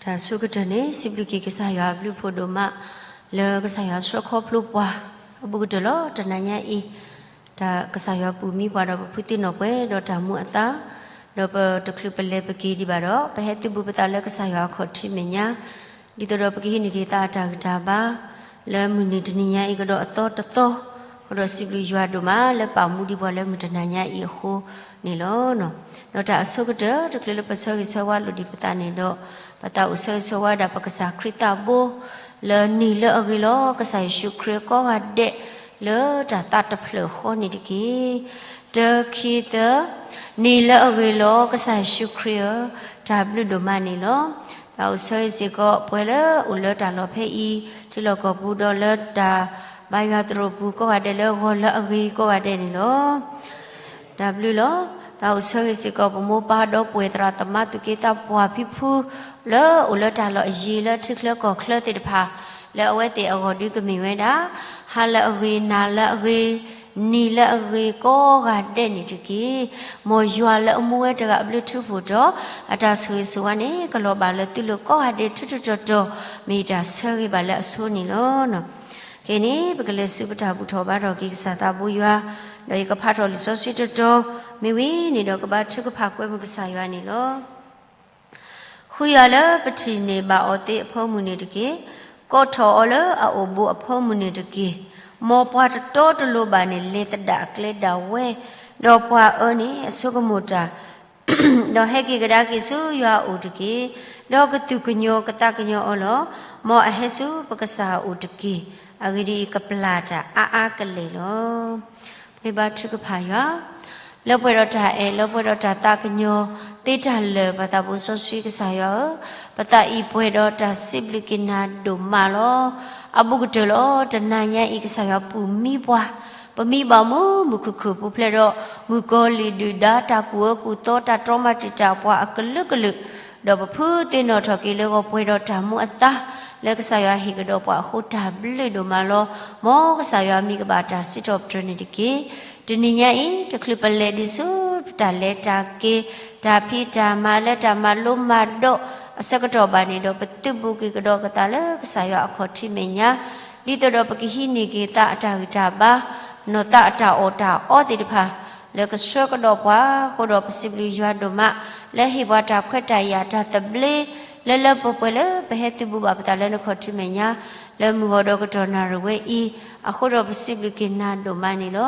တၢ်ဆိကတၢၢ်န့ၣ် စံးဘျုးက့ၤကစၢ်ယွၤအဘျုးအဖှိၣ်ဒိၣ်မး လၢကစၢ်ယွၤဆှၢခီဖျိပှၤ အဘူးကတၢၢ်လီၤ. တနၤညါအံၤ တၢ်ကစၢ်ယွၤပူၤမံပှၤဒီးပဖုသ့ၣ်နီၣ်ပှဲၤဒီးတၢ်မူအသါ, ဒီးပတချုးပလဲၤပက့ၤဒံးဘၣ်ဒီး ပဟဲသုးဘူးပသးလၢကစၢ်ယွၤအခီၣ်ထံးမဲာ်ညါ, ဒ်သိးဒီးပကဟံးန့ၢ်က့ၤသးအတၢ်ဂံၢ်တၢ်ဘါ လၢမုၢ်နံၤတနံၤညါအံၤကဒီးအသီတသီ, ဃုာ်ဒီးစံးဘျုးယွၤဒိၣ်မးလၢပာ်မူဒံးပှၤလၢမုၢ်တနၤညါအံၤအဃိန့ၣ်လီၤ. ဒီးတၢ်အဆိကတၢၢ် တချုးလၢပဆၢဂ့ၤဆၢဝါလိာ်ဒံးပသးန့ၣ်ဒီး ပသးအိၣ်ဆၢဂ့ၤဆၢဝါဒၣ်ပကစၢ်ခရံာ်သးဘိ လၢနံၤလၢအဂ့ၤလီၤ ကစၢ်ယ့ၣ်ၡူးခရံာ်ကိးဂၤဒဲး လၢတၢ်သးတဖျၢၣ်ဃီန့ၣ်တက့ၢ်. တၢခံသၢ, နံၤလၢအဂ့ၤလီၤ ကစၢ်ယ့ၣ်ၡူးခရံာ်ဧၢ, တၢ်ဘျုးဒိၣ်မးန့ၣ်လီၤ. သးအိၣ်ဆၢဂ့ၤစ့ၢ်ကီး ပှၤလၢအိၣ်လၢတၢ်လီၢ်ဖဲအံၤ ထံလီၢ်ကီၢ်ပူၤဒီးလၢတၢ်ဘါယွၤသရိာ်ပူၤကိးဂၤဒဲး လၢဂီၤလၢအဂ့ၤကိးဂၤဒဲးန့ၣ်လီၤ. တၢ်ဘျုးလီၤ. သးအိၣ်ဆၢဂ့ၤစ့ၢ်ကီး ပမိၢ်ပၢ်ဒီပုၢ်ဝဲၢ်သရၣ်သမါသူၣ်က့သးပှၢ်ဖံဖု လၢအိၣ်လၢတၢ်လီၢ်အယံၤလၢထံချၢကီၢ်ချၢသ့ၣ်တဖၣ် လၢအဝဲသ့ၣ်အဂီၢ်ဒုကမ့ၢ်ဝဲဒၣ် ဟါလၢအဂ့ၤ နၤလၢအဂ့ၤ နံၤလၢအဂ့ၤကိးဂၤဒဲးန့ၣ်တက့ၢ်. မ်ယွၤလၢအမူဝဲတဂၤအဘျုးထူဖှိၣ်ဒီး အတၢ်ဆိၣ်ဂ့ၤဆိၣ်ဝါန့ၣ် ကလီၤဘၣ်လၢသုလိၤကိးဂၤဒဲးထူထူတီၤတီၤ မ့ၢ်ယတၢ်ဆၢဂ့ၤဘၣ်လၢအဆိန့ၣ်လီၤ. ခဲအံၤန့ၣ် ပကလဲၤဆူပတၢ်ဘူၣ်ထီၣ်ဘါထီၣ်က့ၤကစၢ်သးဘိယွၤ, ဒီးယကဖးထီၣ်လံာ်စီဆှံတတီၤ မ့ၢ်ဝံၤန့ၣ်ဒီးကဘါထုကဖၣ်ကွဲမုာ်ကစၢ်ယွၤန့ၣ်လီၤ. ဃုယွၤလၢပထံၣ်န့ၢ်ဘၣ်အီၤသ့အဖိမုၢ်န့ၣ်တက့ၢ်. ကိးထီၣ်အီၤလၢအအိၣ်ဘူးအဖိမုၢ်န့ၣ်တက့ၢ်. မ်ပှၤတတီတလိၤဘၣ်န့ၣ် လဲၤသဒၣ်အကျဲဒၣ်ဝဲ, ဒီးပှၤအၢန့ၣ်အဆိကမိၣ်တၢ် ဒီးဟဲက့ၤကဒါက့ၤဆူယွၤအအိၣ်တက့ၢ်. ဒီးကသူၣ်ကညီၤကသးကညီၤအီၤလီၤ. မ်အဟဲဆူပကစၢ်အအိၣ်တက့ၢ်. အဂ့ၢ်ဒ်အံၤ, ကပျၢ်တၢ်အါအါကလဲာ်လီၤ. ပဘါထုကဖၣ်ယွၤ, လၢပှဲၤဒီးတၢ်အဲၣ် လၢပှဲၤဒီးတၢ်သးကညီၤသ့တၢ်လၢာ် ပသးဘိစီဆှံကစၢ်ယွၤဧၢ, ပသးအံၤပှဲၤဒီးတၢ်စံးဘျုးက့ၤနၤဒိၣ်မးလီၤ. အဘူးကတၢၢ်လီၤ. တနၤညါအံၤ ကစၢ်ယွၤပူၤမံပှၤ ပမံဘၣ်မူမုၢ်ခုၣ်ခုၣ်ပူၤဖျဲးဒီး မုၣ်ကီၤလံၢ်ဒုၣ်ဒါ တၢ်ကူၣ်အၢကူၣ်သီ တၢ်တြီမၤတံာ်တာ်ပှၤအကလုာ်ကလုာ်, ဒီးပဖုသ့ၣ်နီၣ်ထီၣ်က့ၤလၢဂီၤပှဲၤဒီးတၢ်မူအသါ လၢကစၢ်ယွၤဟ့ၣ်ကဒီးပှၤအဃိ တၢ်ဘျုးဒိၣ်မးလီၤ. မ်ကစၢ်ယွၤမံၤကဘၣ်တၢ်စံးထီၣ်ပတြၢၤန့ၣ်တက့ၢ်. တနံၤညါအံၤ တချုးပလဲၤဒံးဆူတၢ်လဲၤတၢ်က့ၤ တၢ်ဖံးတၢ်မၤလၢတၢ်မၤလိမၤဒိးအဆၢကတီၢ်ဘၣ်န့ၣ်ဒီး ပသုးဘူးက့ၤကဒီးကသးလၢကစၢ်ယွၤအခီၣ်ထံးမဲာ်ညါ ဒ်သိးဒီးပကဟံးန့ၢ်က့ၤသးအတၢ်ဂံၢ်တၢ်ဘါ, နီၢ်သးအတၢ်အီၣ်တၢ်အီသ့ၣ်တဖၣ်, လၢကဆှၢကဒီးပှၤ, အဃိဒီးပစံးဘျုးယွၤဒိၣ်မး လၢဟ့ၣ်ပှၤတၢ်ခွဲးတၢ်ယာ်တၢ်သဘျ့ လၢလၢပှဲၤပှဲၤလၢပဟဲသုးဘူးဘၣ်ပသးလၢနခီၣ်ထံးမဲာ်ညါ, လၢမုၢ်ဂီၤဒီးကတီၢ်နၣ်ရံၣ်ဝဲအံၤ, အဃိဒီးပစံးဘျုးက့ၤနၤဒိၣ်မးန့ၣ်လီၤ.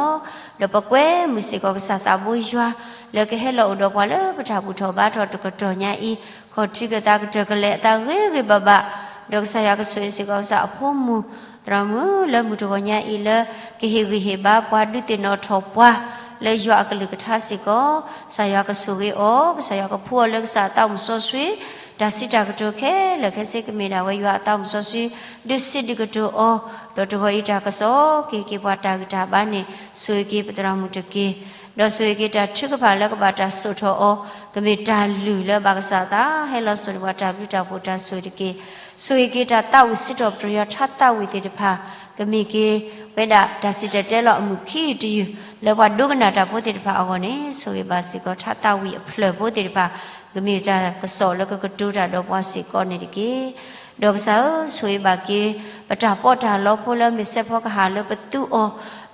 ဒီးပကွဲမုာ်စ့ၢ်ကီးကစၢ်သးဘိယွၤ လၢကဟဲလီၤအိၣ်ဒီးပှၤလၢပတၢ်ဘူၣ်ထီၣ်ဘါထီၣ်တကတီၢ်ညါအံၤ, ခီၣ်ထံးကသးကတၢၢ်ကလဲာ်အသးဂ့ၤဂ့ၤဘၣ်ဘၣ်, ဒီးကစၢ်ယွၤကဆိၣ်ဂ့ၤစ့ၢ်ကီးကစၢ်အဖိမုၣ် သရၣ်မုၣ်လၢမုၢ်တဂီၤညါအံၤ လၢကဟ့ၣ်ဂံၢ်ဟ့ၣ်ဘါပှၤ ဒုးသ့ၣ်နီၣ်ထီၣ်ပှၤ လၢယွၤအကလုၢ်ကထါစ့ၢ်ကီး, ကစၢ်ယွၤကဆိၣ်ဂ့ၤအီၤ, ကစၢ်ယွၤကဖှူအီၤလၢကစၢ်အသးမုၢ်စီဆှံ, တၢ်စံးတၢ်ကတိၤခဲလၢာ်ခဲဆ့ကမ့ၢ်ဒၣ်ဝဲယွၤအသးမုၢ်စီဆှံ, ဒုးစံးဒုးကတိၤအီၤ, ဒီးတဂီၤအံၤတၢ်ကစီၣ် ကဟ့ၣ်က့ၤပှၤတၢ်ဂံၢ်တၢ်ဘါန့ၣ် ဆိၣ်ဂ့ၤက့ၤပသရၣ်မုၣ်တက့ၢ်. ဒီးဆိၣ်ဂ့ၤက့ၤတၢ်ထုကဖၣ်လၢကဘၣ်တၢ်စိာ်ထီၣ်အီၤ, ကမ့ၢ်တၢ်လုၢ်လၢဘၣ်ကစၢ်အသး ဟဲလီၤစိာ်န့ၢ်ပှၤတၢ်ဘျုးတၢ်ဖှိၣ်တၢ်ဆိၣ်ဂ့ၤတက့ၢ်. ဆိၣ်ဂ့ၤက့ၤတၢ်သးဝံၣ်စံးထီၣ်ပတြၢၤယွၤထါသးဝံၣ်သ့ၣ်တဖၣ်, ကမ့ၢ်က့ၤဝဲဒၣ်တၢ်စံၣ်တဲၤတဲလီၤအမုၢ်ခံယုၢ်တယုၢ် လၢပှၤဒိကနၣ်တၢ်ဖိသ့ၣ်တဖၣ်အဂီၢ်န့ၣ် ဆိၣ်ဂ့ၤဘၣ်စ့ၢ်ကီးထါသးဝံၣ်အဖျၢၣ်ဖိသ့ၣ်တဖၣ်, ကမ့ၢ်တၢ်ကစီၣ်လၢကကတိၤတၢ်ဒီးပှၤစ့ၢ်ကီးန့ၣ်တက့ၢ်. ဒီးကစၢ်ဧၢ, ဆိၣ်ဂ့ၤဘၣ်က့ၤ ပတၢ်ပီးတၢ်လီဖိလၢမ့ၢ်စဲးဖီကဟၣ်လၢပသူအီၤ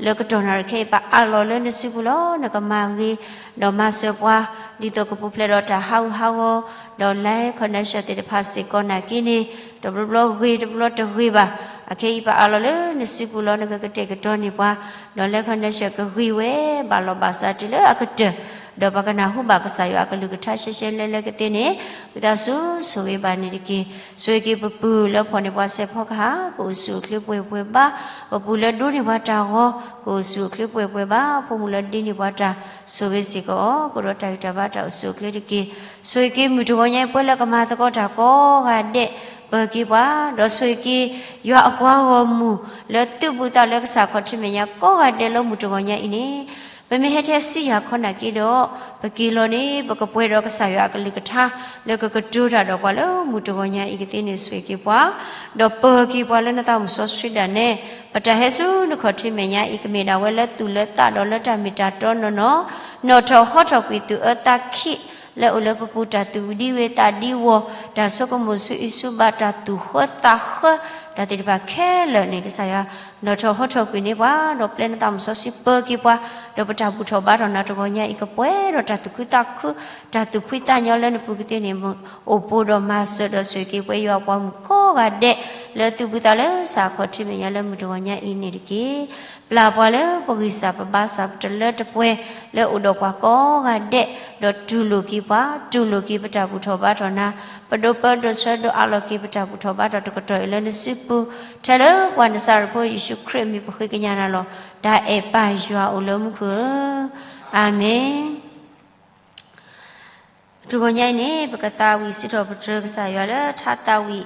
လၢကတီၢ်နၣ်ရံၣ်ခဲအံၤ ပအးလီၤလၢနစုပူၤလီၤ. နကမၤဂ့ၤ ဒီးမၤစၢၤပှၤ ဒ်သိးကပူၤဖျဲးဒီးတၢ်ဟးဂူာ်ဟးဂီၤ ဒီး လၢ connection သ့ၣ်တဖၣ်စ့ၢ်ကီးနာ်က့န့ၣ် တဘျီဘျီဂ့ၤ တဘျီတဂ့ၤဘၣ်. အခဲအံၤပအးလီၤလၢနစုပူၤလီၤ. နကကတဲာ်ကတီၤန့ၢ်ပှၤ ဒီး လၢ connection ကဂ့ၤဝဲ ဘၣ်လီၤဘၣ်စးတုၤလၢအကတၢၢ် ဒီးပှၤကနၢ်ဟူဘၣ်ကစၢ်ယွၤအကလုၢ်ကထါရှဲရှဲလဲလဲကသ့န့ၣ် ဝံသးစူၤဆိၣ်ဂ့ၤဘၣ်န့ၣ်တက့ၢ်. ဆိၣ်ဂ့ၤက့ၤပပုၢ်လၢဖီၣ်န့ၢ်ပှၤစဲးဖီကဟၣ် ကအိၣ်ဆူၣ်အိၣ်ချ့ပှဲၤပှဲၤဘၣ်, ပပုၢ်လၢဒိးန့ၢ်ပှၤတၢ်ဂီၤ ကအိၣ်ဆူၣ်အိၣ်ချ့ပှဲၤပှဲၤဘၣ်, ဖိမုၣ်လၢဒ့န့ၢ်ပှၤတၢ် ဆိၣ်ဂ့ၤစ့ၢ်ကီးအီၤ ကအိၣ်ဒီးတၢ်ဂံၢ်တၢ်ဘါတၢ်အိၣ်ဆူၣ်အိၣ်ချ့တက့ၢ်. ဆိၣ်ဂ့ၤက့ၤမုၢ်တဂီၤညါအံၤ ပှၤလၢကမၤသကိးတၢ်ကိးဂၤဒဲး ပၢၤက့ၤပှၤ, ဒီးဆိၣ်ဂ့ၤက့ၤ ယွၤအပှၤဂီၢ်မုၢ် လၢသုးဘူးသးလၢကစၢ်ခီၣ်ထံးမဲာ်ညါကိးဂၤဒဲးလၢမုၢ်တဂီၤညါအံၤန့ၣ် ပမ့ၢ်ဟဲထဲစံယၤခီနာ်က့ဒီး ပက့ၤလီၤန့ၣ် ပကပှဲၤဒီးကစၢ်ယွၤအကလုၢ်ကထါ လၢကကတိၤတၢ်ဒီးပှၤလၢမုၢ်တဂီၤညါအံၤကသ့န့ၣ် ဆိၣ်ဂ့ၤက့ၤပှၤ, ဒီးပၢၤက့ၤပှၤလၢနသးမုၢ်စီဆှံဒၣ်နဲ, ပတၢ်ဟဲဆူနခီၣ်ထံးမဲာ်ညါအံၤ ကမ့ၢ်ဒၣ်ဝဲလၢသူၣ်လၢသးဒီးလၢတၢ်မ့ၢ်တၢ်တီနီၢ်နီၢ်, နီၣ်ထီၣ်ဟီထီၣ်ကွံာ်သူၣ်အၢသးခံး လၢအိၣ်လၢပပူၤ တၢ်သူၣ်ဝံၤဒံဝံၤ သးဒံဝီၤ, တၢ်ဆိကမိၣ်ဆူအံၤဆူဘၣ်, တၢ်သူၣ်ဃၢသးဃၢ, တၢ်သ့ၣ်တဖၣ်ခဲလၢာ်န့ၣ် ကစၢ်ယွၤ လီၤထီၣ်ဟီထီၣ်ကွံာ်န့ၢ်ပှၤ, ဒီးပျဲနသးမုၢ်စီဆှံပၢၤက့ၤပှၤ, ဒီးပတၢ်ဘူၣ်ထီၣ်ဘါထီၣ်နၤတဂီၤညါအံၤ ကပှဲၤဒီးတၢ်သူၣ်ခုသးခု, တၢ်သူၣ်ဖှံသးညီလၢနပူၤကသ့န့ၣ် အိၣ်ပိၢ်ဒီးမၤစၢၤဒီးဆိၣ်ဂ့ၤက့ၤပှၤယွၤအပှၤမုၣ်ကိးဂၤဒဲး လၢသူၣ်ဖှံသးလၢစးခီၣ်ထံးမဲာ်ညါလၢမုၢ်တဂီၤညါအံၤန့ၣ်တက့ၢ်. ပျၢ်ပှၤလၢပဂံၢ်စၢ်ပဘါစၢ်ပတလၢတပှဲၤ လၢအိၣ်ဒီးပှၤကိးဂၤဒဲး, ဒီးတူၢ်လိာ်က့ၤပှၤ, တူၢ်လိာ်က့ၤပတၢ်ဘူၣ်ထီၣ်ဘါထီၣ်နၤ, ပဒိးပၢဒိးဆှၢဒိးအးလီၤက့ၤပတၢ်ဘူၣ်ထီၣ်ဘါထီၣ်တကတီၢ်အံၤလၢနစုပူၤ, ထဲလၢပှၤနစၤရ့းဖိယ့ၣ်ၡူးခရံာ်အမံၤပဃ့ကညးနၤလီၤ. တၢ်အဲၣ်ပၢ်ယွၤအိၣ်လၢမူခိၣ်ဧၢ, အၤမ့ၣ်. တဂီၤညါအံၤန့ၣ် ပကသးဝံၣ်စံးထီၣ်ပတြၢၤကစၢ်ယွၤလၢ ထါသးဝံၣ်,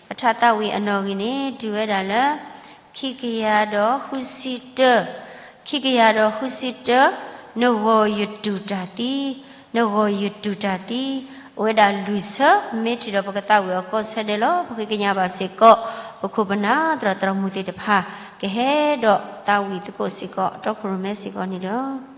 ပထါသးဝံၣ်အနီၣ်ဂံၢ်န့ၣ် တုၤဝဲဒၣ်လၢ ခံကယၤဒီးဃုဆံတၢ, ခံကယၤဒီးဃုဆံတၢ, နဂီၢ်ယတူၢ်တၢ်သံ, နဂီၢ်ယတူၢ်တၢ်သံ, အိၣ်ဝဲဒၣ်လွံၢ်ဆၢ, မ့ၢ်ထံၣ်ဒီးပကသးဝံၣ်အီၤကိးဆၢဒဲးလီၤ. ပဃ့ကညးဘၣ်စ့ၢ်ကီး ပခိၣ်ပနၢ်သရၣ်သရၣ်မုၣ်သ့ၣ်တဖၣ် ကဟဲဒီးသးဝံၣ်သကိးစ့ၢ်ကီး တီခိၣ်ရိၣ်မဲစ့ၢ်ကီးန့ၣ်လီၤ.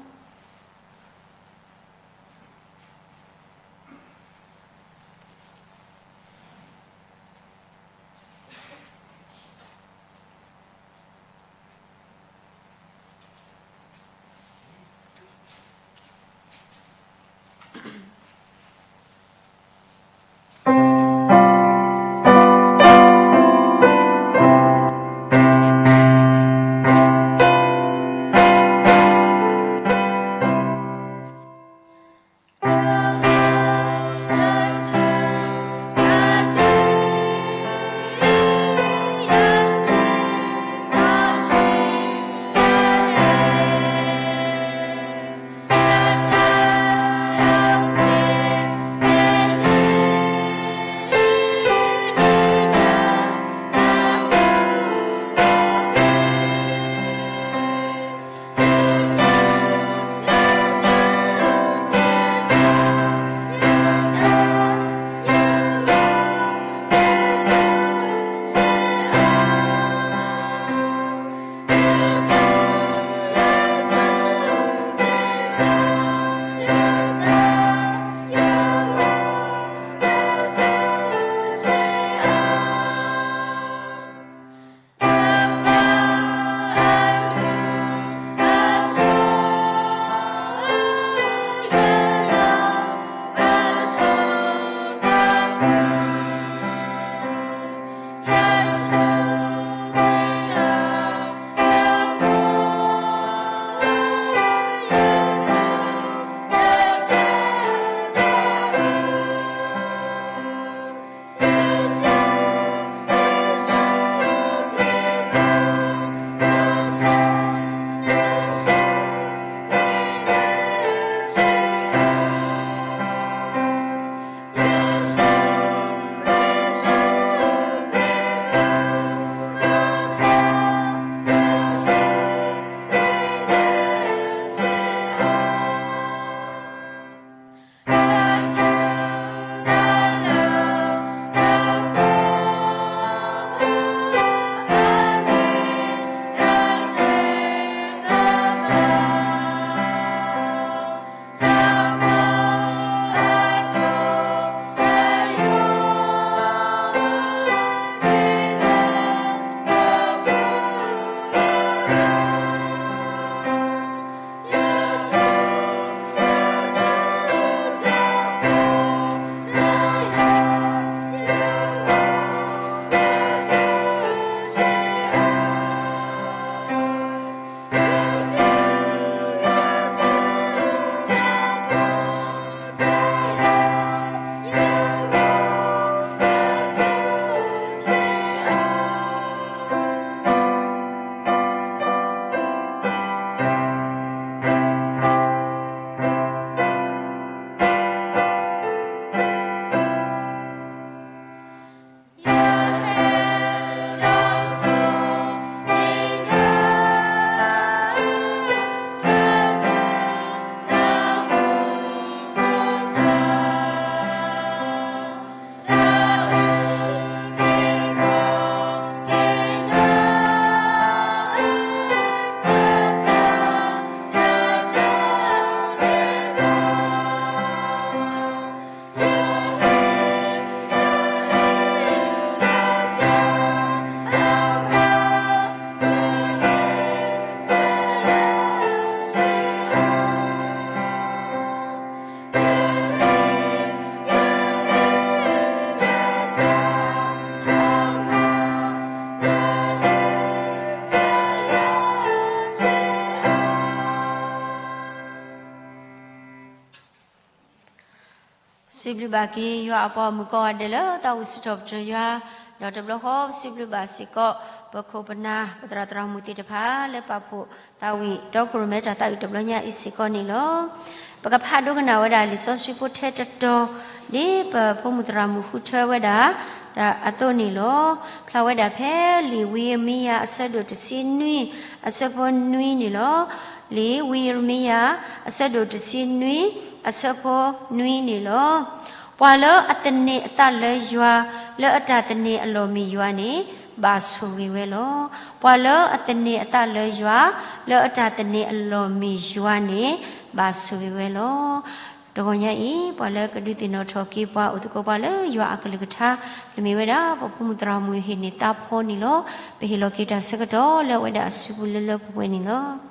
စံးဘျုးဘၣ်က့ၤယွၤအပှၤဂီၢ်မုၢ်ကိးဂၤဒဲးလၢသးအိၣ်စံးထီၣ်ပတြၢၤယွၤ, ဒီးတဘျီဃီပစံးဘျုးဘၣ်စ့ၢ်ကီး ပခိၣ်ပနၢ် ပသရၣ်သရၣ်မုၣ်သ့ၣ်တဖၣ် လၢပာ်ဖှိၣ်သးဝံၣ်တီခိၣ်ရိၣ်မဲတၢ်သးဝံၣ်တဘျီညါအံၤစ့ၢ်ကီးန့ၣ်လီၤ. ပကဖးဒိကနၣ်ဝဲဒၣ်လံာ်စီဆှံဖိထဲတတီၤ ဒ်ပဖိမုၣ်သရၣ်မုၣ်ဃုထၢဝဲဒၣ်အသိးန့ၣ်လီၤ. ဖျါဝဲဒၣ်ဖဲလံာ်ဝံယံးရမံယၤအဆၢဒိၣ်တဆံနွံ အဆၢဖိနွံန့ၣ်လီၤ. လံာ်ဝံယံးရမံယၤ အဆၢဒိၣ်တဆံနွံ အဆၢဖိနွံန့ၣ်လီၤ. ပှၤလၢအသန့ၤအသးလၢယွၤ လၢအတၢ်သန့ၤအလီၢ်မ့ၢ်ယွၤန့ၣ် ဘၣ်ဆိၣ်ဂ့ၤဝဲလီၤ. ပှၤလၢအသန့ၤအသးလၢယွၤ လၢအတၢ်သန့ၤအလီၢ်မ့ၢ်ယွၤန့ၣ် ဘၣ်ဆိၣ်ဂ့ၤဝဲလီၤ. တဂီၤညါအံၤ ပှၤလၢကဒုးသ့ၣ်နီၣ်ထီၣ်က့ၤပှၤအိၣ်သကိးပှၤလၢယွၤအကလုၢ်ကထါ ကမ့ၢ်ဝဲဒၣ်ပဖိမုၣ်သရၣ်မုၣ်ဟ့ၣ်န့ၢ်သးဖီန့ၣ်လီၤ. ပဟ့ၣ်လီၤက့ၤတၢ်ဆၢကတီၢ်လၢအဝဲဒၣ်အစုပူၤလၢလၢပှဲၤပှဲၤန့ၣ်လီၤ.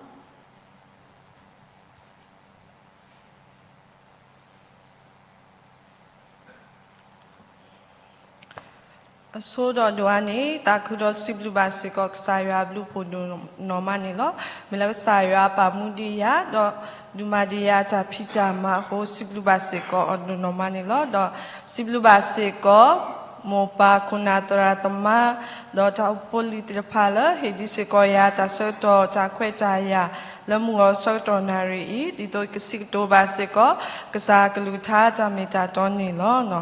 အဆိဒီးဒိးအါန့ၣ် သးခုဒီးစံးဘျုးဘၣ်စ့ၢ်ကီး ကစၢ်ယွၤအဘျုးဖှိၣ်ဒိၣ်နီၢ်မးန့ၣ်လီၤ. မ့ၢ်လၢကစၢ်ယွၤပာ်မူဒံးယၤ ဒီးဒုးမၤဒံးယၤတၢ်ဖံးတၢ်မၤအဃိ စံးဘျုးဘၣ်စ့ၢ်ကီးအီၤဒိၣ်နီၢ်မးန့ၣ်လီၤ. ဒီးစံးဘျုးဘၣ်စ့ၢ်ကီး မိၢ်ပၢ်ခိၣ်နၢ်သရၣ်သမါ ဒီးတၢ်အိၣ်ဖှိၣ်ဖိလံၤသ့ၣ်တဖၣ်လၢ ဟ့ၣ်ဒံးစ့ၢ်ကီးယၤတၢ်ဆၢကတီၢ်တၢ်ခွဲးတၢ်ယာ် လၢမုၢ်ဂီၤဆၢကတီၢ်နၣ်ရံၣ်အံၤ ဒ်သိးကစံးကတိၤဘၣ်စ့ၢ်ကီး ကစၢ်အကလုၢ်ကထါတၢ်မ့ၢ်တၢ်တီန့ၣ်လီၤ.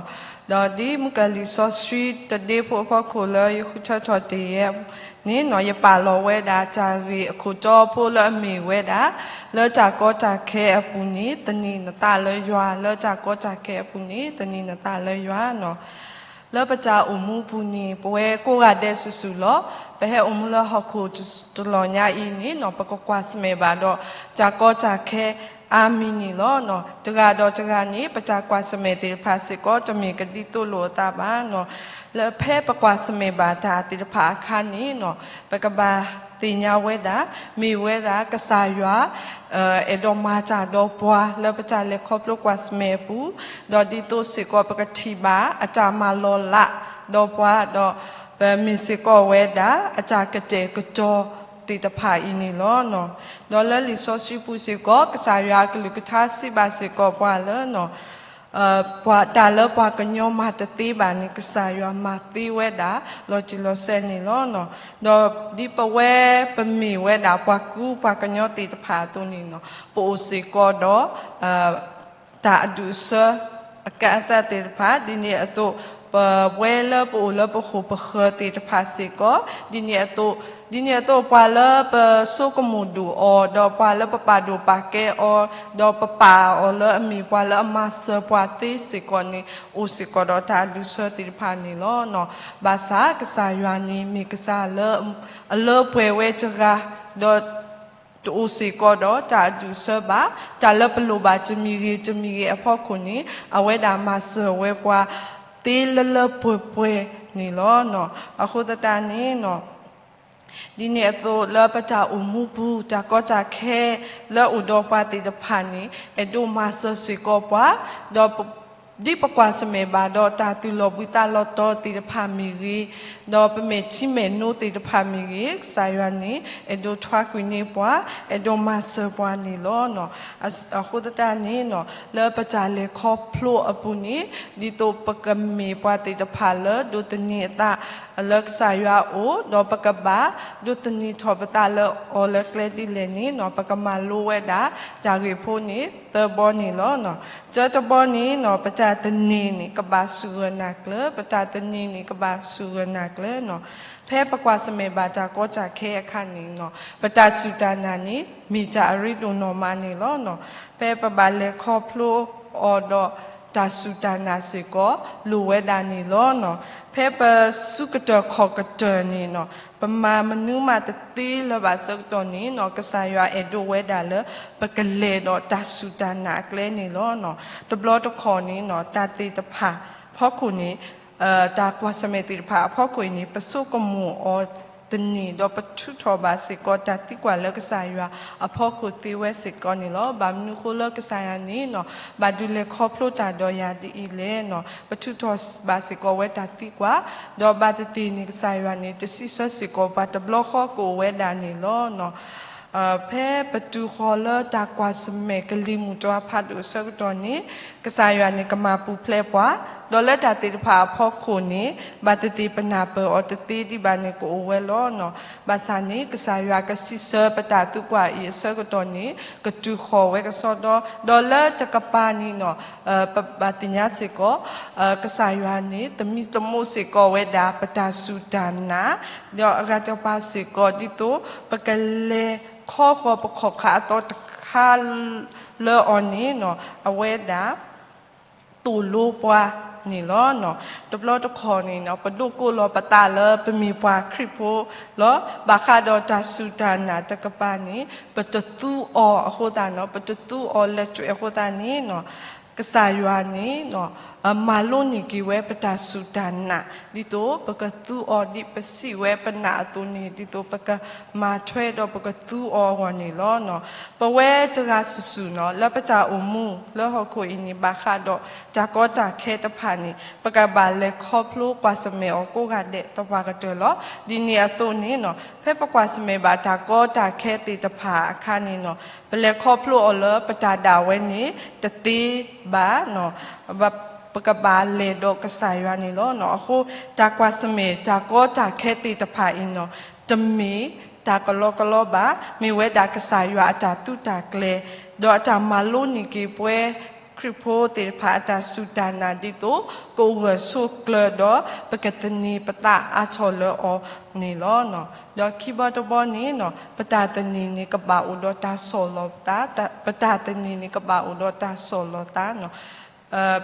ဒီးဒ်မုၢ်ကၢ်လံာ်စီဆှံတဒ့ဖိအဖီခိၣ်လၢယဃုထၢထီၣ်တ့ၢ်ယဲန့ၣ် ယပာ်လီၤဝဲဒၣ်တၢ်ဂ့ၢ်အခိၣ်တီဖိလၢအမ့ၢ်ဝဲဒၣ် လၢတၢ်ကီတၢ်ခဲအပူၤန့ၣ် သန့ၤနသးလၢယွၤ, လၢတၢ်ကီတၢ်ခဲအပူၤန့ၣ် သန့ၤနသးလၢယွၤန့ၣ် လၢပတၢ်အိၣ်မူပူၤန့ၣ် ပဝဲကိးဂၤဒဲးစုာ်စုာ်လီၤ. ပဟဲအိၣ်မူလၢဟီၣ်ခိၣ်တလီၢ်ညါအံၤန့ၣ် ပကကွၢ်ဆၢၣ်မဲာ်ဘၣ်ဒီး တၢ်ကီတၢ်ခဲအါမံၤန့ၣ်လီၤ. တဂၤဒီးတဂၤန့ၣ် ပတၢ်ကွၢ်ဆၢၣ်မဲာ်သ့ၣ်တဖၣ်စ့ၢ်ကီး တမ့ၢ်ကဒ်သိးလိာ်အသးဘၣ်. လၢဖဲပကွၢ်ဆၢၣ်မဲာ်ဘၣ်တၢ်သ့ၣ်တဖၣ်အခါန့ၣ် ပကဘၣ်သ့ၣ်ညါဝဲဒၣ် မ့ၢ်ဝဲဒၣ်ကစၢ်ယွၤ အဲၣ်ဒိးမၤတၢ်ဒီးပှၤ လၢပတၢ်လဲၤခီဖျိကွၢ်ဆၢၣ်မဲာ်အပူၤ, ဒီးဒ်သိးစ့ၢ်ကီးပကထံၣ်ဘၣ် အတၢ်မၤလီၤလးဒီးပှၤ, ဒီးပမ့ၢ်စ့ၢ်ကီးဝဲဒၣ် အတၢ်ကတဲာ်ကတီၤသ့ၣ်တဖၣ်အံၤန့ၣ်လီၤ. ဒီးလၢလံာ်စီဆှံပူၤစ့ၢ်ကီး ကစၢ်ယွၤအကလုၢ်ကထါစံးဘၣ်စ့ၢ်ကီးပှၤလၢ ပှၤတၢ်လၢပှၤကညီမၤတသ့ဘၣ်န့ၣ် ကစၢ်ယွၤမၤသ့ဝဲဒၣ် လီၤတံၢ်လီၤဆဲးန့ၣ်လီၤ. ဒီးဒ်ပဝဲပမ့ၢ်ဝဲဒၣ်ပှၤကူပှၤကညီသ့ၣ်တဖၣ်အသိးန့ၣ် ပအိၣ်စ့ၢ်ကီးဒီး တၢ်အဒူၣ်အဆၢ အကါအသးသ့ၣ်တဖၣ် ဒ်န့ၣ်အသိး ပဝဲလၢပအိၣ်လၢပဃိၣ်ပဃၢၤသ့ၣ်တဖၣ်စ့ၢ်ကီး ဒ်န့ၣ်အသိး ဒ်န့ၣ်အသိးပှၤလၢပဆိကမိၣ်ဒိၣ်အီၤ ဒီးပှၤလၢပပာ်ဒိၣ်ပာ်ကဲအီၤ ဒီးပပာ်အီၤလၢအမ့ၢ်ပှၤလၢအမၤစၢၤပှၤသ့စ့ၢ်ကီးန့ၣ် အိၣ်စ့ၢ်ကီးဒီးတၢ်အဒူၣ်အဆၢသ့ၣ်တဖၣ်န့ၣ်လီၤ. ဘၣ်ဆၣ်ကစၢ်ယွၤန့ၣ် မ့ၢ်ကစၢ်လၢ အလၢပှဲၤဝဲတဂၤ ဒီး တအိၣ်စ့ၢ်ကီးဒီးတၢ်အဒူၣ်အဆၢဘၣ်. တၢ်လၢပလိၣ်ဘၣ်တမံၤဂ့ၤတမံၤဂ့ၤအဖီခိၣ်န့ၣ် အဝဲဒၣ်မၤစၢၤဝဲပှၤသ့လၢလၢပှဲၤပှဲၤန့ၣ်လီၤ. အဃိသတးန့ၣ် ဒ်န့ၣ်အသိးလၢပတၢ်အိၣ်မူပူၤ တၢ်ကီတၢ်ခဲလၢအိၣ်ဒီးပှၤသ့ၣ်တဖၣ်န့ၣ် အဲၣ်ဒိးမၤစၢၤစ့ၢ်ကီးပှၤ, ဒီး ဒ်ပကွၢ်ဆၢၣ်မဲာ်ဘၣ်ဒီးတၢ်သူၣ်လီၤဘှံးသးလီၤတီၤသ့ၣ်တဖၣ်မ့ၢ်ဂ့ၤ, ဒီးပမဲာ်ထံမဲာ်နိသ့ၣ်တဖၣ်မ့ၢ်ဂ့ၤ, ကစၢ်ယွၤန့ၣ် အဲၣ်ဒိးထွါကွံာ်န့ၢ်ပှၤ, အဲၣ်ဒိးမၤစၢၤပှၤန့ၣ်လီၤ. အဃိသတးန့ၣ် လၢပတၢ်လဲၤခီဖျိအပူၤန့ၣ် ဒ်သိးပကမ့ၢ်ပှၤသ့ၣ်တဖၣ်လၢဒိးသန့ၤအသး လၢကစၢ်ယွၤအအိၣ်, ဒီးပကဘၣ်ဒိးသန့ၤထီၣ်ပသးလၢအီၤလၢကျဲဒ်လဲၣ်န့ၣ် ပကမၤလိဝဲဒၣ်တၢ်ဂ့ၢ်ဖိန့ၣ် သၢဘီန့ၣ်လီၤ. တၢတဘီန့ၣ် ပတၢ်သန့ၤန့ၣ် ကဘၣ်စူၢ်ဂၢၢ်နာ်ကျၢၤ, ပတၢ်သန့ၤန့ၣ် ကဘၣ်စူၢ်ဂၢၢ်နာ်ကျၢၤ. ဖဲပကွၢ်ဆၢၣ်မဲာ်ဘၣ်တၢ်ကီတၢ်ခဲအခါန့ၣ် ပတၢ်စူၢ်တၢ်နာ်န့ၣ် မ့ၢ်တၢ်အရ့ဒိၣ်နီၢ်မးန့ၣ်လီၤ. ဖဲပဘၣ်လဲၤခီဖျိအီၤဒီးတၢ်စူၢ်တၢ်နာ်စ့ၢ်ကီး လိၣ်ဝဲဒၣ်န့ၣ်လီၤ. ဖဲပစူၢ်ကတၢၢ်ခီၣ်ကတၢၢ်န့ၣ် ပမၤမနုၤမးတသ့လၢၤဘၣ်ဆၢကတီၢ်န့ၣ် ကစၢ်ယွၤအဲၣ်ဒိးဝဲဒၣ်လၢ ပကလဲၤဒီးတၢ်စူၢ်တၢ်နာ်အကျဲန့ၣ်လီၤ. တဘျီတခီၣ်န့ၣ် တၢ်သ့ၣ်တဖၣ်အဖီခိၣ်န့ၣ် တၢ်ကွၢ်ဆၢၣ်မဲာ်သ့ၣ်တဖၣ်အဖီခိၣ်အံၤန့ၣ် ပဆိကမိၣ်အီၤတန့ၢ် ဒီးပထုးထီၣ်ဘၣ်စ့ၢ်ကီးတၢ်သံကွၢ်လၢကစၢ်ယွၤအဖီခိၣ်သ့ဝဲစ့ၢ်ကီးန့ၣ်လီၤ. ဘၣ်မနုၤဃိလၢကစၢ်ယွၤန့ၣ် ဘၣ်ဒုးလဲၤခီဖျိတၢ်ဒီးယၤဒ်အံၤလဲၣ်န့ၣ် ပထုးထီၣ်ဘၣ်စ့ၢ်ကီးဝဲတၢ်သံကွၢ်, ဒီးဘၣ်သ့ၣ်သ့ၣ်န့ၣ် ကစၢ်ယွၤန့ၣ် တစံးဆၢစ့ၢ်ကီးပှၤတဘျီဃီကအိၣ်ဝဲဒၣ်န့ၣ်လီၤ. ဖဲပတုၤဃီၤလၢတၢ်ကွၢ်ဆၢၣ်မဲာ်ကလံၤမုၢ်တွၤဖးဒိၣ်အဆၢကတီၢ်န့ၣ်, ကစၢ်ယွၤန့ၣ်ကမၤပူၤဖျဲးပှၤ, ဒီးလၢတၢ်သ့ၣ်တဖၣ်အဖီခိၣ်န့ၣ်, ဘၣ်သ့ၣ်သ့ၣ်ပနၢ်ပၢၢ်အီၤတသ့ဒံးဘၣ်န့ၣ်ကအိၣ်ဝဲလီၤ. ဘၣ်ဆၣ်န့ၣ် ကစၢ်ယွၤကစံးဆၢပတၢ်သံကွၢ်အံၤအဆၢကတီၢ်န့ၣ် ကတုၤဃီၤဝဲကစီဒီ, ဒီးလၢတကပၤန့ၣ် ပဘၣ်သ့ၣ်ညါစ့ၢ်ကီး ကစၢ်ယွၤန့ၣ် သမံသမိးစ့ၢ်ကီးဝဲဒၣ်ပတၢ်စူၢ်တၢ်နာ်, ဒီးအဂၤတကပၤစ့ၢ်ကီး ဒ်သိးပကလဲၤခီဃီၤပခီၣ်ခးအသီတခါလၢအီၤန့ၣ် အဝဲဒၣ်သိၣ်လိပှၤန့ၣ်လီၤ. တဘျီတခီၣ်န့ၣ် ပဒိးကိးလီၤပသးလၢပမ့ၢ်ပှၤခရံာ်ဖိလီၤ. ဘၣ်ဃးဒီးတၢ်စူၢ်တၢ်နာ်တကပၤန့ၣ် ပတသူအီၤအဃိသတးန့ၣ်, ပတသူအီၤလၢၤကွံာ်အဃိသတးန့ၣ် ကစၢ်ယွၤန့ၣ် မၤလိန့ၢ်က့ၤဝဲပတၢ်စူၢ်တၢ်နာ်, ဒ်သိးပကသူအီၤဒ်ပစံးဝဲပနာ်အသိးန့ၣ် ဒ်သိးပကမၤထွဲဒီးပကသူအီၤအဂီၢ်န့ၣ်လီၤ. ပဝဲတဂၤစုာ်စုာ်န့ၣ် လၢပတၢ်အိၣ်မူလၢဟီၣ်ခိၣ်အံၤန့ၣ် ဘၣ်ဃးဒီးတၢ်ကီတၢ်ခဲတဖၣ်န့ၣ် ပကဘၣ်လဲၤခီဖျိကွၢ်ဆၢၣ်မဲာ်အီၤကိးဂၤဒဲးသပှၢ်ကတၢၢ်လီၤ. ဒ်န့ၣ်အသိးန့ၣ် ဖဲပကွၢ်ဆၢၣ်မဲာ်ဘၣ်တၢ်ကီတၢ်ခဲသ့ၣ်တဖၣ်အခါန့ၣ် ပလဲၤခီဖျိအီၤလၢပတၢ်ဒၣ်ဝဲန့ၣ် တသ့ဘၣ် ပကဘၣ်လဲၤဒီးကစၢ်ယွၤန့ၣ်လီၤ. အဃိ တၢ်ကွၢ်ဆၢၣ်မဲာ်တၢ်ကီတၢ်ခဲသ့ၣ်တဖၣ်အံၤန့ၣ် တမ့ၢ်တၢ်ကလီကလီဘၣ်, မ့ၢ်ဝဲဒၣ်ကစၢ်ယွၤအတၢ်သုးတၢ်ကျဲၤ, ဒီးအတၢ်မၤလိန့ၢ်က့ၤပဝဲခရံာ်ဖိသ့ၣ်တဖၣ်အတၢ်စူၢ်တၢ်နာ် ဒ်သိးကအိၣ်ဂၢၢ်ဆိးကျၢၤဒီး ပကသန့ၤပသးအါထီၣ်လၢအီၤန့ၣ်လီၤ. ဒီးခံဘီတဘီန့ၣ် ပတၢ်သန့ၤန့ၣ် ကဘၣ်အိၣ်ဒီးတၢ်ဆီၣ်လီၤသး, ပတၢ်သန့ၤန့ၣ်ကဘၣ်အိၣ်ဒီးတၢ်ဆီၣ်လီၤသးန့ၣ်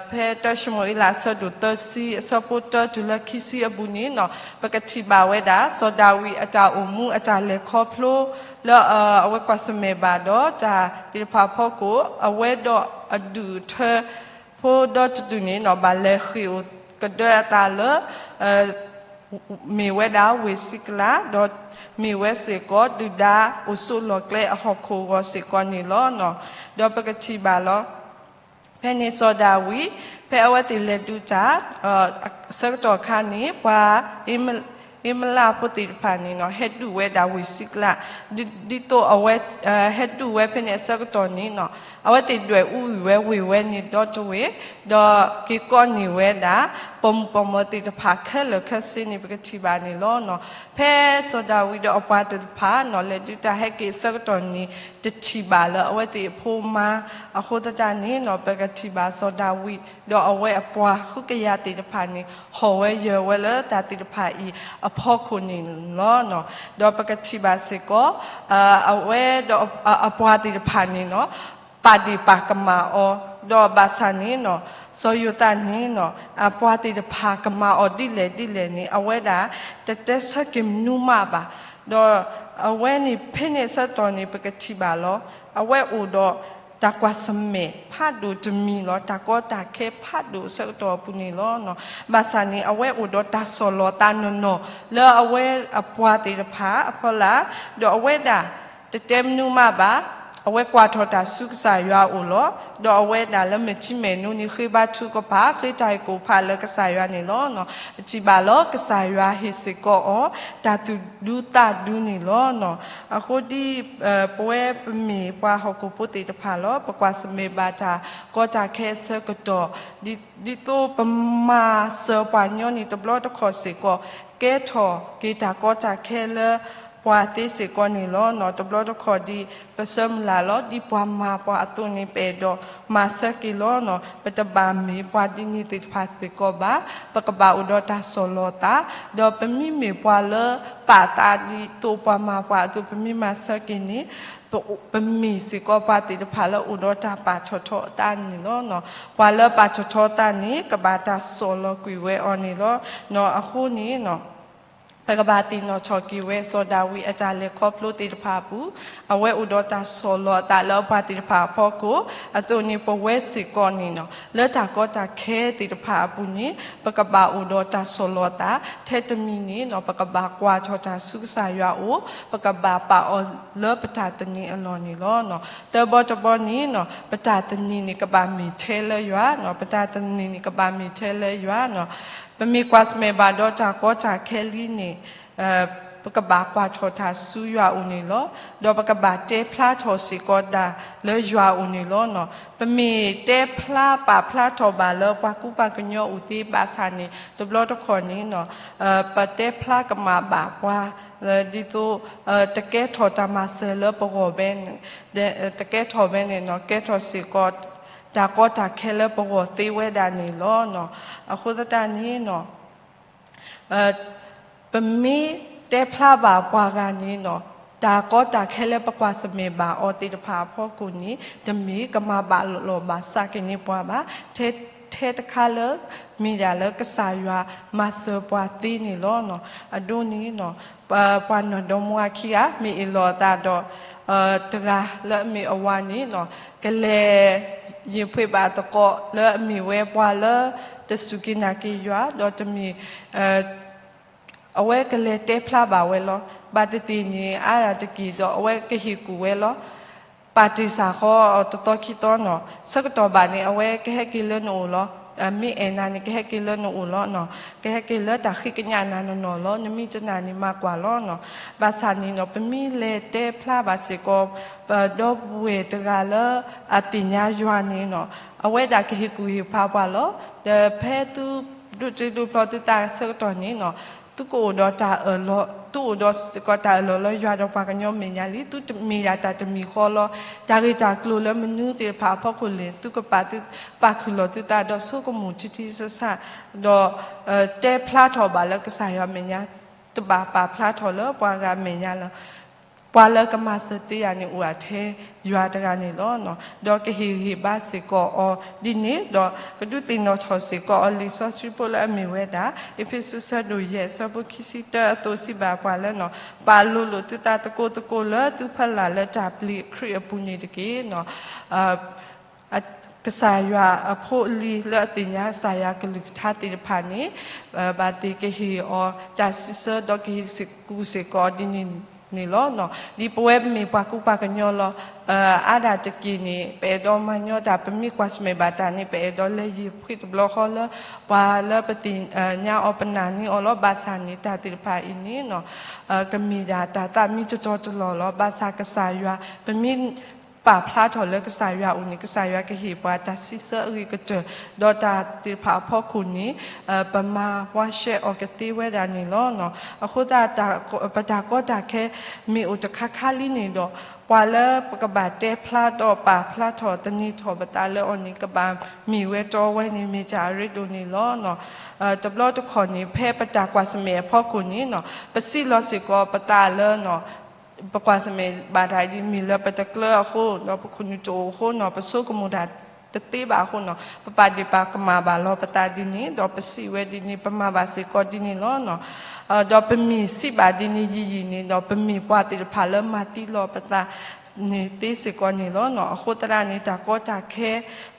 ဖဲတၢၡမူၤအ့လးအဆၢဒိၣ်သၢဆံ အဆၢဖိတၢတုၤလၢခံဆံအပူၤန့ၣ် ပကထံၣ်ဘၣ်ဝဲဒၣ် စီၤဒၤဝံးအတၢ်အိၣ်မူအတၢ်လဲၤခီဖျိ လၢအဝဲကွၢ်ဆၢၣ်မဲာ်ဘၣ်ဒီးတၢ်သ့ၣ်တဖၣ်အဖီခိၣ် အဝဲဒီးအဒူၣ်အထၢဖိဒီတဒူၣ်န့ၣ် ဘၣ်လဲၤဃ့ၢ်အိၣ်ကဒၢအသးလၢ မ့ၢ်ဝဲဒၣ်ဝ့ၢ်စံကလး, ဒီးမ့ၢ်ဝဲစ့ၢ်ကီး ဒုၣ်ဒါအိၣ်ဆိးလီၢ်ကျဲအဟီၣ်ခိၣ်အဂီၢ်စ့ၢ်ကီးန့ၣ်လီၤ. ဒီးပကထံၣ်ဘၣ်လီၤ ဖဲန့ၣ်စီၤဒၤဝံး ဖဲအဝဲသ့ၣ်လဲၤဒုးတၢ် ဆၢကတီၢ်အခါန့ၣ် ပှၤအ့မလးဖိသ့ၣ်တဖၣ်န့ၣ် ဟဲဒုးဝဲဒၣ်ဝ့ၢ်စံကလး, ဒ်သိးအဝဲ ဟဲဒုးဝဲဖဲန့ၣ်အဆၢကတီၢ်န့ၣ် အဝဲသ့ၣ်ဒွဲၣ်အူအံၤဝဲဝ့ၢ်ဝဲန့ၣ်ဒီတဝ့ၢ်, ဒီးက့ၤကိးန့ၢ်ဝဲဒၣ် ပိာ်မုၣ်ပိာ်မၢၤသ့ၣ်တဖၣ်ခဲလၢာ်ခဲဆ့န့ၣ် ပကထံၣ်ဘၣ်န့ၣ်လီၤ. ဖဲစီၤဒၤဝံးဒီးအပှၤသ့ၣ်တဖၣ် လဲၤဒုးတၢ်ဟဲက့ၤအဆၢကတီၢ်န့ၣ် တထံၣ်ဘၣ်လၢအဝဲသ့ၣ်အဖိမါအဃိသတးန့ၣ် ပကထံၣ်ဘၣ်စီၤဒၤဝံး ဒီးအဝဲအပှၤဃုကယၤသ့ၣ်တဖၣ်န့ၣ် ဟီၣ်ဝဲယၢၤဝဲလၢတၢ်သ့ၣ်တဖၣ်အံၤအဖီခိၣ်န့ၣ်လီၤ. ဒီးပကထံၣ်ဘၣ်စ့ၢ်ကီး အဝဲဒီးအပှၤသ့ၣ်တဖၣ်န့ၣ် ပာ်ဒ့ၣ်ပာ်ကမၣ်အီၤ, ဒီးဘၣ်ဆၣ်န့ၣ် စီၤယိၤသးန့ၣ် အပှၤသ့ၣ်တဖၣ်ကမၣ်အီၤဒ်လဲၣ်ဒ်လဲၣ်န့ၣ် အဝဲဒၣ်တတဲဆၢက့ၤမနုၤမးဘၣ်. ဒီးအဝဲန့ၣ်ဖဲန့ၣ်အဆၢကတီၢ်န့ၣ် ပကထံၣ်ဘၣ်လီၤ. အဝဲအိၣ်ဒီးတၢ်ကွၢ်ဆၢၣ်မဲာ်ဖးဒိၣ်တမံၤလီၤ. တၢ်ကီတၢ်ခဲဖးဒိၣ်အဆၢကတီၢ်အပူၤန့ၣ်လီၤ. ဘၣ်ဆၣ်န့ၣ် အဝဲအိၣ်ဒီးတၢ်ဆီၣ်လီၤသးနီၢ်နီၢ် လၢအဝဲအပှၤသ့ၣ်တဖၣ်အဖီလာ်, ဒီးအဝဲဒၣ်တတဲမနုၤမးဘၣ်, အဝဲကွၢ်ထီၣ်တၢ်ဆူကစၢ်ယွၤအအိၣ်လီၤ. ဒီးအဝဲဒၣ်လၢမဲာ်ထံမဲာ်နိန့ၣ် ဃ့ဘါထုကဖၣ် ဃ့တၢ်ဂ့ၢ်ကီၢ်ဖးလၢကစၢ်ယွၤန့ၣ်လီၤ. ပထံၣ်ဘၣ်လီၤ ကစၢ်ယွၤဟ့ၣ်စ့ၢ်ကီးအီၤ တၢ်သူၣ်ဒူသးဒူန့ၣ်လီၤ. အဃိဒ် ပဝဲပမ့ၢ်ပှၤဟီၣ်ခိၣ်ဖိသ့ၣ်တဖၣ်လီၤ. ပကွၢ်ဆၢၣ်မဲာ်ဘၣ်တၢ်ကီတၢ်ခဲအဆၢကတီၢ် ဒ်သိးပမၤစၢၤပှၤညီန့ၣ် တဘျီတခီၣ်စ့ၢ်ကီး ကဲထီၣ်က့ၤတၢ်ကီတၢ်ခဲလၢပှၤသ့စ့ၢ်ကီးန့ၣ်လီၤ. တဘျီတခီၣ်ဒ်ပဆၢမုၢ်လၢ်လီၤ. ဒ်ပှၤမၤပှၤအသိးန့ၣ် ပအဲၣ်ဒိးမၤဆၢက့ၤလီၤ. ပတဘၣ်မ့ၢ်ပှၤဒ်န့ၣ်သ့ၣ်တဖၣ်စ့ၢ်ကီးဘၣ်. ပကဘၣ်အိၣ်ဒီးတၢ်ဆီၣ်လီၤသး, ဒီးပမ့မ့ၢ်ပှၤလၢပာ်သးဒ်သိးပှၤမၤပှၤအသိး ပမ့ၢ်မၤဆၢက့ၤန့ၣ် ပမ့ၢ်စ့ၢ်ကီးပှၤသ့ၣ်တဖၣ်လၢအိၣ်ဒီးတၢ်ပာ်ထီၣ်ထီအသးန့ၣ်လီၤ. ပှၤလၢပာ်ထီၣ်ထီသးန့ၣ် ကဘၣ်တၢ်ဆီၣ်လီၤကွံာ်ဝဲအီၤန့ၣ်လီၤ. အဃိန့ၣ် ပကဘၣ်သ့ၣ်နီၣ်ထီၣ်က့ၤဝဲ စီၤဒၤဝံးအတၢ်လဲၤခီဖျိသ့ၣ်တဖၣ်အပူၤ, အဝဲအိၣ်ဒီးတၢ်ဆီၣ်လီၤအသးလၢအပှၤသ့ၣ်တဖၣ်အဖီခိၣ်, အသိးန့ၣ်ပဝဲစ့ၢ်ကီးန့ၣ် လၢတၢ်ကီတၢ်ခဲသ့ၣ်တဖၣ်အပူၤန့ၣ် ပကဘၣ်အိၣ်ဒီးတၢ်ဆီၣ်လီၤအသး, ထဲတမံၤန့ၣ် ပကဘၣ်ကွၢ်ထီၣ်တၢ်ဆူကစၢ်ယွၤအအိၣ်, ပကဘၣ်ပာ်အီၤလၢပတၢ်သန့ၤအလီၢ်န့ၣ်လီၤ. သၢဘီတဘီန့ၣ် ပတၢ်သန့ၤန့ၣ် ကဘၣ်မ့ၢ်ထဲလၢယွၤ, ပတၢ်သန့ၤန့ၣ် ကဘၣ်မ့ၢ်ထဲလၢယွၤ. ပမ့ၢ်ကွၢ်ဆၢၣ်မဲာ်ဘၣ်ဒီးတၢ်ကီတၢ်ခဲလံန့ၣ် ပကဘၣ်ကွၢ်ထီၣ်တၢ်ဆူယွၤအအိၣ်န့ၣ်လီၤ. ဒီးပကဘၣ်တဲဖျါထီၣ်စ့ၢ်ကီးတၢ်လၢယွၤအအိၣ်န့ၣ်လီၤ. ပမ့ၢ်တဲဖျါပာ်ဖျါထီၣ်ဘၣ်လၢပှၤကူပှၤကညီအအိၣ်သ့ဘၣ်ဆၣ်န့ၣ် တဘျီတခီၣ်န့ၣ် ပတဲဖျါကမၣ်ဘၣ်ပှၤ ဒ်သိး တကဲထီၣ်တၢ်မၤစၢၤလၢပဂီၢ်ဘဲ တကဲထီၣ်ဘဲန့ၣ် ကဲထီၣ်စ့ၢ်ကီး တၢ်ကီတၢ်ခဲလၢပဂီၢ်သ့ဝဲဒၣ်န့ၣ်လီၤ. အဃိသတးန့ၣ် ပမ့ၢ်တဲဖျါဘၣ်ပှၤဂၤန့ၣ် တၢ်ကီတၢ်ခဲလၢပကွၢ်ဆၢၣ်မဲာ်ဘၣ်အီၤသ့ၣ်တဖၣ်အဖီခိၣ်န့ၣ် တမ့ၢ်ကမၤဘၣ်လီၢ်ဘၣ်စးက့ၤန့ၢ်ပှၤဘၣ်. ထဲ ထဲတခါလၢ မ့ၢ်ဒၣ်လၢကစၢ်ယွၤမၤစၢၤပှၤသ့န့ၣ်လီၤ. အဒိန့ၣ် ပှၤနီၢ်ဒီမါဝၤခံဂၤ မ့ၢ်အ့ၣ်လိာ်အသးဒီး တဂၤလၢအမ့ၢ်အဝၤန့ၣ် ကလဲၤ ယံာ်ဖှံးဘၣ်သကိးလၢအမ့ၢ်ဝဲပှၤလၢ တစူၢ်က့ၤနာ်က့ၤယွၤ ဒီးတမ့ၢ် အဝဲကလဲၤတဲဖျါဘၣ်ဝဲလီၤ. ဘၣ်သ့ၣ်သ့ၣ်န့ၣ် အါဒၣ်တက့ၢ်ဒီးအဝဲကဟ့ၣ်ကူၣ်ဝဲလီၤ. ပာ်တ့ၢ်စၢ်ဃီအီၤတသီခံသီနီၤ ဆၢကတီၢ်ဘၣ်န့ၣ် အဝဲကဟဲက့ၤလၢနအိၣ်လီၤ. မ့ၢ်အဲၣ်နၤန့ၣ် ကဟဲက့ၤလၢနအိၣ်လီၤ. ကဟဲက့ၤလၢတၢ်ဃ့ကညးနၤနီၢ်နီၢ်လီၤ. နမ့ၢ်တနာ်န့ၣ် မၤကွၢ်လီၤနီၤ. ဘၣ်ဆၣ်န့ၣ်နီၤ ပမ့ၢ်လဲၤတဲဖျါဘၣ်စ့ၢ်ကီး ပဒီပုၢ်ဝဲၢ်တဂၤလၢအသ့ၣ်ညါယွၤန့ၣ်နီၤ အဝဲဒၣ်ကဟ့ၣ်ကူၣ်ဟ့ၣ်ဖးပှၤလီၤ. ဒီးဖဲသုဒိးတ့ဒိးဖျီသုသးဆၢကတီၢ်န့ၣ်နီၤ သုကအိၣ်ဒီးတၢ်အၢၣ်လီၤ သုအိၣ်ဒီးစ့ၢ်ကီးတၢ်အၢၣ်လီၤလၢယွၤဒီးပှၤကညီမဲာ်ညါလံ. သုတမ့ၢ်ဒၣ်တၢ်တမံၤဃီလီၤ. တၢ်ဂ့ၢ်တၢ်ကျိၤလၢမနုၤသ့ၣ်တဖၣ်အဖီခိၣ်လဲၣ် သုကပာ်သု ပာ်ခုၣ်လီၤသုသးဒီးဆိကမိၣ်ထံထံဆးဆး ဒီး တဲဖျါထီၣ်ဘၣ်လၢကစၢ်ယွၤမဲာ်ညါ တဘၣ်ပာ်ဖျါထီၣ်လၢပှၤဂၤမဲာ်ညါလၢ ပှၤလၢကမၤစၢၤသ့ယၤန့ၣ် အိၣ်ထဲယွၤတဂၤန့ၣ်လီၤ. ဒီးကဟ့ၣ်ဂံၢ်ဘါစ့ၢ်ကီးအီၤဒ်န့ၣ် ဒီးကဒုးသ့ၣ်နီၣ်ထီၣ်စ့ၢ်ကီးအီၤလံာ်စီဆှံဖိလၢအမ့ၢ်ဝဲဒၣ် အ့းဖ့းစူးဆၢဒိၣ်ယဲၢ် အဆၢဖိခံဆံတၢအသိးစံးဘၣ်ပှၤလၢနီၤ ပာ်လိၤလိာ်သုသးသကိးသကိးလၢသုဖီလာ်လၢတၢ်ပျံၤခရံာ်အပူၤန့ၣ်တက့ၢ်. ကစၢ်ယွၤအဖိအလံၤလၢအသ့ၣ်ညါကစၢ်ယွၤကလုၢ်ကထါသ့ၣ်တဖၣ်န့ၣ် ဘၣ်သ့ၣ်ကဟ့ၣ်အီၤတၢ်စံးဆၢဒီးကဟ့ၣ်ကူၣ်စ့ၢ်ကီးဒ်န့ၣ်န့ၣ်လီၤ. ဒ်ပဝဲပမ့ၢ်ပှၤကူပှၤကညီလီၤ. အါဒၣ်တက့ၢ်န့ၣ် ပအဲၣ်ဒိးမၤညီတၢ် ပမ့ၢ်ကွၢ်ဆၢၣ်မဲာ်ဘၣ်တၢ်န့ၣ် ပအဲၣ်ဒိးလဲၤယံာ်ဖှံတဘျီဃီလၢ ပှၤလၢပသ့ၣ်ညါအီၤပနာ်န့ၢ်အီၤလီၤ. ဘၣ်ဆၣ်န့ၣ် တၢ်သ့ၣ်တဖၣ်အံၤန့ၣ် ကမ့ၢ်ဒၣ်တၢ်သးမံတတီတလီၢ်လီၤ. ဘၣ်ဆၣ်ကစၢ်ယွၤ ပမ့ၢ်ပာ်ဖျါထီၣ်လၢကစၢ်ယွၤအအိၣ်န့ၣ် ကစၢ်ယွၤကဟ့ၣ်ပှၤတၢ်စံးဆၢအဂ့ၤကတၢၢ် ဒီးတၢ်သ့ၣ်တဖၣ်အဖီခိၣ်န့ၣ် ပမၤဘှါရှဲအီၤကသ့ဝဲဒၣ်န့ၣ်လီၤ. အဃိသတး ပတၢ်ကီတၢ်ခဲမ့ၢ်အိၣ်တခါခါလံန့ၣ်ဒီး ပှၤလၢပကဘၣ်တဲဖျါဒီးပာ်ဖျါထီၣ်သန့ၤထီၣ်ပသးလၢအီၤန့ၣ် ကဘၣ်မ့ၢ်ဝဲတီဝဲန့ၣ် မ့ၢ်တၢ်အရ့ဒိၣ်န့ၣ်လီၤ. တဘျီတခီၣ်န့ၣ် ဖဲပတၢ်ကွၢ်ဆၢၣ်မဲာ်အဖီခိၣ်န့ၣ် ပစံးလီၤစ့ၢ်ကီးပသးလၢ ပကွၢ်ဆၢၣ်မဲာ်ဘၣ်တၢ်ဒ်မ့ၢ်လၢပတကျၢၤအဃိ ဒီးပခိၣ်နူာ်တအိၣ်အဃိနီၤ ပဆိကမိၣ်တၢ်တသ့ဘၣ်အဃိနီၤ ပပာ်ဒ့ၣ်ပာ်ကမၣ်ဘၣ်လီၤပသးဒ်န့ၣ် ဒီးပစံးဝဲဒ်န့ၣ် ပမၤဘၣ်စ့ၢ်ကီးဒ်န့ၣ်လီၤ. ဒီးပမ့ၢ်စံးဘၣ်ဒ်န့ၣ်ယံာ်ယံာ်န့ၣ်ဒီး ပမ့ၢ်ပှၤသ့ၣ်တဖၣ်လၢမၤသံလီၤပသးန့ၣ်သ့စ့ၢ်ကီးန့ၣ်လီၤ. အဃိသတးန့ၣ် တၢ်ကီတၢ်ခဲ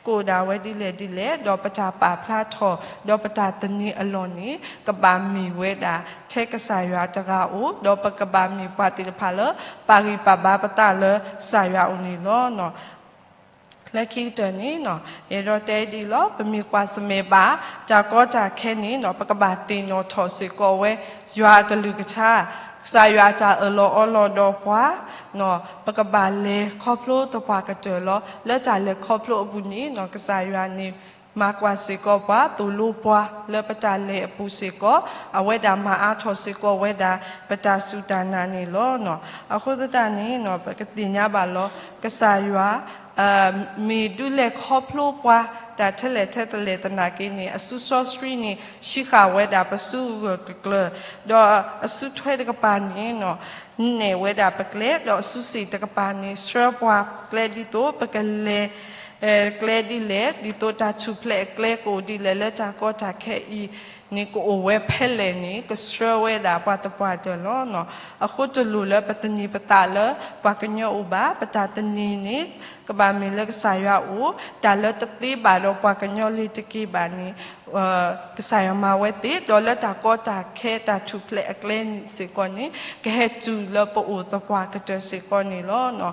ကအိၣ်ဒၣ်ဝဲဒ်လဲၣ်ဒ်လဲၣ် ဒီးပတၢ်ပာ်ဖျါထီၣ် ဒီးပတၢ်သန့ၤအလီၢ်န့ၣ် ကဘၣ်မ့ၢ်ဝဲဒၣ် ထဲကစၢ်ယွၤတဂၤအအိၣ် ဒီးပကဘၣ်မ့ၢ်ပှၤသ့ၣ်တဖၣ်လၢ ပာ်ဂံၢ်ပာ်ဘါပသးလၢကစၢ်ယွၤအအိၣ်န့ၣ်လီၤ. လၢခံကတၢၢ်န့ၣ် အဲၣ်ဒိးတဲဒ်အံၤလီၤ. ပမ့ၢ်ကွၢ်ဆၢၣ်မဲာ်ဘၣ် တၢ်ကီတၢ်ခဲန့ၣ် ပကဘၣ်သ့ၣ်နီၣ်ထီၣ်စ့ၢ်ကီးဝဲ ယွၤအကလုၢ်ကထါ ကစၢ်ယွၤအတၢ်အၢၣ်လီၤအီလီၤဒီးပှၤ ပကဘၣ်လဲၤခီဖျိသပှၢ်ကတၢၢ်လီၤ. လၢတၢ်လဲၤခီဖျိအပူၤန့ၣ် ကစၢ်ယွၤန့ၣ် မၤကွၢ်စ့ၢ်ကီးပှၤ သိၣ်လိပှၤ လၢပတၢ်လဲၤအပူၤစ့ၢ်ကီး အဝဲဒၣ်မၤအါထီၣ်စ့ၢ်ကီးဝဲဒၣ် ပတၢ်စူၢ်တၢ်နာ်န့ၣ်လီၤ. အဃိသတးန့ၣ် ပကသ့ၣ်ညါဘၣ်လီၤ ကစၢ်ယွၤ မ့ၢ်ဒုးလဲၤခီဖျိပှၤ တၢ်ထဲလဲၣ်ထဲလဲၣ်သနာ်က့န့ၣ် အစုစီဆှံန့ၣ် ဟံးဃာ်ဝဲဒၣ်ပစုဂၢၢ်ကကျၢၤ ဒီးအစုထွဲတကပၤန့ၣ် နဲၣ်ဝဲဒၣ်ပကျဲ ဒီးအစုစ့ၣ်တကပၤန့ၣ် ဆှၢပှၤကျဲဒ်သိး ပကလဲၤ ကျဲဒ်လဲၣ် ဒ်သိးတၢ်ထူၣ်ဖျဲးအကျဲကအိၣ်ဒ်လဲၣ် လၢတၢ်ကီတၢ်ခဲအံၤန့ၣ် ကအိၣ်ဝဲဖဲလဲၣ်န့ၣ် ကဆှၢဝဲဒၣ်ပှၤသပှၢ်တၢၢ်လီၤ. အဃိတလိၣ်လၢပသန့ၤပသးလၢပှၤကညီအိၣ်ဘၣ်. ပတၢ်သန့ၤန့ၣ် ကဘၣ်မ့ၢ်လၢကစၢ်ယွၤအအိၣ် တၢ်လၢတသ့ဘၣ်ဒီးပှၤကညီလ့ၤတက့ၢ်ဘၣ်န့ၣ် ကစၢ်ယွၤမၤဝဲသ့ ဒီးလၢတၢ်ကီတၢ်ခဲတၢ်ထူၣ်ဖျဲးအကျဲစ့ၢ်ကီးန့ၣ် ကဟဲတုၤလၢပအိၣ်သပှၢ်ကတၢၢ်စ့ၢ်ကီးန့ၣ်လီၤ.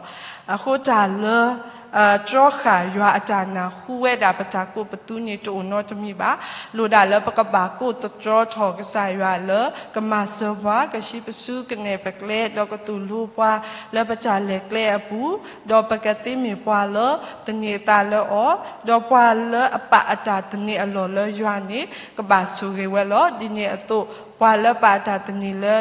အဃိတၢ်လၢ တြီဃာ်ယွၤအတၢ်နၢ်ဟူဝဲဒၣ်ပတၢ်ကိးပသူန့ၣ်တအိၣ်နီတမံၤဘၣ်. လိၣ်ဒၣ်လၢပကဘၣ်ကိးသတြီထီၣ်ကစၢ်ယွၤလၢ ကမၤစၢၤပှၤ, ကဟံးပစုကနဲၣ်ပကျဲ, ဒီးကသိၣ်လိပှၤလၢပတၢ်လဲၤကျဲအပူၤ, ဒီးပကသ့မ့ၢ်ပှၤလၢသန့ၤအသးလၢအီၤ, ဒီးပှၤလၢအပာ်အတၢ်သန့ၤအလီၢ်လၢယွၤန့ၣ် ကဘၣ်ဆိၣ်ဂ့ၤဝဲလီၤ. ဒ်န့ၣ်အသိး ပှၤလၢပာ်အတၢ်သန့ၤလၢ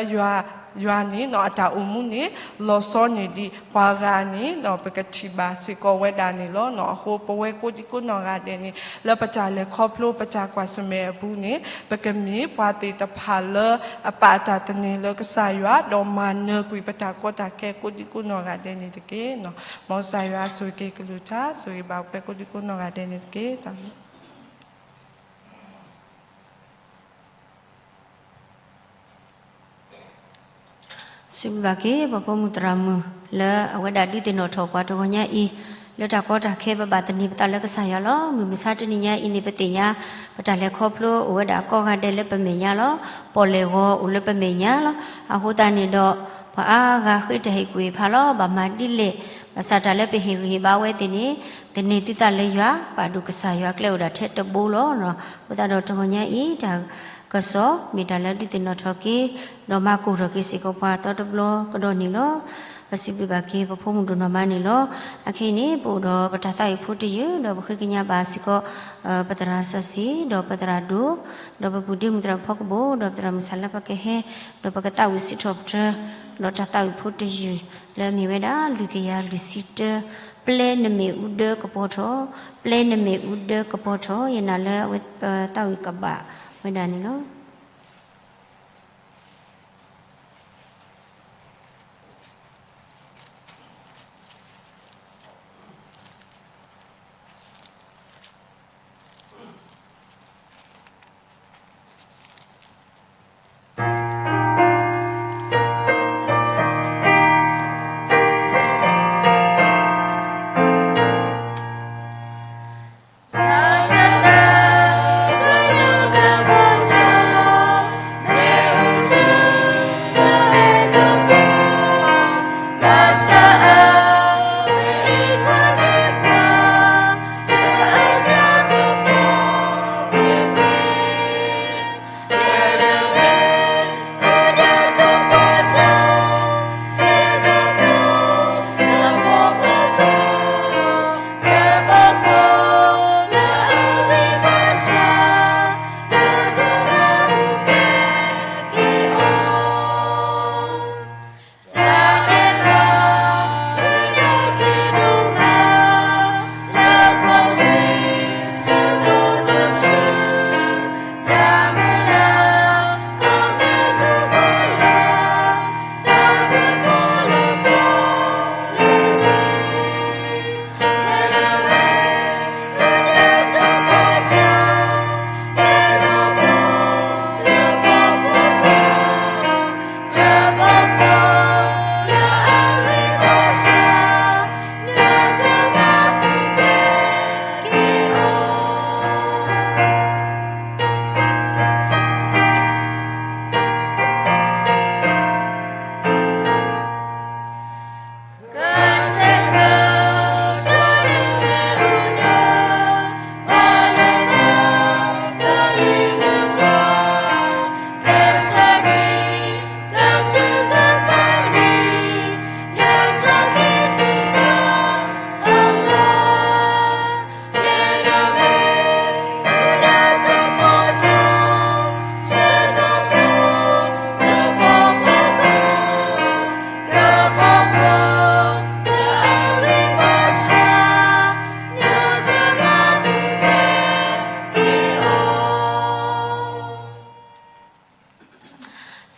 ယွၤန့ၣ် အတၢ်အိၣ်မူန့ၣ် လီၤဆီန့ၢ်ဒံးပှၤဂၤန့ၣ် ပကထံၣ်ဘၣ်စ့ၢ်ကီးဝဲဒၣ်န့ၣ်လီၤ. အဃိပဝဲကိးဒံကိးနီၢ်ဂၤဒဲးန့ၣ် လၢပတၢ်လဲၤခီဖျိပတၢ်ကွၢ်ဆၢၣ်မဲာ်အပူၤန့ၣ် ပကမ့ၢ်ပှၤသ့ၣ်တဖၣ်လၢအပာ်အတၢ်သန့ၤလၢကစၢ်ယွၤ ဒီးမၤနၢၤကွံာ်ပတၢ်ကီတၢ်ခဲကိးဒံကိးနီၢ်ဂၤဒဲးန့ၣ်တက့ၢ်. မ်ကစၢ်ယွၤဆိၣ်ဂ့ၤက့ၤကလုၢ်ကထါ ဆိၣ်ဂ့ၤဘၣ်ပဝဲကိးဒံကိးနီၢ်ဂၤဒဲးန့ၣ်တက့ၢ်. စံးဘျုးဘၣ်က့ၤ ပှၤဖိမုၣ်သရၣ်မုၣ် လၢအဝဲဒၣ်ဒုးသ့ၣ်နီၣ်ထီၣ်ပှၤတဂီၤညါအံၤ လၢတၢ်ကီတၢ်ခဲပဘၣ်သန့ၤပသးလၢကစၢ်ယွၤလီၤ. မုၢ်မဆါတနံၤညါအံၤန့ၣ် ပသ့ၣ်ညါ ပတၢ်လဲၤခီဖျိအိၣ်ဝဲဒၣ်ကိးဂၤဒဲးလၢပမဲာ်ညါလီၤ. ပီၣ်လဲၣ်ဂီၤအိၣ်လၢပမဲာ်ညါလီၤ. အဃိသတးန့ၣ်ဒီး ပှၤအါဂၤဃ့တၢ်ဟ့ၣ်ကူၣ်ဟ့ၣ်ဖးလီၤ. ဘၣ်မၤဒ်လဲၣ် ဘၣ်ဆၣ်တၢ်လၢပဟ့ၣ်ဂံၢ်ဟ့ၣ်ဘါဝဲသ့ၣ်န့ၣ် သန့ၤသုသးလၢယွၤ ပာ်ဒိၣ်ကစၢ်ယွၤကျဲအိၣ်ဒၣ်ထဲတဘိလီၤ. အဃိသတးဒီးတဂီၤညါအံၤ တၢ်ကစီၣ်မ့ၢ်တၢ်လၢဒုးသ့ၣ်နီၣ်ထီၣ်က့ၤ ဒီးမၤကိၢ်ထီၣ်က့ၤစ့ၢ်ကီးပှၤသီတဘျီကဒီးန့ၣ်လီၤ. ပစံးဘျုးဘၣ်က့ၤ ပဖိမုၣ်ဒိၣ်နီၢ်မါန့ၣ်လီၤ. အခဲအံၤန့ၣ် ပအိၣ်ဒီးပတၢ်သးဝံၣ်ဖိတယုၢ် ဒီးပဃ့ကညးဘၣ်စ့ၢ်ကီး ပသရၣ်စီဆှံ ဒီးပသရၣ်ဒိၣ် ဒီးပပုၢ်ဒ့မုၣ်သရၣ်ဖီကဘိၣ် ဒီးပသရၣ်မုၢ်ဆၣ်လၢပကဟဲ ဒီးပကသးဝံၣ်စံးထီၣ်ပတြၢၤ ဒီးတၢ်သးဝံၣ်ဖိတယုၢ် လၢအမ့ၢ်ဝဲဒၣ် လွံၢ်ကယၤလွံၢ်ဆံတၢ ပျဲနမ့ၣ်အူဒၢကပီၤထီၣ်, ပျဲနမ့ၣ်အူဒၢကပီၤထီၣ်, ယနာ်လၢအဝဲသးဝံၣ်ကဘၣ်ဝဲဒၣ်န့ၣ်လီၤ.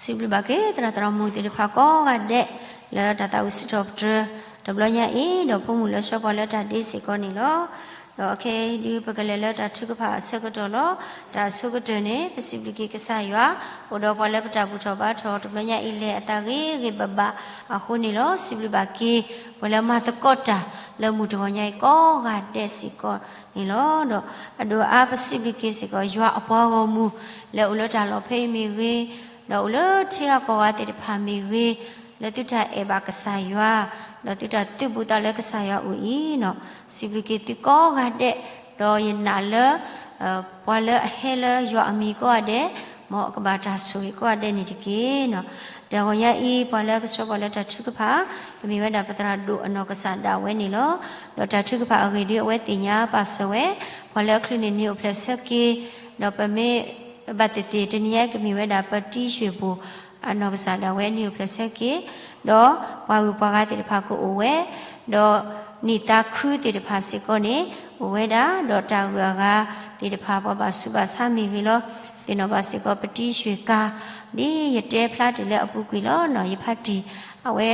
စံးဘျုးဘၣ်က့ၤ သရၣ်သရၣ်မုၣ်သ့ၣ်တဖၣ်ကိးဂၤဒဲး လၢတၢ်သးဝံၣ်စံးထီၣ်ပတြၢၤ တဘျီညါအံၤ ဒီးဖိမုၣ်လၢဆှၢပှၤလၢတၢ်ဒ့စ့ၢ်ကီးန့ၣ်လီၤ. ဒီးအခဲအံၤဒုး ပကလဲၤလၢတၢ်ထုကဖၣ်အဆၢကတီၢ်လီၤ. တၢ်အဆိကတၢၢ်န့ၣ် ပစံးဘျုးက့ၤကစၢ်ယွၤ အိၣ်ဒီးပှၤလၢပတၢ်ဘူၣ်ထီၣ်ဘါထီၣ် တဘျီညါအံၤလဲၤ အသးဂ့ၤဂ့ၤဘၣ်ဘၣ်အဃိန့ၣ်လီၤ. စံးဘျုးဘၣ်က့ၤ ပှၤလၢမၤသကိးတၢ်လၢမုၢ်တဂီၤညါအံၤကိးဂၤဒဲးစ့ၢ်ကီးန့ၣ်လီၤ. ဒီးအဒိၣ်အါပစံးဘျုးက့ၤစ့ၢ်ကီး ယွၤအပှၤဂီၢ်မုၢ် လၢအိၣ်လၢတၢ်လီၢ်ဖဲအံၤမ့ၢ်ဂ့ၤ, ဒီးအိၣ်လၢထံဂၤကီၢ်ဂၤသ့ၣ်တဖၣ်မ့ၢ်ဂ့ၤ, လၢသုတၢ်အဲၣ်ဘၣ်ကစၢ်ယွၤ ဒီးသုတၢ်သုးဘူးသးလၢကစၢ်ယွၤအအိၣ်အံၤန့ၣ်, စံးဘျုးက့ၤသုကိးဂၤဒဲး, ဒီးယနာ်လၢ ပှၤလၢအဟဲလၢယွၤအမံၤကိးဂၤဒဲး, မ်အကဘၣ်တၢ်ဆိၣ်ဂ့ၤကိးဂၤဒဲးန့ၣ်တက့ၢ်. ဒီးတဂီၤညါအံၤ ပှၤလၢကဆှၢပှၤလၢတၢ်ထုကဖၣ် ကမ့ၢ်ဝဲဒၣ်ပသရၣ်ဒိၣ်အနီၢ်ကစၢ်ဒၣ်ဝဲန့ၣ်လီၤ. ဒီးတၢ်ထုကဖၣ်အဂ့ၢ်ဒ်အဝဲသ့ၣ်ညါပာ်စၢၤဝဲ, ပှၤလၢအချုးန့ၢ်နံၣ်အိၣ်ဖျဲၣ်ဆၢက့ၤ, ဒီးပမ့ၢ်ဘၣ်သ့ၣ်သ့ၣ်တနံၤညါအံၤ ကမ့ၢ်ဝဲဒၣ်ပတံၤရွှ့ၣ်ပူၤ အနီၢ်ကစၢ်ဒၣ်ဝဲနံၣ်အိၣ်ဖျဲၣ်ဆၢက့ၤ, ဒီးပှၤဂုၤပှၤဂၤသ့ၣ်တဖၣ်ကအိၣ်ဝဲ, ဒီးနံၣ်သးခုသ့ၣ်တဖၣ်စ့ၢ်ကီးန့ၣ် အိၣ်ဝဲဒၣ်, ဒီးတၢ်ဂုၤအဂၤသ့ၣ်တဖၣ် ပှၤဘၣ်ဆူးဘၣ်ဆါမ့ၢ်ဂ့ၤလီၤ, သ့ၣ်နီၣ်ဘၣ်စ့ၢ်ကီးပတံၤရွှ့ၣ်ကၤ, ဒ်ယတဲဖျါတ့ၢ်လၢအပူၤကွံာ်လီၤ. ယဖါတံၢ် အဝဲ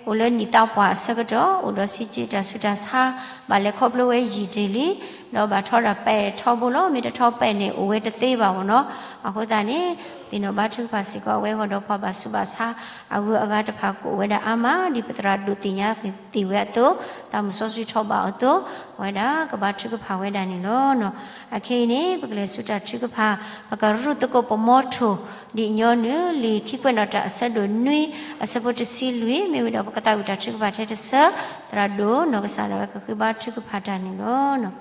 အိၣ်လၢနံၣ်သးပှၢ်အဆၢကတီၢ် အိၣ်ဒီးစံးက့တၢ်ဆူးတၢ်ဆါ, ဘၣ်လဲၤခီဖျိဝဲယံာ်တ့ၢ်လံ, ဒီးဘၣ်ထီဒီးပဲာ်ထီဘိလီၤ. မ့ၢ်တထီပဲာ်န့ၣ် အိၣ်ဝဲတသ့ဘၣ်မ့ၢ်နီၤ. အဃိသတးန့ၣ် သ့ၣ်နီၣ်ဘါထုကဖၣ်စ့ၢ်ကီး အဝဲဂီၢ်ဒီးပှၤဘၣ်ဆူးဘၣ်ဆါ အဂုၤအဂၤတဖၣ်ကအိၣ်ဝဲဒၣ်အါမး, ဒ်ပသရၣ်ဒိၣ်သ့ၣ်ညါကသ့ၣ်ဝဲအသိး, သးမုၢ်စီဆှံထီၣ်ဘၣ်အသိး, အဝဲဒၣ်ကဘါထုကဖၣ်ဝဲဒၣ်န့ၣ်လီၤ. အခဲအံၤန့ၣ် ပကလဲၤဆူတၢ်ထုကဖၣ်, ပကရူၢ်သကိးပမီထိၣ် ဒ်ညီနုၢ် လံာ်ခံကွဲးနီၣ်တၢ်အဆၢဒိၣ်နွံ အဆၢဖိတဆံလွံၢ်, မ့ၢ်ဝံၤဒီးပကသးဝံၣ်တၢ်ထုကဖၣ်ထဲတဆၢ, သရၣ်ဒိၣ်နီၢ်ကစၢ်ဒၣ်ဝဲကဃ့ဘါထုကဖၣ်တၢ်န့ၣ်လီၤ.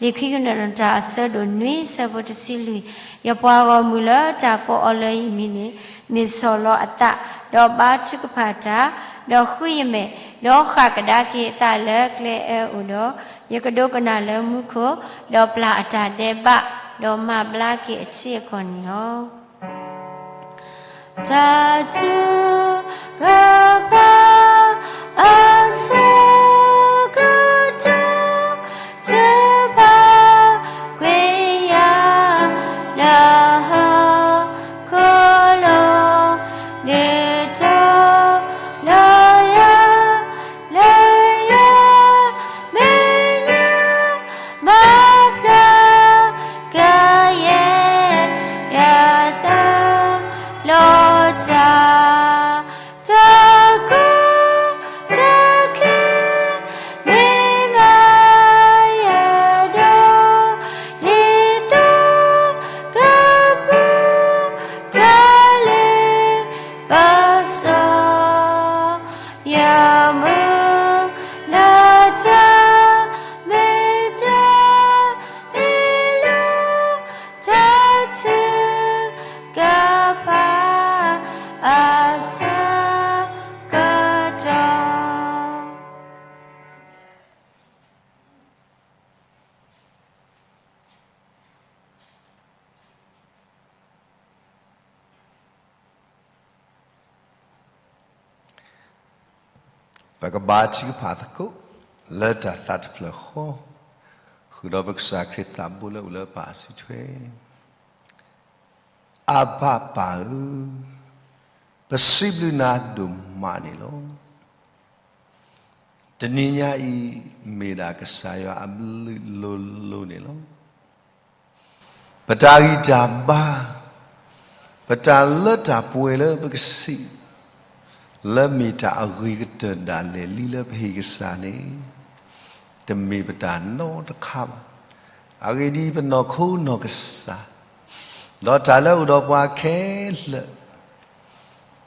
လံာ်ခံကွဲးနီၣ်တၢ်အဆၢဒိၣ်နွံ ဆၢဖိတဆံလွံၢ်, ယပှၤဂီၢ်မုၢ်လၢတၢ်ကိးအီၤလၢယမံၤန့ၣ် မ့ၢ်ဆီၣ်လီၤအသး, ဒီးဘါထုကဖၣ်တၢ်, ဒီးဃုယမဲာ်, ဒီးဃၣ်ကဒါက့ၤအသးလၢကျဲအၢအိၣ်ဒီး, ယကဒိကနၣ်လၢမူခိၣ်, ဒီးပျၢ်အတၢ်ဒဲးဘး, ဒီးမၤဘျါက့ၤအထံအကီၢ်န့ၣ်လီၤ. တၢ်ထုကဖၣ်အဆၢကတီၢ်, တဘၣ်ကွံာ်ယၤလၢဟီၣ်ခိၣ်လိၤ, ဒုးတီၤလီၤယၤ လၢယမဲာ်ညါ, ဘၣ်ဖျါကယဲၢ်ယသး လီၤတၢ်, တၢ်ကူၣ်တၢ်ခဲ မ့ၢ်ဘၣ်ယဒိး, ဒ်သိးကပူၤတၢ်လ့ပစီ ယမုၢ်လၢ်တၢ်မ့ၢ်တၢ်အ့ၣ်လိာ်, တၢ်ထုကဖၣ်အဆၢကတီၢ်. ပကဘါထုကဖၣ်သကိး လၢတၢ်သးတဖျၢၣ်ဃီ, ဃုာ်ဒီးပကစၢ်ခရံာ်သးဘိလၢအအိၣ်လၢပၢ်အစုထွဲ, အဘၣ်ပၢ်ဧၢ, ပစံးဘျုးနၤဒိၣ်မးန့ၣ်လီၤ. တနံၤညါအံၤ မ့ၢ်ဒၣ်ကစၢ်ယွၤအဘျုးလိၤလိၤန့ၣ်လီၤ. ပတၢ်ဂံၢ်တၢ်ဘါ, ပတၢ်လၢတၢ်ပှဲၤလၢပကစံး, လၢမ့ၢ်တၢ်အဂ့ၤကတၢၢ်ဒၣ်လဲာ်လံလၢပဟ့ၣ်ကစၢ်န့ၣ်, တမ့ၢ်ပတၢ်နီတခါဘၣ်. အဂ့ၢ်ဒ်အံၤ, ပနီၢ်ခိနီၢ်ကစၢ်, ဒီးတၢ်လၢအအိၣ်ဒီးပှၤခဲလၢာ်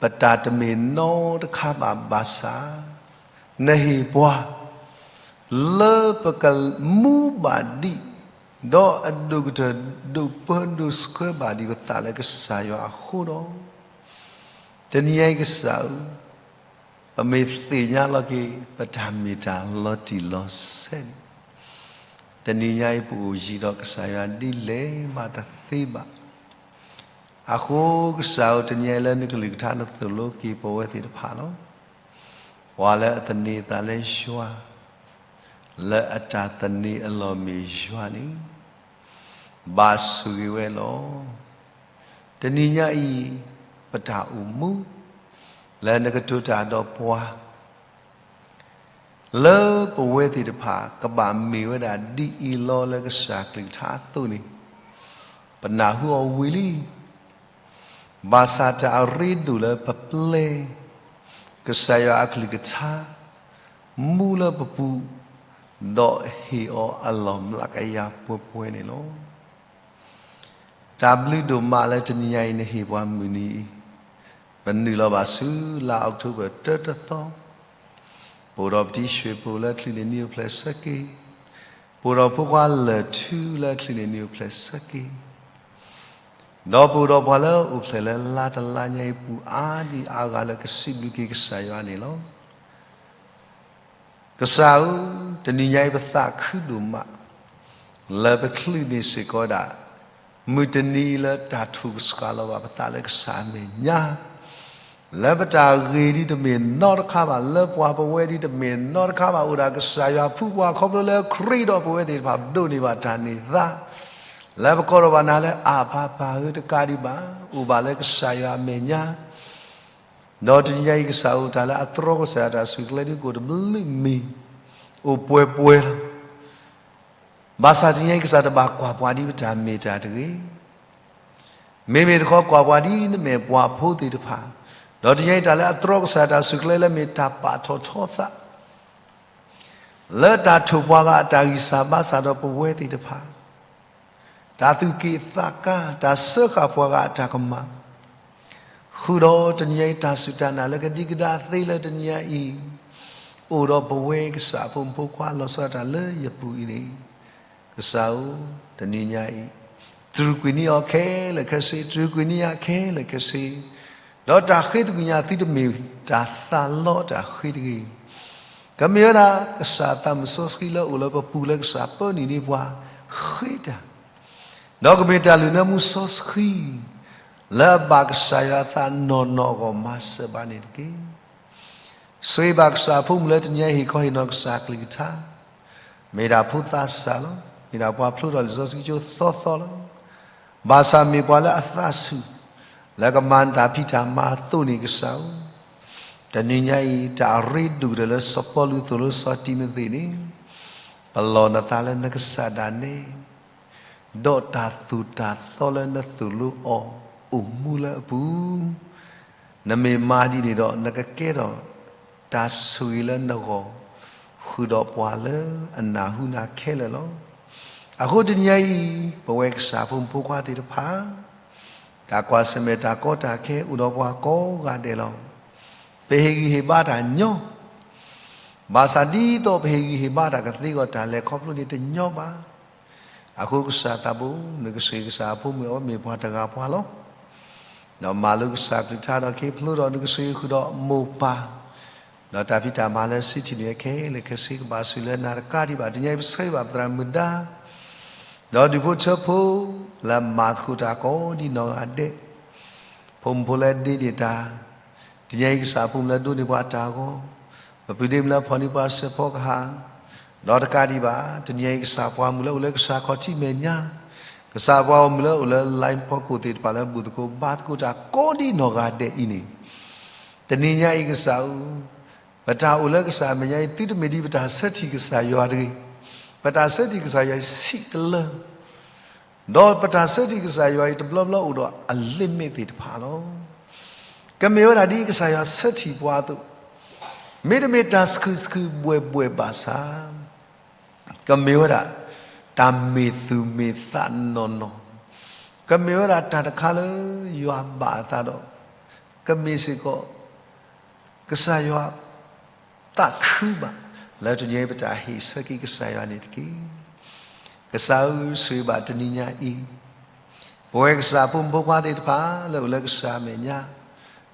ပတၢ်တမ့ၢ်နီတခါဘၣ်ဘၣ်ဆၣ်, နဟ့ၣ်ပှၤ လၢပကမူဘၣ်ဒံး, ဒီးအဒိၣ်ကတၢၢ်ဒိၣ်ပၢဒိၣ်ဆှၢဘၣ်ဒံးပသးလၢကစၢ်ယွၤအဃိဒီး, တနံၤအံၤကစၢ်ဧၢ, ပမ့ၢ်သ့ၣ်ညါလီၤက့ၤ ပတၢ်မ့ၢ်တၢ်လီၤတံၢ်လီၤဆဲးန့ၣ်, တနံၤညါအံၤပအိၣ်ယံၤဒီးကစၢ်ယွၤဒ်လဲၣ်မးတသ့ဘၣ်. အဃိကစၢ်ဧၢ, တနံၤအံၤလၢနကလုၢ်ကထါနသိၣ်လိက့ၤပဝဲသ့ၣ်တဖၣ်လီၤ. ပှၤလၢအသန့ၤအသးလၢယွၤ, လၢအတၢ်သန့ၤအလီၢ်မ့ၢ်ယွၤန့ၣ်, ဘၣ်ဆိၣ်ဂ့ၤဝဲလီၤ. တနံၤညါအံၤ ပတၢ်အိၣ်မူ လၢနကတိၤတၢ်ဒီးပှၤ လၢပဝဲသ့ၣ်တဖၣ် ကဘၣ်မ့ၢ်ဝဲဒၣ်ဒ်အံၤလီၤလၢကစၢ်ကလုၢ်ကထါအသိးန့ၣ်, ပနၢ်ဟူအီၤဝံၤလံ. ဘၣ်ဆၣ်တၢ်အရ့ဒိၣ်လၢပပျဲ ကစၢ်ယွၤအကလုၢ်ကထါ မူလၢပပူၤ, ဒီးဟ့ၣ်အီၤအလီၢ်မျးကယၤပှဲၤပှဲၤန့ၣ်လီၤ. တၢ်ဘျုးဒိၣ်မးလၢတနံၤညါအံၤ နဟ့ၣ်ပှၤမုၢ်နံၤအံၤ, ပနုာ်လီၤဘၣ်ဆူလါအီးကထိဘၢၣ်တၢတသီ, ပအိၣ်ဒီးပတံၤဆှ့ၣ်ဖိလၢချံးန့ၣ်နံၣ်အိၣ်ဖျဲၣ်ဆၢက့ၤ, ပအိၣ်ဒီးဖိခွါလၢၢ်ထူလၢချံးန့ၣ်နံၣ်အိၣ်ဖျဲၣ်ဆၢက့ၤ, ဒီးပအိၣ်ဒီးပှၤလၢအိၣ်ဖျဲၣ်လၢလါတလါညါအံၤအပူၤအါဒံအါဂၤလၢကစံးဘျုးက့ၤကစၢ်ယွၤန့ၣ်လီၤ. ကစၢ်ဧၢ, တနံၤညါအံၤပသးခုဒိၣ်မး လၢပချုးန့ၢ်စ့ၢ်ကီးဒၣ် မုၢ်တနံၤလၢတၢ်ထိၣ်ကဆှီလီၤဘၣ်ပသးလၢကစၢ်အမဲာ်ညါ, လၢပတၢ်ဂ့ၤဒ်တမ့ၢ်နီတခါဘၣ်, လၢပှၤပဝဲဒ်တမ့ၢ်နီတခါဘၣ်, အိၣ်ဒၣ်ကစၢ်ယွၤဖုပှၤခီဖျိလၢခရံာ်ဒီးပဝဲသ့ၣ်တဖၣ်ပဒိးန့ၢ်ဘၣ်တၢ်န့ၢ်သါ, လၢပကိးထီၣ်ဘၣ်နၤလၢအၣ်ပၢ်ပၢ်ဧၢတကးဒံးဘၣ်, အိၣ်ဘၣ်လၢကစၢ်ယွၤအမဲာ်ညါ ဒီးတနံၤညါအံၤကစၢ်အိၣ်တၢ်လၢအသြီကစၢ်ယွၤတၢ်ဆူၣ်ကျဲဒုးကအိၣ်တဘျုးမံၤ, အိၣ်ပှဲၤပှဲၤလီၤ. ဘၣ်ဆၣ်တနံၤညါအံၤကစၢ်တဘၣ်ကွၢ်ပှၤဒ်ပတၢ်မ့ၢ်တၢ်တဂ့ၤ, မ့မ့ၢ်တခီကွၢ်ပှၤဒ်နမဲာ်ပှၤဖိသ့ၣ်တဖၣ်, ဒီးတနံၤညါအံၤတၢ်လၢအသြီကစၢ်ယွၤတၢ်ဆူၣ်ကျဲလၢမ့ၢ်တၢ်ပာ်ထီၣ်ထီသး လၢတၢ်ထိၣ်ပှၤဂၤအတၢ်ဂံၢ်စၢ်ဘါစၢ်ဒီးပဝဲသ့ၣ်တဖၣ်, တၢ်သူၣ်က့ၣ်သးကါ, တၢ်စၢဃာ်ပှၤဂၤအတၢ်ကမၣ်, ဃုာ်ဒီးတနံၤညါအံၤတၢ်စူၢ်တၢ်နာ်လၢကဒံကဒါသ့လၢတနံၤညါအံၤ, အိၣ်ဒီးပဝဲကစၢ်အဖိမုၣ်ဖိခွါလီၤဆီဒၣ်တၢ်လၢယပူၤအံၤန့ၣ်, ကစၢ်ဧၢ, တနံၤညါအံၤ, တြူာ်ကွံာ်န့ၢ်အီၤခဲလၢာ်ခဲဆ့, တြူာ်ကွံာ်န့ၢ်ယၤခဲလၢာ်ခဲဆ့, ဒီးတၢ်ဃ့သကွံာ်ညါသုတမ့ၢ်တၢ်သးလီတၢ်ဃ့တဂ့ၤ ကမ့ၢ်ဝဲဒၣ်ကစၢ်သးမုၣ်စီဆှံလၢအိၣ်လၢပပူၤလၢကစၢ်ပၢနုာ်န့ၢ်ပှၤဃ့တၢ်, ဒီးကမ့ၢ်တၢ်လုၢ်နၢမူစီဆှံ လၢအဘၣ်ကစၢ်ယွၤအသးနီၢ်နီၢ်အဂီၢ်မၤစၢၤဘၣ်န့ၣ်တက့ၢ်. ဆိၣ်ဂ့ၤဘၣ်ကစၢ်အဖိမုၣ်လၢတနံၤညါအံၤဟ့ၣ်ခီဟ့ၣ်နီၤကစၢ်အကလုၢ်ကထါ, မ့ၢ်ဒၣ်ဖိသးစၢ်လီၤ. မ့ၢ်ဒၣ်ပှၤဖျိထီၣ်လံာ်စီဆှံကၠိသီသီလီၤ. ဘၣ်ဆၣ်မ့ၢ်ပှၤလၢအသးဆူၣ် လၢကမၤတၢ်ဖံးတၢ်မၤအသိးန့ၣ်ကစၢ်ဧၢ, တနံၤညါအံၤ တၢ်အရ့ဒိၣ်ကတၢၢ်လၢစီၤပီလူးသိၣ်လိစီၤတံၤမသ့းန့ၣ်, ပလီၢ်နသးလၢနကစၢ်ဒၣ်နဲ, ဒီးတၢ်သိၣ်တၢ်သီလၢနသိၣ်လိအီၤ အိၣ်မူလၢအပူၤ နမ့ၢ်မၤဒ်န့ၣ်ဒီး နကကဲထီၣ်တၢ်ဆိၣ်ဂ့ၤလၢနဂီၢ် ဃုာ်ဒီးပှၤလၢအနၢ်ဟူနၤခဲလၢာ်လီၤ. အဃိတနံၤညါအံၤ ပဝဲကစၢ်ဖိမုၣ်ဖိခွါသ့ၣ်တဖၣ် တၢ်ကွၢ်ဆၢၣ်မဲာ်တၢ်ကီတၢ်ခဲအိၣ်ဒီးပှၤကိးဂၤဒဲးလီၤ. ပဟ့ၣ်ဂံၢ်ဟ့ၣ်ဘါတၢ်ညီ ဘၣ်ဆၣ်ဒ်သိးပဟ့ၣ်ဂံၢ်ဟ့ၣ်ဘါတၢ်ကသ့အဂီၢ် တၢ်လဲၤခီဖျိန့ၣ်တညီဘၣ်. အဃိကစၢ်သးဘိ နကဆိၣ်ဂ့ၤကစၢ်အဖိမုၣ်အဝဲမ့ၢ်ပှၤတဂၤပှၤလီၤ. ဒီးမၤလိကစၢ်ကလုၢ်ကထါဒီးခ့ဖျိဒီးနကဆိၣ်ဂ့ၤဃုာ်ဒီးမိၢ်ပၢ်, ဒီးတၢ်ဖံးတၢ်မၤလၢစံးထံၣ်န့ၣ်ခဲလၢာ်ခဲဆ့ကဘၣ်ဆိၣ်လၢနၤတကးဒံးဘၣ်. တနံၤညါအံၤပဆၢဂ့ၤဘၣ်ပသရၣ်မုၣ်ဒါ ဒီးဒူၣ်ဖိထၢဖိ လၢမၤသကိးတၢ်ကိးဒံနီၢ်ဂၤဒဲး, ဖိမုၣ်ဖိလၢဒ့န့ၢ်တၢ်, တနံၤညါအံၤကစၢ်ဖိမုၣ်လၢဒိးန့ၢ်ပှၤတၢ်အဂီၢ်, ပပုၢ်ဒ့မုၣ်လၢဖီၣ်န့ၢ်ပှၤစဲးဖီကဟၣ်, ဒီးတကးဒံးဘၣ် တနံၤညါအံၤကစၢ်ပှၤမုၣ်လၢအိၣ်လၢကစၢ်ခီၣ်ထံးမဲာ်ညါ, ကစၢ်ပှၤဂီၢ်မုၢ်လၢအိၣ်လၢ line ဖီခိၣ်သ့ၣ်တဖၣ်လၢ ဘူၣ်သကိးဘါသကိးတၢ်ကိးဒံနီၢ်ဂၤဒဲးအံၤန့ၣ်, တနံၤညါအံၤကစၢ်ဧၢ, ပတၢ်အိၣ်လၢကစၢ်အမဲာ်ညါအံၤ သုတမ့ၢ်ဒ်ပတၢ်ဆၢထံၣ်ကစၢ်ယွၤတဂ့ၤ, ပတၢ်ဆၢထံၣ်ကစၢ်ယွၤအံၤဆံးတလၢ ဒီးပတၢ်ဆၢထံၣ်ကစၢ်ယွၤအံၤတဘျီဘျီအိၣ်ဒီးအ limit သ့ၣ်တဖၣ်လီၤ. ကမ့ၢ်ဝဲဒၣ်ဒ်ကစၢ်ယွၤဆၢထံၣ်ပှၤအသိး, မ့တမ့ၢ်တၢ်ဆှုၣ်ဆှုၣ်ဘှဲၣ်ဘှဲၣ်ဘၣ်ဆၣ်, ကမ့ၢ်ဝဲဒၣ် တၢ်မ့ၢ်သူၣ်မ့ၢ်သးနီၢ်နီၢ်, ကမ့ၢ်ဝဲဒၣ်တၢ်တခါလၢယွၤဘၣ်အသးဒီး, ကမ့ၢ်စ့ၢ်ကီး ကစၢ်ယွၤ သးခုဘၣ် လၢတနံၤအံၤပတၢ်ဟ့ၣ်ဆၢက့ၤကစၢ်ယွၤန့ၣ်တက့ၢ်. ကစၢ်ဧၢ, ဆိၣ်ဂ့ၤဘၣ်တနံၤညါအံၤ, ပဝဲကစၢ်ဖိမုၣ်ဖိခွါသ့ၣ်တဖၣ်လၢအိၣ်လၢကစၢ်အမဲာ်ညါ,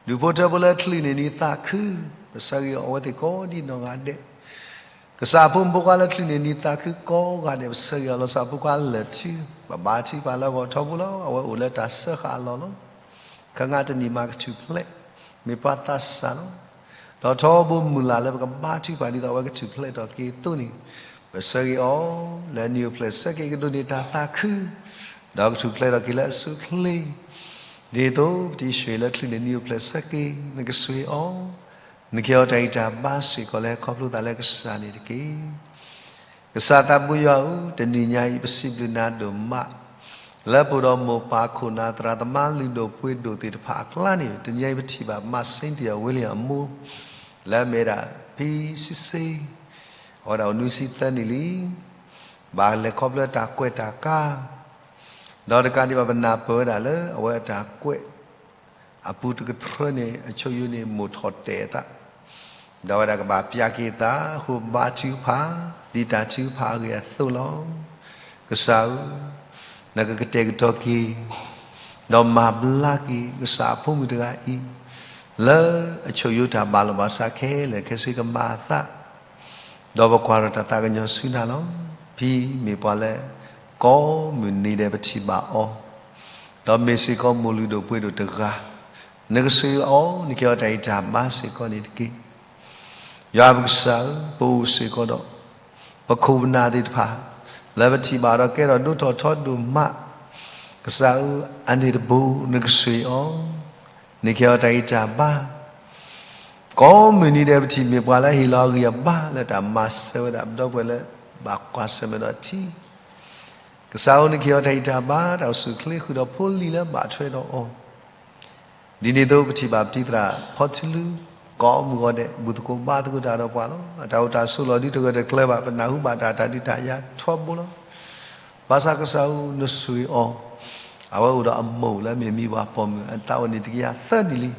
ဒူၣ်ဖိထၢဖိလၢချုးန့ၢ်နံၤသးခု, ပဆၢဂ့ၤအီၤအဝဲသ့ၣ်ကိးဒံနီၢ်ဂၤဒဲး, ကစၢ်ဖိမုၣ်ဖိခွါလၢချုးန့ၢ်နံၤသးခုကိးဂၤဒဲး ပဆၢဂ့ၤအီၤလီၤ. ကစၢ်ဖိခွါလၢာ်ထူ ပဘါထုကဖၣ်လၢအဂီၢ်ထီဘိလီၤ. အဝဲအိၣ်လၢတၢ်စၢဃာ်အလီၢ်လီၤ. ခါငါတနံၤမၤကထူၣ်ဖျဲး, မ့ၢ်ပှၤသးစၢ်လီၤ. ဒီးထီဘိမုၢ်လၢ်လၢပကဘါထုကဖၣ်ဒ်သိးအဝဲကထူၣ်ဖျဲးထီၣ်က့ၤအသိးန့ၣ်, ပဆၢဂ့ၤအီၤ လၢနံၤအိၣ်ဖျဲၣ်ဆၢက့ၤကဒိးန့ၢ်တၢ်သးခု, ဒီးကထူၣ်ဖျဲးထီၣ်က့ၤလၢအဆိအချ့, ဒ်သိးပတံၤဆှၢလၢချုးန့ၢ်နံၤအိၣ်ဖျဲၣ်ဆၢက့ၤ, နကဆိၣ်ဂ့ၤအီၤ, နကဟ့ၣ်အီၤတၢ်ဂံၢ်တၢ်ဘါစ့ၢ်ကီးလၢခီဖျိသးလၢကစၢ်န့ၣ်တက့ၢ်. ကစၢ်သးဘိယွၤဧၢ, တနံၤညါအံၤပစံးဘျုးနၤဒိၣ်မး, လၢပအိၣ်ဒီးမိၢ်ပၢ်ခိၣ်နၢ်သရၣ်သမါလုၢ်ဒိၣ်ပှ့ၤဒိၣ်သ့ၣ်တဖၣ်အကျါန့ၣ်, တနံၤညါအံၤပထံၣ်ဘၣ်မါစ့တံယၤဝ့လံအမိၢ်, လၢအမ့ၢ်ဒၣ်ဖံစုစ့, အဝဲဒၣ်အိၣ်နွံဆံသၢနံၣ်လံ, ဘၣ်လဲၤခီဖျိတၢ်ကွဲးတၢ်ကါ, ဒီးတကးဒံးဘၣ်ပနၢ်ပၢၢ်ဝဲဒၣ်လၢအဝဲအတၢ်ကွဲး အပူၤတကထြၢန့ၣ် အဆိယိန့ၣ်မိၢ်ထီၣ်တဲာ်အသး, ဒီးအဝဲဒၣ်ကဘၣ်ပျၢ်က့ၤအသးအဃိ ဘါထုကဖၣ် ဒ်တၢ်ထုကဖၣ်အဂ့ၢ်အသိးလီၤ. ကစၢ်ဧၢ, နကကတဲာ်ကတီၤက့ၤ ဒီးမၤဘျါက့ၤ ကစၢ်အဖိမုၣ်တဂၤအံၤ လၢအဆိၣ်ယိာ်တၢ်ဘၣ်လီၤဘၣ်စးခဲလၢာ်ခဲဆ့ကမၤအသး ဒီးပကွၢ်ထီၣ်တၢ်သးကညီၤဆူနၤလီၤ. ဖံမ့ၢ်ပှၤလၢ ကိးမုၢ်နံၤဒဲးပထံၣ်ဘၣ်အီၤ, ဒီးမ့ၢ်စ့ၢ်ကီးမိၢ်လုၢ်ဒိၣ်ပှ့ၤဒိၣ်တဂၤ, နကဆှၢအီၤ နကဟ့ၣ်အီၤတၢ်ဂံၢ်တၢ်ဘါစ့ၢ်ကီးန့ၣ်တက့ၢ်. ယွၤပကစၢ်ဧၢ, ပအိၣ်စ့ၢ်ကီးဒီး ပခိၣ်ပနၢ်သ့ၣ်တဖၣ် လၢပထံၣ်ဘၣ်ဒီးကဲထီၣ်ဒိၣ်ထီၣ်ထီဒိၣ်မး, ကစၢ်ဧၢ, အန့ၣ်တဘိ နကဆှၢအီၤ နကဟ့ၣ်အီၤတၢ်ဂံၢ်တၢ်ဘါ, ကိးမုၢ်နံၤဒဲးပထံၣ်မ့ၢ်ပှၤလၢဟ့ၣ်လီၤအဂံၢ်အဘါလၢတၢ်မၤစၢၤဝဲဒၣ်ပဒီပုၢ်ဝဲၢ်လၢ ဘၣ်ကွၢ်ဆၢၣ်မဲာ်ဒီးထံ ကစၢ်ဧၢ, နကဟ့ၣ်အီၤတၢ်ဂံၢ်တၢ်ဘါ တၢ်အိၣ်ဆူၣ်အိၣ်ချ့ဃုာ်ဒီးဖိလံၤလၢဘၣ်ထွဲဒီးအီၤ, ဒ်န့ၣ်အသိးပထံၣ်ဘၣ်ပတံၤသရၣ်ဖီထူလူ ကိးမုၢ်ဂီၤဒဲး ဘူၣ်သကိးဘါသကိးတၢ်ဒီးပှၤလီၤ. အတၢ်အိၣ်တၢ်ဆိးလီၤဒ်တဂၢၢ်တကျၢၤဘၣ်, ပနၢ်ဟူဘၣ်တၢ်တၢ်ဒုးတၢ်ယၤထီဘိလီၤ. ဘၣ်ဆၣ်ကစၢ်ဧၢ, နဆှၢအီၤ, အဝဲအိၣ်ဒီးအမိၢ်လၢမ့ၢ်မံၤပှၢ်ပိာ်မုၣ် အသးအိၣ်န့ၢ်တကယၤသၢနံၣ်လံ.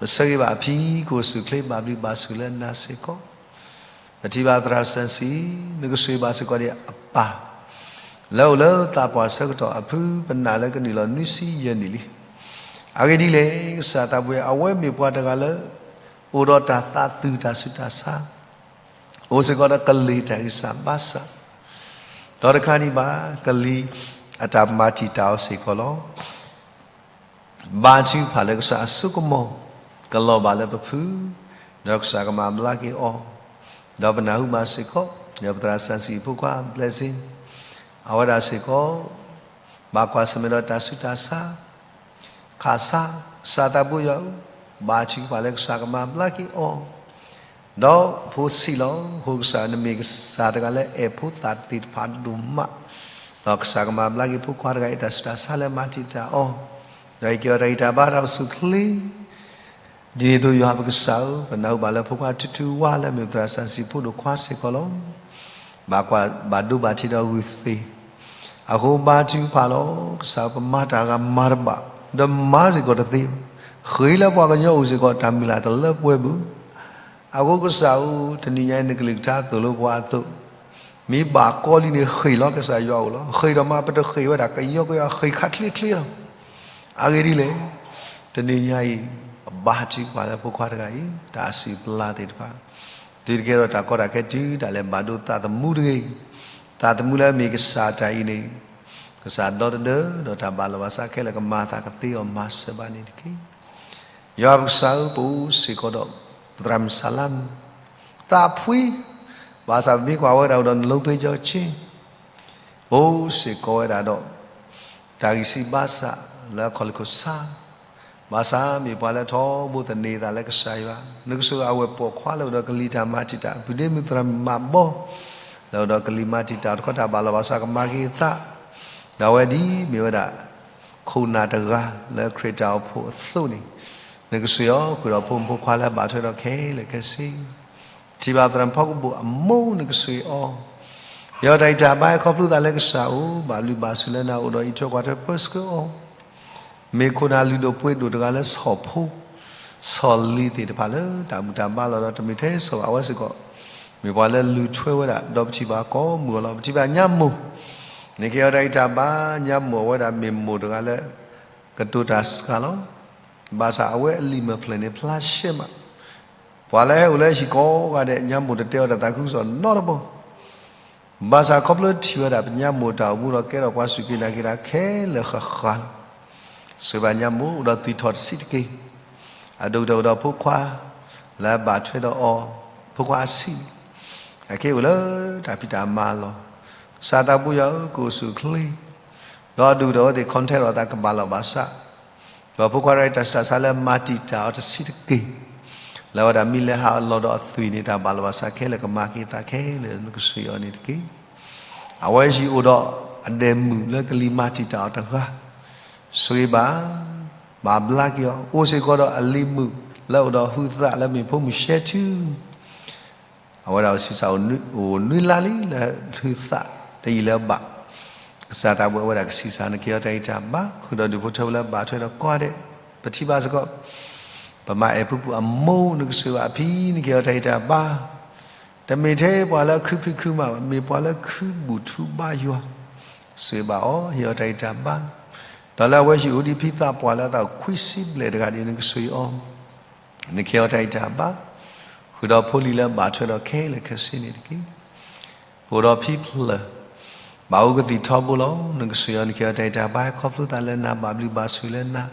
ပဆၢဂ့ၤဘၣ်အဖံ ကအိၣ်ဆူၣ်အိၣ်ချ့ဘၣ်ဘျုးဘၣ်ဆိၣ်လၢနၤစ့ၢ်ကီး ပထံၣ်ဘၣ်သရၣ်စီဆှံ, နကဆှၢဘၣ်စ့ၢ်ကီးဒံးအပၢ် လၢအိၣ်လၢသးပှၢ်ဆၢကတီၢ်အဖု ပနာ်လၢကနုာ်လီၤနွံဆံယဲၢ်နံၣ်လံ. အဂ့ၢ်ဒ်လဲၣ်, ကစၢ်သးပှၢ်, အဝဲမ့ၢ်ပှၤတဂၤလၢ အိၣ်ဒီးတၢ်သးသုးတၢ်ဆူးတၢ်ဆါ, အိၣ်စ့ၢ်ကီးဒီးကလံၤတၢ်ဂံၢ်စၢ်ဘါစၢ်, ဒီးတခါဒံးဘၣ် ကလံၤအတၢ်မၤတံာ်တာ်အီၤစ့ၢ်ကီးလီၤ. ဘါထုကဖၣ်လၢကစၢ်အစိကမီၤ ကလီၤဘၣ်လၢပဖု, ဒီးကစၢ်ကမၤဘျါက့ၤအီၤ, ဒီးပနၢ်ဟူဘၣ်စ့ၢ်ကီး ဒီးပသရၣ်စီဆှံအဖိခွါ blessing အဝဲဒၣ်စ့ၢ်ကီး ဘၣ်ကွၢ်ဆၢၣ်မဲာ်ဒီးတၢ်ဆူးတၢ်ဆါ ခးဆါ, ကစၢ်သးပှၢ်ယွၤဧၢ, ဘါထုကဖၣ်လၢကစၢ်ကမၤဘျါက့ၤအီၤ, ဒီးဖိဆံးလီၤ. အဃိကစၢ်နမ့ၢ်ကစၢ်တဂၤလၢအဲၣ်ဖိသၣ်သ့ၣ်တဖၣ်ဒိၣ်မး, ဒီးကစၢ်ကမၤဘျါက့ၤဖိခွါတဂၤအံၤ တၢ်ဆူးတၢ်ဆါလၢမၤတံာ်တာ်အီၤ, ဒီးဟ့ၣ်က့ၤအီၤတၢ်ဂံၢ်တၢ်ဘါတၢ်အိၣ်ဆူၣ်အိၣ်ချ့ ဒ်န့ၣ်အသိးယွၤပကစၢ်ဧၢ, ပနၢ်ဟူဘၣ်လၢဖိခွါထူထူဝါလၢမ့ၢ်ပသရၣ်စီဆှံဖိဒိၣ်ခွါစ့ၢ်ကီးလီၤ. ဘၣ်ကွၢ်ဘၣ်ဒိဘၣ်ထံးဒီးဂုာ်သ့ၣ်, အဃိဘါထုကဖၣ်လီၤ. ကစၢ်ဧၢ, ပမၤတၢ်ဂၤမၤတဘၣ်, ဒီးမၤစ့ၢ်ကီးတသ့, ဃ့လၢပှၤကညီအိၣ်စ့ၢ်ကီး တၢ်မုၢ်လၢ်တလၢပှဲၤဘၣ်. အဃိကစၢ်ဧၢ, တနံၤညါအံၤ နကလုၢ်ကထါသိၣ်လိပှၤအသိး, မ့ၢ်ဘၣ်ကီလံန့ၣ် ဃ့ၢ်လီၤကစၢ်ယွၤအိၣ်လီၤ. ဃ့ၢ်ဒီးမး ပတဃ့ၢ်ဝဲဒၣ်ကယီကယီ ဃ့ၢ်ခါချ့ချ့လီၤ. အဂ့ၢ်ဒ်လဲၣ်, တနံၤညါအံၤ ပဘါထုကဖၣ်လၢဖိခွါတဂၤအံၤ တၢ်စံးပျၢ်သ့ၣ်တဖၣ်, တုၤတကဲထီၣ်တၢ်ကီတၢ်ခဲ တုၤဒၣ်လဲာ်ဘၣ်ဒိသးသမူတဂ့ၤ, သးသမူလၢအမ့ၢ်ကစၢ်တၢ်အံၤန့ၣ်, ကစၢ်ဒီတဒၢ ဒီးတၢ်ဘၣ်လီၤဘၣ်စးခဲလၢာ် ကမၤသးကသ့အီၤမၤစၢၤဘၣ်န့ၣ်တက့ၢ်. ယွၤပကစၢ်ဧၢ, ပအိၣ်စ့ၢ်ကီးဒီး ပသရၣ်မုၣ်စၤလါမုၣ်, သးဖှံ, ဘၣ်ဆၣ်ပမ့ၢ်ကွၢ်ဝဲဒၣ်အိၣ်ဒီး နလိသ့ကၠီဆ့, ပအိၣ်စ့ၢ်ကီးဝဲဒၣ်ဒီး တၢ်ဂံၢ်စၢ်ဘါစၢ်လၢအခီၣ်လ့ၢ်ခိၣ်ဆၢ, ဘၣ်ဆၣ်မ့ၢ်ပှၤလၢထီဘိသန့ၤသးလၢကစၢ်ယွၤ, နကဆိၣ်ဂ့ၤအဝဲၢ်ပိာ်ခွါလၢအိၣ်ဒီးကလံၤတၢ်မၤတံာ်တာ်, ပုၢ်ဒ့မုၣ်သရၣ်မုၣ်မးဘီ လၢအိၣ်ဒီးကလံၤမၤတံာ်တာ် တခီတၢ်ဘၣ်လီၤဘၣ်စးကမၤက့ၤအသး, ဒီးအဝဲဒ်မ့ၢ်ဝဲဒၣ် ခိၣ်နၢ်တဂၤလၢခရံာ်တၢ်အိၣ်ဖှိၣ်အသိးန့ၣ်, နကဆိၣ်ဂ့ၤအီၤဃုာ်ဒီးဖိမုၣ်ဖိခွါလၢအဘၣ်ထွဲဒီးခဲလၢာ်ခဲဆ့ ထံၣ်ဘၣ်သရၣ်ဖီကဘိၣ်အမိၢ် နကဆိၣ်ဂ့ၤအီၤ, ယွၤတၢ်ဂံၢ်တၢ်ဘါ ခီဖျိသးလၢကစၢ်အိၣ်, ဘၣ်ဘျုးဘၣ်ဆိၣ်လၢနၤအိၣ်ဒီးအံးထွဲကွၢ်ထွဲပၢဆှၢအီၤ, မ့ၢ်ခိၣ်နၢ်လုၢ်ဒိၣ်ပှ့ၤဒိၣ်တဂၤလၢဆီၣ်ဖိ ဆီၣ်လံၤသ့ၣ်တဖၣ်လၢတၢ်ဘူၣ်တၢ်ဘါလီၤဒီးတမ့ၢ်ထဲဆီၣ်ဘၣ်အဝဲစ့ၢ်ကီး, မ့ၢ်ပှၤလၢလုၢ်ထွဲဝဲဒၣ် ဒီးပထံၣ်ဘၣ်ကိးမုၢ်အလီၤ ပထံၣ်ဘၣ်ညါမိၢ်, နကဟ့ၣ်အီၤတၢ်ဂံၢ်တၢ်ဘါ ညါမိၢ်အဝဲဒၣ်မ့ၢ်မိၢ်တဂၤလၢ ကတိၤတၢ်စှၤလီၤ ဘၣ်ဆၣ်အဝဲအလံာ်မဲာ်ဖျၢၣ်န့ၣ် ဖျါရှဲမး, ပှၤလၢဟဲအိၣ်လၢဟံၣ်ကိးဂၤဒဲး ညါမိၢ်တတဲအီၤတၢ်သးခုကစီၣ်နီတဘီ, ဘၣ်ဆၣ်ခီဖျိထံၣ်ဝဲဒၣ်ပညါမိၢ်တၢ်အိၣ်မူဒီးကဲထီၣ်ပှၤစူၢ်က့ၤနာ်က့ၤတၢ်ခဲလၢာ်ဃၣ်ဃၣ်လီၤ, ဆိၣ်ဂ့ၤဘၣ်ညါမိၢ်အိၣ်ဒီးသွံၣ်ထီၣ်တဆံးတက့ၢ်, အဒိၣ်ကတၢၢ်အိၣ်ဒီးဖိခွါ လၢအဘၣ်ထွဲဒီးအီၤ, ဖိခွါအဆံး, အခဲအံၤအိၣ်လၢတၢ်ဖံးတၢ်မၤလီၤ, ကစၢ်သးပူၤယွၤဧၢ ကအိၣ်ဆူၣ်အိၣ်ချ့ ဒီးအဒိၣ်ကတၢၢ်အဝဲသ့ၣ် contact ဒီးသးကဘၣ်လီၤဘၣ်စး, ဒီးဖိခွါတဂၤအံၤတၢ်ဆူးတၢ်ဆါလၢမၤတံာ်တာ်အီၤတဆံးတက့ၢ်, လၢအဝဲဒၣ်မ့ၢ်လဲၤဟးအလီၢ်ဒီးအသွံၣ်န့ၣ် တၢ်ဘၣ်လီၤဘၣ်စးခဲလၢာ်ကမၤက့ၤသးခဲလၢာ် နကဆိၣ်ဂ့ၤအီၤန့ၣ်တက့ၢ်, အဝဲယံၤအိၣ်ဒီးအဒဲးမုၣ်လၢကလံၤမၤတံာ်တာ်အီၤတဂၤ, ဆိၣ်ဂ့ၤဘၣ်, ဘၣ်ဘျါက့ၤအီၤ အိၣ်စ့ၢ်ကီးဒီးအလံၤမုၣ်လၢအိၣ်ဒီးဟုသၣ်လၢမ့ၢ်ဖိမုၣ်ရှဲထူ အဝဲဒၣ်အိၣ်ဆံးစၢ်အိၣ်နွံလါလံ လၢဟုသၣ်တယံာ်လၢၤဘၣ်, ကစၢ်သးပူၤအဝဲဒၣ်ကဆံးစၢ် နကဟ့ၣ်အီၤတၢ်ဂံၢ်တၢ်ဘါ ဃုာ်ဒီးဒူၣ်ဖိထၢဖိလၢဘၣ်ထွဲဒီးကိးဂၤဒဲး, ပထံၣ်ဘၣ်စ့ၢ်ကီး ပမၤအဲၣ်ပူပူအမိၢ် နကဆိၣ်ဂ့ၤဘၣ်အဖံ နကဟ့ၣ်အီၤတၢ်ဂံၢ်တၢ်ဘါ, တမ့ၢ်ထဲပှၤလၢအခုဖံးခုမၤဘၣ်, မ့ၢ်ပှၤလၢခုဘူၣ်ထူဘါယွၤ, ဆိၣ်ဂ့ၤဘၣ်အီၤ ဟ့ၣ်အီၤတၢ်ဂံၢ်တၢ်ဘါ, ဒီးလၢအဝဲဟံၣ်အိၣ်ဒံးဖံသးပှၢ်လၢအသးအိၣ်ခွံဆံဘျဲၣ်တဂၤဒီး နကဆိၣ်ဂ့ၤအီၤ နကဟ့ၣ်အီၤတၢ်ဂံၢ်တၢ်ဘါ, ဃုာ်ဒီးဖိလံၤလၢဘၣ်ထွဲဒီးခဲလၢာ်ခဲဆ့န့ၣ်တက့ၢ်. ပအိၣ်ဒီးဖံဖျၢၣ်, ဘၣ်အိၣ်ကသံၣ်ထီဘိလီၤ. နကဆိၣ်ဂ့ၤအီၤ နကဟ့ၣ်အီၤတၢ်ဂံၢ်တၢ်ဘါ ဟဲခီဖျိသးလၢနၤ ဘၣ်ဘျုးဘၣ်ဆိၣ်လၢနၤ,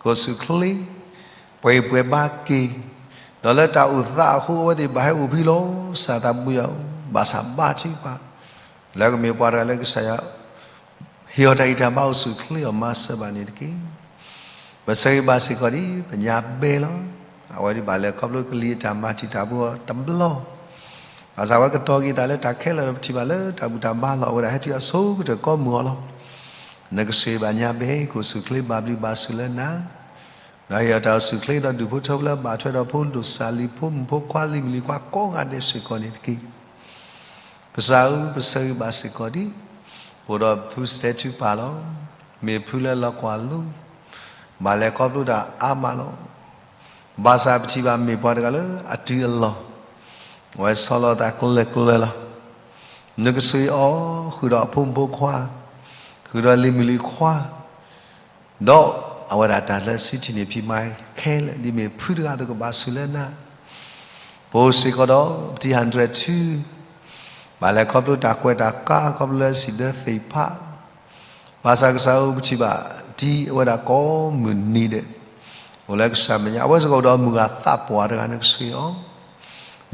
ကအိၣ်ဆူၣ်ချ့, ပှဲၤဂံၢ်ပှဲၤဘါက့ၤ, ဒီးလၢတၢ်အိၣ်သးအဃိ အဝဲသ့ၣ်ဘၣ်ဟဲအိၣ်ဖဲလီၤ. ကစၢ်သးဘိယွၤဧၢ, ဘၣ်ဆၣ်ဘါထုကဖၣ် လၢကမ့ၢ်ပှၤတဂၤလၢကစၢ်ယွၤ ဟ့ၣ်အီၤတၢ်ဂံၢ်တၢ်ဘါ အိၣ်ဆူၣ်ချ့အီၤမၤစၢၤဘၣ်န့ၣ်တက့ၢ်. ပဆၢဂ့ၤဘၣ်စ့ၢ်ကီးဒ်ပညါဘဲလီၤ. အဝဲဒၣ်ဘၣ်လဲၤခီဖျိကလံၤအတၢ်မၤတံာ်တာ်ဖိအီၤတဘျီ, ဘၣ်ဆၣ်အဝဲကတီၤက့ၤသးလၢတၢ်ခဲလၢာ်ဒီး ပထံၣ်ဘၣ်လၢတၢ်ဘူၣ်တၢ်ဘါလီၤ. အဝဲဒၣ်ဟဲတုၤအဆိကတၢၢ်ကိးမုၢ်အီၤလီၤ. နကဆိၣ်ဂ့ၤဘၣ်ညါဘဲ ကအိၣ်ဆူၣ်ချ့ ဘၣ်ဘျုးဘၣ်ဆိၣ်လၢနၤ, ဒီးဟ့ၣ်အီၤတၢ်အိၣ်ဆူၣ်ချ့ဒီးဒူၣ်ဖိထၢဖိလၢဘၣ်ထွဲဒီးဖိဒိၣ်စၢ်လံၤ ဖိမုၣ်ဖိခွါလံၤမုၣ်လံၤခွါကိးဂၤဒဲးစ့ၢ်ကီးန့ၣ်တက့ၢ်. ကစၢ်ဧၢ, ပဆၢဂ့ၤဘၣ်စ့ၢ်ကီးဒ် ပအိၣ်ဒီးဖုစတဲထူပၢ်လီၤ. မ့ၢ်ဖုလၢလီၤကွၢ်လိ, ဘၣ်လဲၤခီဖျိတၢ်အါမးလီၤ. ဘၣ်ဆၣ်ပထံၣ်ဘၣ်မ့ၢ်ပှၤတဂၤလၢအတုၤအလီၢ်, အဝဲဆီလီၤသးကျၢၤကျၢၤလီၤ. နကဆိၣ်ဂ့ၤအီၤ, ဃုာ်ဒီးအဖိမုၣ်ဖိခွါ, ဃုာ်ဒီးလံၤမုၣ်လံၤခွါ, ဒီးအဝဲဒၣ်တၢ်လၢဆံးထံၣ်န့ၢ်ဖံးမၤခဲလၢာ် ဒ်မ့ၢ်ဖုတဂၤအသိးကဘၣ်ဆိၣ်လၢနၤ, ပအိၣ်စ့ၢ်ကီးဒီး ပတံၤ hundred two, ဘၣ်လဲၤခီဖျိတၢ်ကွဲးတၢ်ကါ ခီဖျိလၢစံးဒၢသ့ၣ်တဖၣ်, ဘၣ်ဆၣ်ကစၢ်ဧၢ ပထံၣ်ဘၣ်တံၤအဝဲဒၣ်ကိးမုၢ်နံၤဒဲး, အိၣ်လၢကစၢ်မဲာ်ညါ အဝဲစ့ၢ်ကီးအိၣ်ဒီးမုၢ်ဂၤသးပှၢ်တဂၤ နကဆိၣ်ဂ့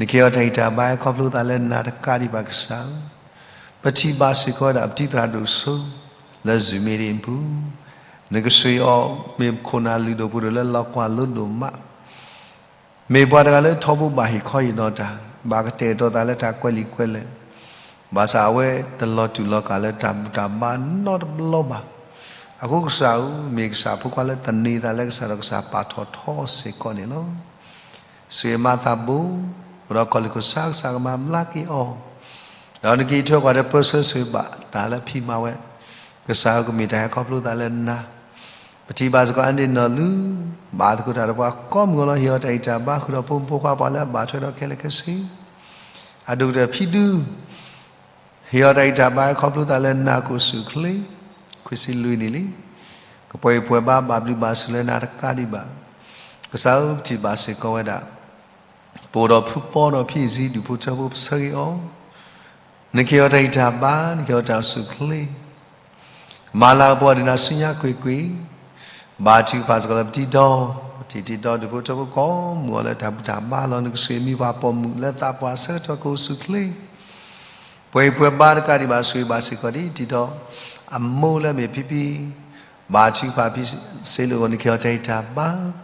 ၤအီၤ, နကဟ့ၣ်အီၤတၢ်ဂံၢ်တၢ်ဘါ ဟဲခီဖျိသးလၢနၤတကးဒံးဘၣ်ကစၢ်ဧၢ, ပထံၣ်ဘၣ်စ့ၢ်ကီးဝဲဒၣ်ပတံၤသရၣ်ဒိၣ်စိ လၢ Zoom meeting အပူၤ, နကဆိၣ်ဂ့ၤအီၤ မ့ၢ်ခိၣ်နၢ်လုၢ်ဒိၣ်ပှ့ၤဒိၣ်လၢလီၤကွၢ်လိဒိၣ်မး, မ့ၢ်ပှၤတဂၤလၢထီဘိဘၣ်ဟ့ၣ်ခီဟ့ၣ်နီၤတၢ်, ဘၣ်ကတဲာ်ကတီၤသးလၢတၢ်ကွဲးလံာ်ကွဲးလဲၢ်, ဘၣ်ဆၣ်အဝဲတလီၤတူာ်လီၤကာ်လၢတၢ်ဘူၣ်တၢ်ဘါနီတဘျီဘၣ်. အဃိကစၢ်ဧၢ, မ့ၢ်ကစၢ်ဖိခွါလၢသန့ၤသးလၢကစၢ်ဒီးကစၢ်ပာ်ထီၣ်ထီစ့ၢ်ကီးန့ၣ်လီၤ. ဆိၣ်ဂ့ၤမၤသးဘိ, အိၣ်ဒီးကီၢ်လံၢ်ခိၣ်ဆါကစၢ်ကမၤဘျါက့ၤအီၤ, ဒီးနကအံးထွဲကွၢ်ထွဲပၢဆှၢဆိၣ်ဂ့ၤဘၣ်တၢ်လၢဖံးမၤဝဲ, ကစၢ်ဧၢ ကမ့ၢ်တၢ်ဟဲခီဖျိသးလၢနၤ, ပထံၣ်ဘၣ်စ့ၢ်ကီးအန့ၣ်နီၢ်လုၢ်, ဘၣ်သကိးတၢ်ဒီးပှၤကိးမုၢ်အီၤလီၤ. ဟ့ၣ်အီၤတၢ်ဂံၢ်တၢ်ဘါ ဃုာ်ဒီးဖိမုၣ်ဖိခွါပှၤလၢအဘၣ်ထွဲဒီးခဲလၢာ်ခဲဆ့, အဒိၣ်ကတၢၢ်ဖံဒု ဟ့ၣ်အီၤတၢ်ဂံၢ်တၢ်ဘါ ဟဲခီဖျိသးလၢနၤ ကအိၣ်ဆူၣ်ချ့, ခွံဆံလွံၢ်နံၣ်လံ, ကပှဲၤဂံၢ်ပှဲၤဘါ ဘၣ်ဘျုးဘၣ်ဆိၣ်လၢနၤတကးဒံးဘၣ်. ကစၢ်ဧၢ ပထံၣ်ဘၣ်စ့ၢ်ကီးဝဲဒၣ် ပအိၣ်ဒီးဖုပီဒီးဖံအ့ၣ်စံ ဒူၣ်ဖိထၢဖိ ပဆၢဂ့ၤအီၤ, နကဟ့ၣ်အီၤတၢ်ဂံၢ်တၢ်ဘါ နကဟ့ၣ်အီၤတၢ်အိၣ်ဆူၣ်ချ့ မၤလၤကပီၤဒုးနၤဆူညါကွ့ၢ်ကွ့ၢ်, ဘါထုကဖၣ်စ့ၢ်ကီးလၢပတံၤဒီ, ပထံၣ်တံၤဒီဒူၣ်ဖိထၢဖိကိးမုၢ်အီၤလၢတၢ်ဘူၣ်တၢ်ဘါလီၤ. နကဆိၣ်ဂ့ၤမံၤပှၢ်ပိာ်မုၣ်လၢသးပှၢ်ဆၢကတီၢ်ကအိၣ်ဆူၣ်ချ့, ပှဲၤဂံၢ်ပှဲၤဘါတကးဒံးဘၣ် ဆိၣ်ဂ့ၤဘၣ်စ့ၢ်ကီးဒ်တံၤဒီ, အမိၢ်လၢမ့ၢ်ဖံဖံ ဘါထုကဖၣ်ဖံစ့လိာ်အဂီၢ် နကဟ့ၣ်အီၤတၢ်ဂံၢ်တၢ်ဘါ, ဟ့ၣ်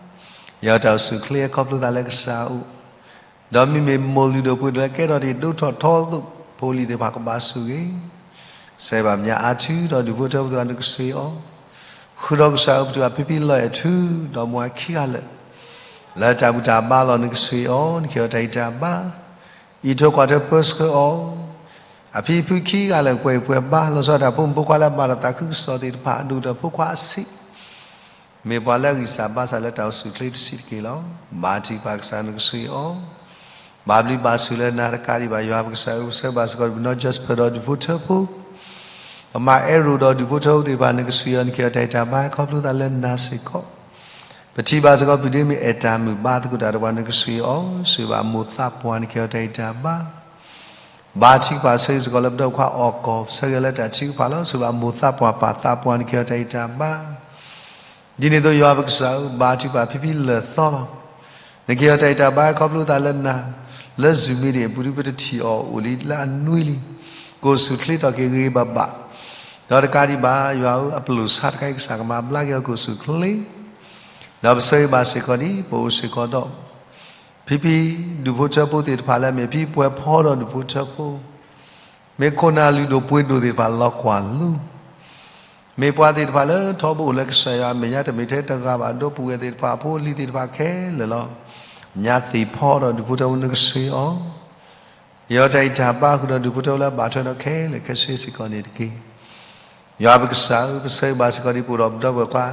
အီၤတၢ်အိၣ်ဆူၣ်ချ့ ဟဲခီဖျိသးလၢကစၢ်အအိၣ် ဒီးမ့မ့ၢ်မိၢ်လုၢ်ဒိၣ်ပှ့ၤဒိၣ်လၢကဲထီၣ်တ့ၢ်ဒိၣ်ထီၣ်ထီအသိး ဖိလံၤသ့ၣ်တဖၣ်ကဘၣ်ဆိၣ်ဂ့ၤ, ဆဲးဘၣ်ပညါအါထုဒီးဒူၣ်ဖိထၢဖိသ့ၣ်တဖၣ် နကဆိၣ်ဂ့ၤအီၤ, ဃုာ်ဒီးကစၢ်ဧၢ ပထံၣ်ဘၣ်ဖံဖံလီၤအဲၣ်ထူ ဒီးမိၢ်ခံဂၤလၢာ် လၢတၢ်ဘူၣ်တၢ်ဘါလီၤ နကဆိၣ်ဂ့ၤအီၤ, နကဟ့ၣ်အီၤတၢ်ဂံၢ်တၢ်ဘါ, အံးထွဲကွၢ်ထွဲပၢဆှၢအီၤ, အဖံဖုခံဂၤလၢာ် ပှဲၤဂံၢ်ပှဲၤဘါ လီၤဆီဒၣ်တၢ်ဖိမုၣ်ဖိခွါလၢအဘၣ်တၢ်သးခုကစီၣ်သ့ၣ်တဖၣ် အဒိၣ်ကတၢၢ်ဖိခွါအဆံး မ့ၢ်ပှၤလၢအဂံၢ်စၢ်ဘါစၢ်လၢတၢ်အိၣ်ဆူၣ်ချ့တဆံးတက့ၢ်လီၤ. ဘါထုကဖၣ်ကစၢ် နကဆိၣ်ဂ့ၤအီၤ, ဘၣ်ဘျုးဘၣ်ဆိၣ်လၢနၤတကးဒံးဘၣ် ယွၤပကစၢ်ဧၢ, ပဆၢဘၣ်စ့ၢ်ကီး ပနီၢ် Jasper ဒီးဒူၣ်ဖိထၢဖိ, ပမၤအဲၣ်ရိၣ်ဒီးဒူၣ်ဖိထၢဖိသ့ၣ်တဖၣ် နကဆိၣ်ဂ့ၤအီၤ နကဟ့ၣ်အီၤတၢ်ဂံၢ်တၢ်ဘါ ခီဖျိသးလၢနၤစ့ၢ်ကီး, ပထံၣ်ဘၣ်စ့ၢ်ကီး ဖုဒ့မ့ၢ်အဲၣ်တၢ်မုၢ်ဘါသကိးတၢ်ဒီးပှၤ နကဆိၣ်ဂ့ၤအီၤ, ဆိၣ်ဂ့ၤဘၣ်မိၢ်သးပှၢ် နကဟ့ၣ်အီၤတၢ်ဂံၢ်တၢ်ဘါ ဘါထုကဖၣ်ဆၢဂ့ၤစ့ၢ်ကီးလၢပဒီပုၢ်ဝဲၢ်ခွါအီၣ်ကီၢ် ဆၢဂ့ၤလၢတၢ်ထုကဖၣ်လီၤ. ဆိၣ်ဂ့ၤဘၣ်မိၢ်သးပှၢ်ပၢ်သးပှၢ် နကဟ့ၣ်အီၤတၢ်ဂံၢ်တၢ်ဘါ, ဒ်န့ၣ်အသိး ယွၤပကစၢ်ဧၢ, ဘါထုကဖၣ်ဖံဖံလၢာ်သီလီၤ. နကဟ့ၣ်အီၤတၢ်ဂံၢ်တၢ်ဘါ ခီဖျိသးလၢနၤ, လၢ Zoom meeting အပူၤဒု ပတထံၣ်အီၤအိၣ်လံလၢအနွံလံ, ကအိၣ်ဆူၣ်ချ့ထီၣ်က့ၤဂ့ၤဂ့ၤဘၣ်ဘၣ်, ဒီးတကးဒံးဘၣ် ယွၤဧၢ, အပျိၢ်ဆါတခါအံၤ ကစၢ်ကမၤဘျါက့ၤအီၤ ကအိၣ်ဆူၣ်ချ့ ဒီးပဆၢဂ့ၤဘၣ်စ့ၢ်ကီးဒ် ပအိၣ်စ့ၢ်ကီးဒီး ဖံဖံဒူၣ်ဖိထၢဖိသ့ၣ်တဖၣ်လၢ မ့ၢ်ဖံပှဲၤဖီဒီးဒူၣ်ဖိထၢဖိ, မ့ၢ်ခိၣ်နၢ်လုၢ်ဒိၣ်ပှ့ၤဒိၣ်သ့ၣ်တဖၣ်လီၤကွၢ်လိ, မ့ၢ်ပှၤသ့ၣ်တဖၣ်လၢထီဘိအိၣ်လၢကစၢ်ယွၤအမဲာ်ညါ တမ့ၢ်ထဲတဂၤဘၣ် ဒီပုၢ်ဝဲၢ်သ့ၣ်တဖၣ် အဖိအလံၤသ့ၣ်တဖၣ်ခဲလၢာ်လီၤ. ညါသ့ၣ်ဖီဒီးဒူၣ်ဖိထၢဖိ နကဆိၣ်ဂ့ၤအီၤ, ဟ့ၣ်အီၤတၢ်ဂံၢ်တၢ်ဘါဃုာ်ဒီးဒူၣ်ဖိထၢဖိလၢအဘၣ်ထွဲဒီးခဲလၢာ်ခဲဆ့စ့ၢ်ကီးန့ၣ်တက့ၢ်. ယွၤပကစၢ်ဧၢ, ပဆၢဂ့ၤဘၣ်စ့ၢ်ကီးဒ်ပအိၣ်ဒီးပဒီပုၢ်ဝဲၢ်ခွါ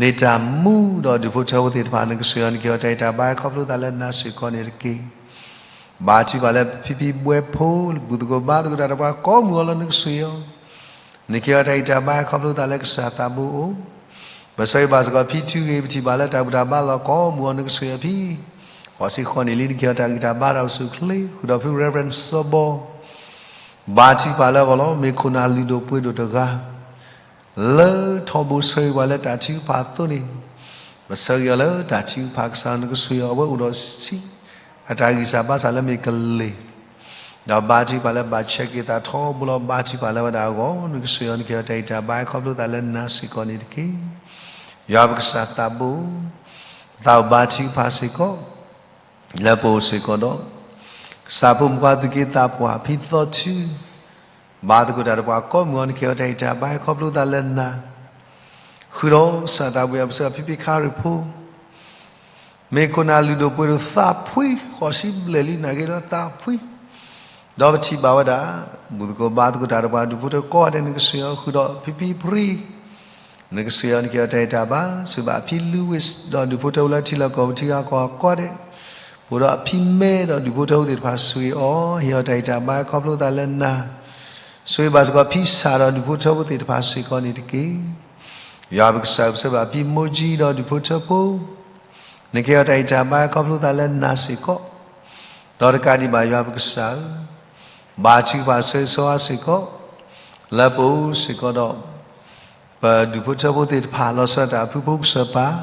န့ၢ်တၢ်မူဒီးဒူၣ်ဖိထၢဖိသ့ၣ်တဖၣ် နကဆိၣ်အီၤ နကဟ့ၣ်အီၤတၢ်ဂံၢ်တၢ်ဘါ ခီဖျိသးလၢနၤစ့ၢ်ကီးန့ၣ်တက့ၢ်. ဘါထုကဖၣ်လၢပဖံဖံဘှဲဖိ ဘူၣ်သကိးဘါသကိးတၢ်တပှၤကိးမုၢ်အလီၢ် နကဆိၣ်အီၤ နကဟ့ၣ်အီၤတၢ်ဂံၢ်တၢ်ဘါ ခီဖျိသးလၢကစၢ်သးဘိအိၣ်. ပဆၢဂ့ၤဘၣ်စ့ၢ်ကီးဖံထုဂ့ၤ ပထံၣ်ဘၣ်လၢတၢ်ဘူၣ်တၢ်ဘါလီၢ်ကိးမုၢ်အလီၢ် နကဆိၣ်အီၤဖံ ဃိးဆံဃိးနံၣ်လံ နကဟ့ၣ်အီၤတၢ်ဂံၢ်တၢ်ဘါ တၢ်အိၣ်ဆူၣ်အိၣ်ချ့ ဃုာ်ဒီးဖု Reverend စီၤဘီ ဘါထုကဖၣ်လၢအဂီၢ်လီၤ. မ့ၢ်ခိၣ်နၢ်လုၢ်ဒိၣ်ပှ့ၤဒိၣ်တဂၤ လၢထီဘိဆၢဂ့ၤပှၤလၢတၢ်ထုကဖၣ်အသိးန့ၣ်, ပဆၢဂ့ၤအီၤလၢတၢ်ထုကဖၣ် ကစၢ်နကဆိၣ်ဂ့ၤအီၤ အဝဲအိၣ်ဒီးဆံး အတၢ်ဂံၢ်စၢ်ဘါစၢ်လၢမ့ၢ်ကလ့ၢ်, ဒီးဘါထုကဖၣ်လၢဘၣ်ဆဲးက့ၤသး ထီဘိလီၤ. ဘါထုကဖၣ်လၢဝဲဒၣ်အဂီၢ် နကဆိၣ်ဂ့ၤအီၤ နကဟ့ၣ်အီၤတၢ်ဂံၢ်တၢ်ဘါ ခီဖျိသးလၢနၤစ့ၢ်ကီးန့ၣ်တက့ၢ်. ယွၤပကစၢ်သးဘိ ပသးအိၣ်ဘါထုကဖၣ်စ့ၢ်ကီး လၢပအိၣ်စ့ၢ်ကီးဒီး ကစၢ်ဖိမုၣ်ဖိသူၣ်က့သးပှၢ် ဖံသီထု ဘါသကိးတၢ်တပှၤကိးမုၢ်အလီၢ် နကဟ့ၣ်အီၤတၢ်ဂံၢ်တၢ်ဘါ ခီဖျိသးလၢနၤ, ဃုာ်ဒီးကစၢ်သးဘိယွၤ ပဆၢဂ့ၤဖံဖံခါရံၣ်ဖိ မ့ၢ်ခိၣ်နၢ်လုၢ်ဒိၣ်ပှ့ၤဒိၣ်သးဖှံ ဃိးဆံဘျဲၣ်လံ နာ်က့ဒီးသးဖှံ, ဒီးပထံၣ်ဘၣ်ဝဲဒၣ် ဘူၣ်သကိးဘါသကိးတၢ်တပှၤ ဒူၣ်ဖိထၢကိးဂၤဒဲး နကဆိၣ်ဂ့ၤအီၤ ဃုာ်ဒီးဖံဖံဖရံ နကဆိၣ်ဂ့ၤအီၤ နကဟ့ၣ်အီၤတၢ်ဂံၢ်တၢ်ဘါ ဆိၣ်ဂ့ၤဘၣ်အဖံလူဝံး ဒီးဒူၣ်ဖိထၢဖိလၢထံလီၢ်ကီၢ်ပူၤ ထံဂၤကီၢ်ဂၤကိးဂၤဒဲး, ပအိၣ်ဒီးအဖံမဲဒီးဒူၣ်ဖိထၢဖိသ့ၣ်တဖၣ် ဆိၣ်ဂ့ၤအီၤ ဟ့ၣ်အီၤတၢ်ဂံၢ်တၢ်ဘါ ခီဖျိသးလၢနၤ, ဆိၣ်ဂ့ၤဘၣ်စ့ၢ်ကီးဖံစၢ်ဒီးဒူၣ်ဖိထၢဖိသ့ၣ်တဖၣ်စ့ၢ်ကီးန့ၣ်တက့ၢ်. ယွၤပကစၢ် ပဆၢဂ့ၤဘၣ်ဖံမိၢ်ကၠံဒီးဒူၣ်ဖိထၢဖိ နကဟ့ၣ်အီၤတၢ်ဂံၢ်တၢ်ဘါ ခီဖျိသးလၢနၤစ့ၢ်ကီး, ဒီးတကးဒံးဘၣ်ယွၤပကစၢ်ဧၢ, ဘါထုကဖၣ်ဆၢဂ့ၤဆၢဝါစ့ၢ်ကီး လၢပအိၣ်စ့ၢ်ကီးဒီး ပဒူၣ်ဖိထၢဖိသ့ၣ်တဖၣ် လီၤဆီဒၣ်တၢ်အဖုဖိကစၢၢ်ပၢ်,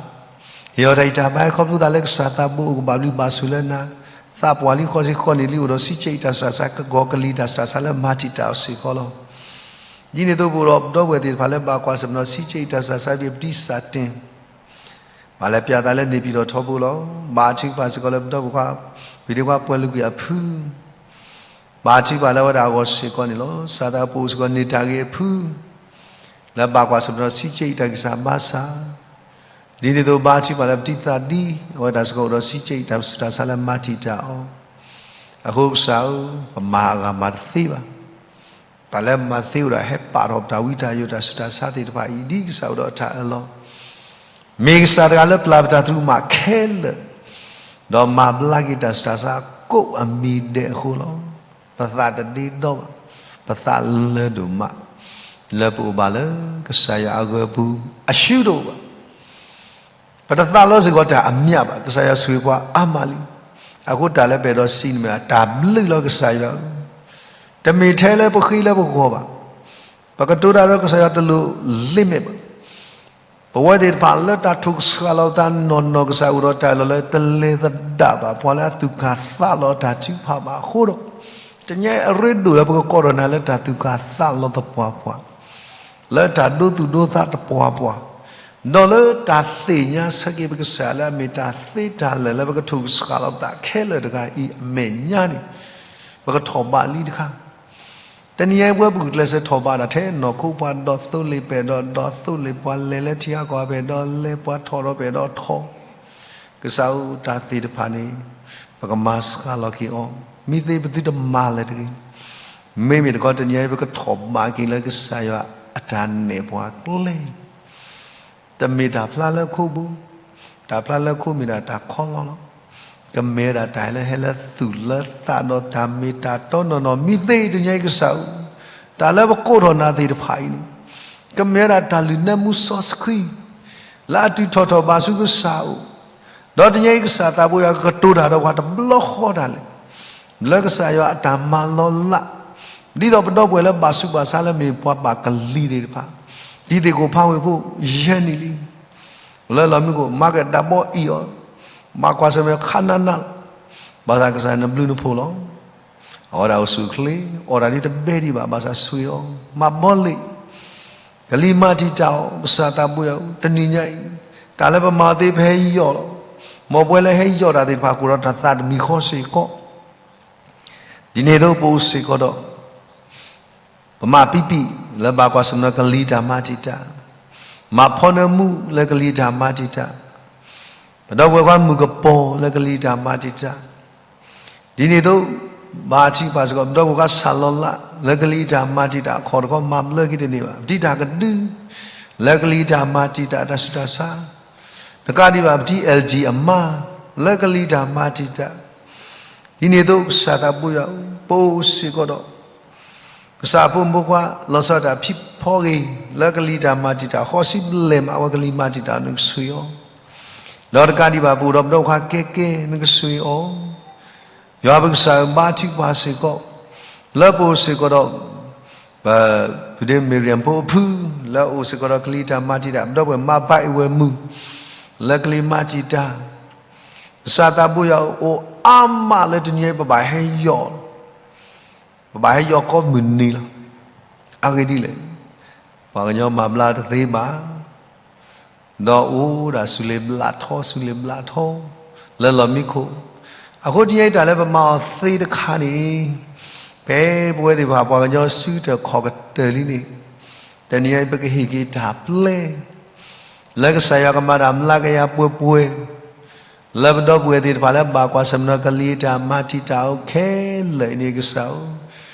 ဟ့ၣ်အီၤတၢ်ဂံၢ်တၢ်ဘါ ခီဖျိသးလၢကစၢ်သးဘိအိၣ် ကဘၣ်ဘျုးဘၣ်ဆိၣ်လၢနၤ, သးပှၢ်လံ ဃိးဆံဃိးနံၣ်လံ အိၣ်ဒီးဆံးကဲးအံၤတၢ်ဆူးတၢ်ဆါ ကကီကလံၤတၢ်ဆူးတၢ်ဆါလၢမၤတံာ်တာ်အီၤစ့ၢ်ကီးလီၤ. ဒ်န့ၣ်အသိး ပအိၣ်ဒီးပဒီပုၢ်ဝဲၢ်သ့ၣ်တဖၣ်လၢဘၣ်ကွၢ်ဆၢၣ်မဲာ်ဒီးဆံးကဲးအံၤတၢ်ဆူးတၢ်ဆါ ဒ်ပတံၢ်စၢ်တဲာ် ဘၣ်လဲၤပၠးသးလၢန့ၣ်ပၠံၣ်ဒီးထီဘိလီၤ. ဘါထုကဖၣ်စ့ၢ်ကီးလၢပဒီပုၢ်ဝဲၢ်ခွါ ဖံးဒ့ခွါပှဲၤလုာ်ကွံာ်အဖု ဘါထုကဖၣ်လၢဝဲဒၣ်အဂီၢ်စ့ၢ်ကီးန့ၣ်လီၤ. ကစၢ်သးဘိအိၣ်စ့ၢ်ကီးန့ၢ်တၢ်ဂ့ၤအဖု လၢဘၣ်ကွၢ်ဆၢၣ်မဲာ်ဒီးဆံးကဲးအံၤတၢ်ဂံၢ်စၢ်ဘါစၢ်, ဒ်န့ၣ်အသိးဘါထုကဖၣ်လၢပတံၢ်သးဒ် အဝဲဒၣ်စ့ၢ်ကီးအိၣ်ဒီးဆံးကဲးအံၤတၢ်ဆူးတၢ်ဆါလၢမၤတံာ်တာ်အီၤ, အဃိကစၢ်ဧၢ, ပမၤအဂၤမၤတသ့ဘၣ်. တၢ်လၢမၤသ့အိၣ်ဒီးဟဲပာ်ထီၣ်ပတၢ်ဝံတၢ်ယိးတၢ်ဆူးတၢ်ဆါသ့ၣ်တဖၣ်အံၤ ဒ်ကစၢ်အိၣ်ဒီးအတၢ်အၢၣ်လီၤ မ့ၢ်ကစၢ်တဂၤလၢပျၢ်ပတၢ်သရူးမးခဲလၢာ်, ဒီးမၤဘျါက့ၤတၢ်ဆူးတၢ်ဆါကိးအမံၤဒဲးအဃိလီၤ. ပသးတဒ့ဒီဘၣ်, ပသးလၢဒိၣ်မး, လၢပအိၣ်ဘၣ်လၢကစၢ်ယွၤအဂၢၤပူၤ အရှုံးတအိၣ်ဘၣ်. ပတသးလီစ့ၢ်ကီးတၢ်အမြတ်ဘၣ်, ကစၢ်ယွၤဆိၣ်ဂ့ၤပှၤအါမးလံ. အဃိတၢ်လၢပအဲၣ်ဒိးစံးန့ၣ်မ့ၢ်ဒၣ် တၢ်ဘျုးလီၤကစၢ်ယွၤဧၢ, တမ့ၢ်ထဲလၢပဃ့လၢပဂီၤဘၣ်. ပကတိၤတၢ်ဒီးကစၢ်ယွၤတလိၣ် limit ဘၣ်. ပဝဲသ့ၣ်တဖၣ်လၢတၢ်ထုးကဆှၣ်လီၤပသးနီၢ်နီၢ် ကစၢ်အိၣ်ဒီးတၢ်အၢၣ်လီၤလၢတလဲၤသဒၣ်ဘၣ် ပှၤလၢအသူၣ်ကၢ်သးလီၤတၢ်ထုကဖၣ်ဘၣ်အဃိဒီး, တညါအရ့ဒိၣ်လၢပကကိးထီၣ်နၤလၢတၢ်သူၣ်ကၢ်သးလီၤသပှၢ်ပှၢ်, လၢတၢ်ဒိသူၣ်ဒိသးသပှၢ်ပှၢ်, ဒီးလၢတၢ်သ့ၣ်ညါဆၢက့ၤပကစၢ်လၢအမ့ၢ်တၢ်သ့တၢ်လၢာ်လၢပကထုးကဆှၣ်လီၤပသးခဲလၢာ်တဂၤအံၤအမဲာ်ညါန့ၣ်, ပကထီၣ်ဘးလံတခါ တနံၤအံၤပဝဲပဂုာ်ကျဲးစၢးထီၣ်ဘးဒၣ်ထဲနီၢ်ခိပှၤဒီးသိလ့ၣ်ပဲာ်ဒီး ဒီးသိလ့ၣ်ပှၤလဲၤလၢထံဂၤကီၢ်ဂၤ ပဲာ်ဒီးလဲၤပှၤထီၣ်ဒီးပဲာ်ဒီးထီၣ်, ကစၢ်ဧၢ တၢ်သ့ၣ်တဖၣ်န့ၣ် ပကမၤစှၤလီၤက့ၤအီၤ, မ့ၢ်သ့ပသုတမၤလၢၤတဂ့ၤ. မ့မ့ၢ်တခီတနံၤအံၤ ပကထီၣ်ဘးက့ၤလၢကစၢ်ယွၤအတၢ်နဲၣ်ပှၤကျဲ တမ့ၢ်တၢ်ဖျါလၢခိပူၤ, တၢ်ဖျါလၢခိမ့ၢ်ဒၣ်တၢ်ခီလီၤလီၤ. ကမ့ၢ်ဝဲဒၣ်တၢ်လၢဟဲလၢသူၣ်လၢသးဒီးတၢ်မ့ၢ်တၢ်တီနီၢ်နီၢ် မ့ၢ်သ့တနံၤအံၤကစၢ်ဧၢ, တၢ်လၢပကိးထီၣ်နၤသ့ၣ်တဖၣ်အံၤန့ၣ်, ကမ့ၢ်ဝဲဒၣ်တၢ်လုၢ်နၢမူစီဆှံ လၢအတုၤထီၣ်ထီၣ်ဘးဆူကစၢ်အအိၣ်, ဒီးတနံၤအံၤကစၢ်သးဘိယွၤကကတိၤတၢ်ဒီးပှၤတဘျီဃီတၢ်လဲၣ် လၢကစၢ်ယွၤအတၢ်မၤလီၤလး, ဒ်သိးပဒီပုၢ်ဝဲၢ်လၢဘၣ်ဆူးဘၣ်ဆါလၢမ့ၢ်ပှၤဘၣ်ကလံၤသ့ၣ်တဖၣ်, တံၤသကိးဖးဝ့ၢ်ဖိ ယဲၢ်နံၣ်လံ, လၢလီၢ်မံခိၣ် မၤကဒးဘီအံၤအီၤ, ဘၣ်ကွၢ်ဆၢၣ်မဲာ်ခါနးနးလီၤ, ဘၣ်ဆၣ်ကစၢ်နဘျုးနဖှိၣ်လီၤ. အဝဲဒၣ်အိၣ်ဆူၣ်အိၣ်ချ့, အီၣ်တၢ်ဒ်တဘဲဒံးဘၣ်, ဘၣ်ဆၣ်ဆိၣ်ဂ့ၤအီၤ, မၤဘီလ့ၣ်, ကလံၤမၤတံာ်တာ်အီၤ, ကစၢ်သးဘိယွၤဧၢ, တနံၤညါအံၤ, တၢ်လၢပမၤသ့ပဟဲယီၢ်လီၤ, မ်ပဝဲလၢဟဲယီၢ်တၢ်သ့ၣ်တဖၣ် ကိးဒီးတၢ်သးတမံၤဃီစ့ၢ်ကီး, ဒ်န့ၣ်အသိးပအိၣ်စ့ၢ်ကီးဒီး ပမၤပံပံၣ်လၢဘၣ်ကွၢ်ဆၢၣ်မဲာ်ဒီးကလံၤတၢ်မၤတံာ်တာ်, မၤဖီနၢမူလၢကလံၤတၢ်မၤတံာ်တာ်, ပဒီပုၢ်ဝဲၢ်ခွါမုၣ်ကပီၤလၢကလံၤတၢ်မၤတံာ်တာ်, ဒ်န့ၣ်အသိး ဘါထုကဖၣ်စ့ၢ်ကီး ပဒီပုၢ်ဝဲၢ်ခွါဆၣ်လီၤလးလၢကလံၤတၢ်မၤတံာ်တာ် အခီၣ်တခီမၤဘျၢက့ၤတန့ၢ်ဘၣ်, ပတံာ်တာ်ကဒု လၢကလံၤတၢ်မၤတံာ်တာ်တၢ်ဆူးတၢ်ဆါ, တကးဒံးဘၣ်ပတံၤ L G အမါ, လၢကလံၤတၢ်မၤတံာ်တာ်, ဒ်န့ၣ်အသိးကစၢ်သးဘိယွၤ, ပအိၣ်စ့ၢ်ကီးဒီး ကစၢ်အဖိမုၣ်ဖိခွါ လီၤဆီဒၣ်တၢ်ဖံးဖီဂ့ၤ, လၢကလံၤတၢ်မၤတံာ်တာ် ဃိးဆံဘျဲၣ်မး အဝဲကလံၤမၤတံာ်တာ်နကဆှံအီၤ, ဒီးတကးဒံးဘၣ် ပအိၣ်ဒီးပဒီပုၢ်ဝဲၢ်ခွါကဲကဲ နကဆှံအီၤ, ယွၤပကစၢ်ဧၢ ဘါထုကဖၣ်စ့ၢ်ကီး, လၢပအိၣ်စ့ၢ်ကီးဒီး ပ ဖုဒ့မ့ၢ်ရံၣ်ဖိအဖု, လၢအအိၣ်စ့ၢ်ကီးဒီးကလံၤတၢ်မၤတံာ်တာ် ပဒီပုၢ်ဝဲၢ်မါဘၣ်အ့ၣ်ဝဲၢ်မုၣ်, လၢကလံၤမၤတံာ်တာ်, ကစၢ်သးဘိယွၤအိၣ်အါမးလၢတနံၤအံၤ ပဘၣ်ဟဲယီၤ, ပဘၣ်ဟဲယီၤကိးမုၢ်နံၤလီၤ. အဂ့ၢ်ဒ်လဲၣ်, ပှၤကညီမၤဘျါတသ့ဘၣ် ဒီးအိၣ်ဒၣ်ဆူလ့ၤဘျးထီ ဆူလ့ၤဘျးထီ လၢလီၢ်မံခိၣ်, အဃိတနံၤအံၤတၢ်လၢပမၤအီၤသ့တခါန့ၣ်, ဖဲပဝဲသ့ၣ်တဖၣ်ပှၤကညီစုတခီၣ်ကတၢၢ်လံန့ၣ်, တနံၤအံၤပကဟ့ၣ်က့ၤတၢ်ပျဲ လၢကစၢ်ယွၤကမၤတၢ်မျးကယၤပှဲၤပှဲၤ, လၢပဒီပုၢ်ဝဲၢ်သ့ၣ်တဖၣ်လၢဘၣ်ကွၢ်ဆၢၣ်မဲာ်ဒီးကလံၤတၢ်မၤတံာ်တာ်အိၣ်ခဲလၢာ်အံၤန့ၣ် ကစၢ်ဧၢ,